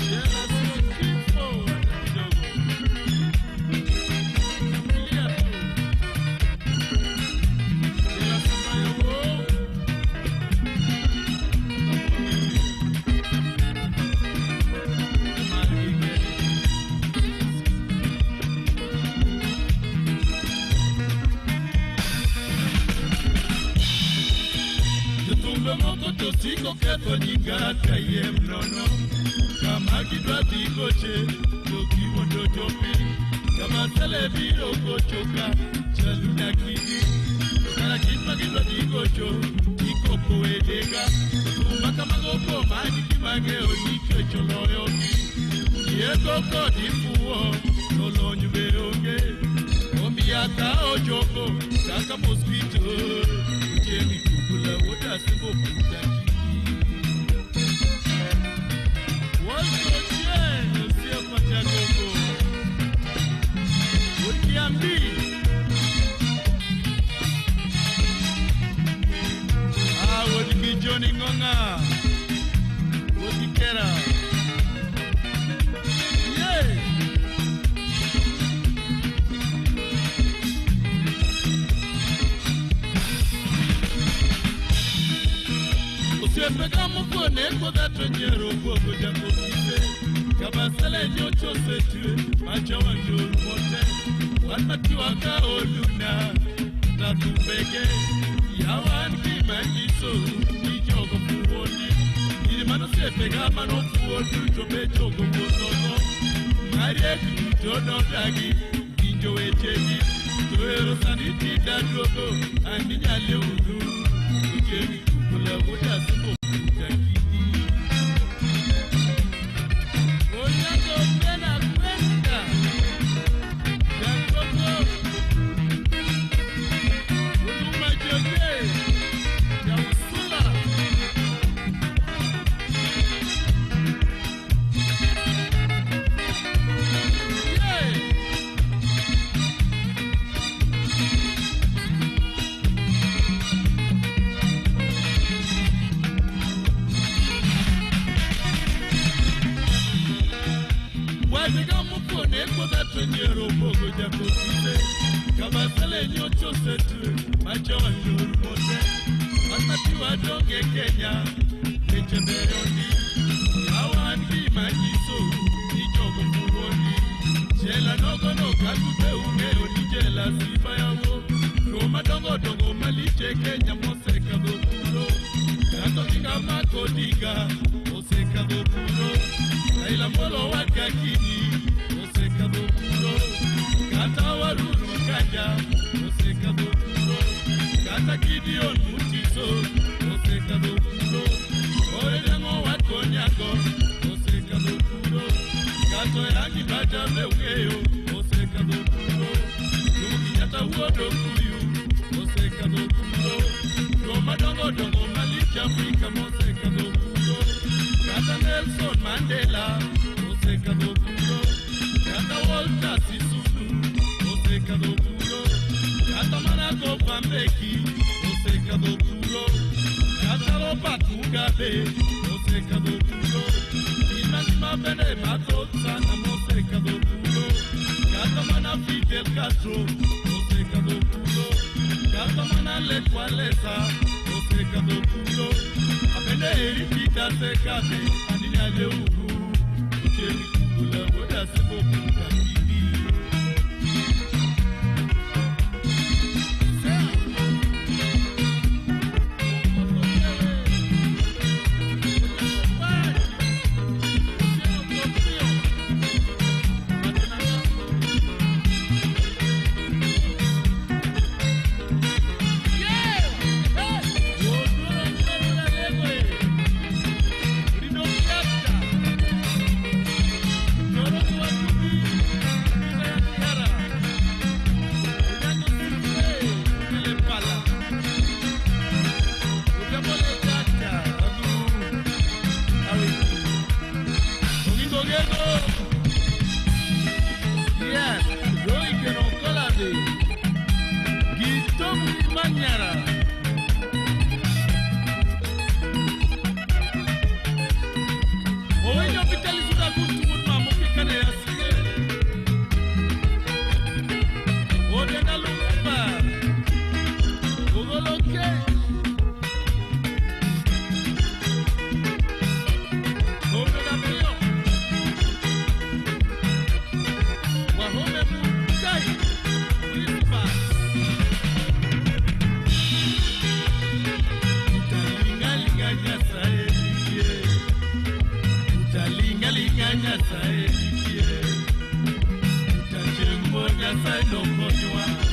Jela sio kifo hata kidogo. Vumilia tu. Jela sema wo. Jothumbe moko to siko ketho nyinga kayiem nono. Kama gidwa dhi goche to giwuondo jopiny. Kama sele biro gocho ka chaluna kidi. To kara kiny ma gidwa dhi gocho ikopo wedega. Thum ma kamago komany gima ang'eyo ni kech oloyogi. Rieko kod ifuwo to lony be onge. Omiya kawo jogo kaka mosquito. Ochieng' tugula wuod Asembo puta kidi. Walter Ochieng' osiep Jagogo. Wuod Kiambi. Ah, wuod gi Johnny Ng'ong'a. Wuod gi Kera. Yeah. Osiepe ga mokwone kodha to nyiero bwogo jakokise. Kabasele nyocha osetwe macha wang' orumo te. Wan matiwa ka oluna kata thumbege. Yawa an gima nyiso ni jogo fuwo ni. In mano osiepega manofuwo duto be jogo wuothogo. Mariek duto nodagi winjo wechegi. To ero sani tinda duogo an inyale uru. Ochieng' tugula wuod Asembo puta kidi. Onyango Bena Kwenda. Jagogo. Oluma Joge. Jausula. Yeah. Wadiga mukone kodha to nyiero bwogo jakokise. Kabasele nyocha osetwe macha wang' orumo te. Wan matiwa dong' e Kenya weche beyo ndi. Yawa an gima nyisou ni jogo fuwo ndi. Jela nogono kakute ung'eyo ni jela sifa yawo. Chwo madongo dongo malich e Kenya mosekadho kuro. Kato gi ng'ama Odinga osekadho kuro. Raila Amolo wadga Kinyi osekadho kuro. Kata Waruru Kanja osekadho kuro. Kata Gideon Mutiso osekadho kuro. Ore Dang'o wad Konyango osekadho kuro. Kato Yangi Baja be ung'eyo osekadho kuro. Jomo Kenyatta wuod Okuyu osekadho kuro. Chwo madongo dongo malich Afrika mosekadho kuro. Kata Nelson Mandela osekadho kuro. Kata Walter Sisulu osekadho kuro. Kata mana Govan Mbeki osekadho kuro. Kata Robert Mugabe osekadho kuro. Ji mangima bende mathoth sana mosekadho kuro. Castro osekadho kuro, kata mana Lech Walesa osekadho kuro, abende eri Peter Sekadhe aninyale uru, Ochieng' Kula wuod Asembo Puka kidi. Nyasaye nitie, utacheng' mo Nyasaye nokonywa.